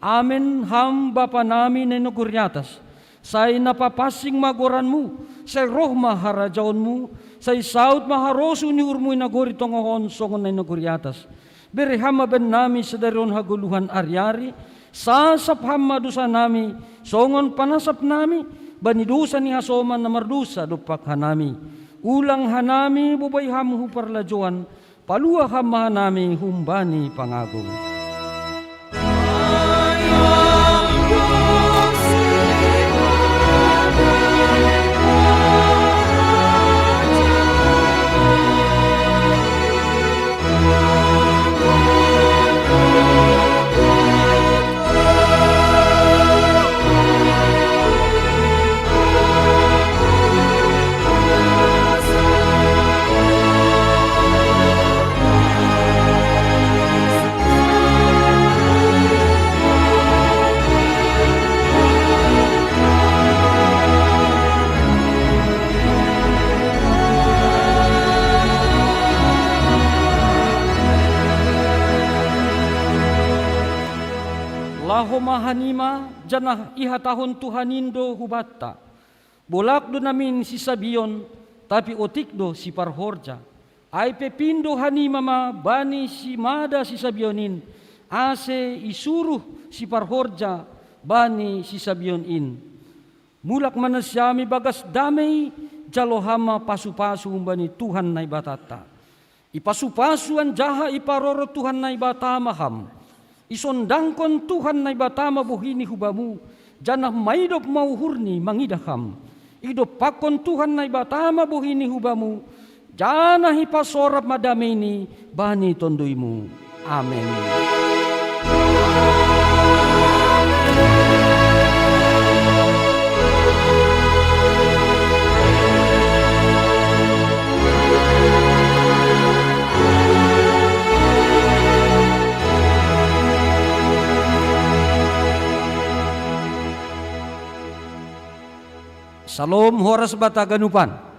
Amen. Ham Bapa nami na i nagori atas, sai na papansing ma goranMu, sai roh ma harajaonMu, sai saud ma harosuh ni uhurMu i nagori tongoh on songon na i nagori atas. Bere Ham ma bannami sadari on hagoluhan ari-ari, sasap Ham ma dousa nami, songon panasap nami bani dousa ni hasoman na mardousa dompak hanami. Ulang hanami bobai Ham hu parlajouan, palua Ham ma hanami humbani pangago. Laho ma hanima, janah ihatahon Tuhan in do hubanta: Bolak do namin sisabion, tapi otik do siparhorja. Ai pe pindo hanima ma bani simada sisabion in, ase isuruh siparhorja bani sisabion in. Mulak ma nasiam ibagas damei, jalo Ham ma pasu-pasu humbani Tuhan Naibatanta. Ipasu-pasu anjaha iparoro Tuhan Naibata ma Ham. Isondangkon Tuhan Naibata ma bohiNi hu Bamu, janah maidop ma uhurNi mangidah Ham. Idompakkon Tuhan Naibata ma bohiNi hu Bamu, janah ipasorap ma dameiNi bani TonduyMu. Amen. Salom horas bata ganupan.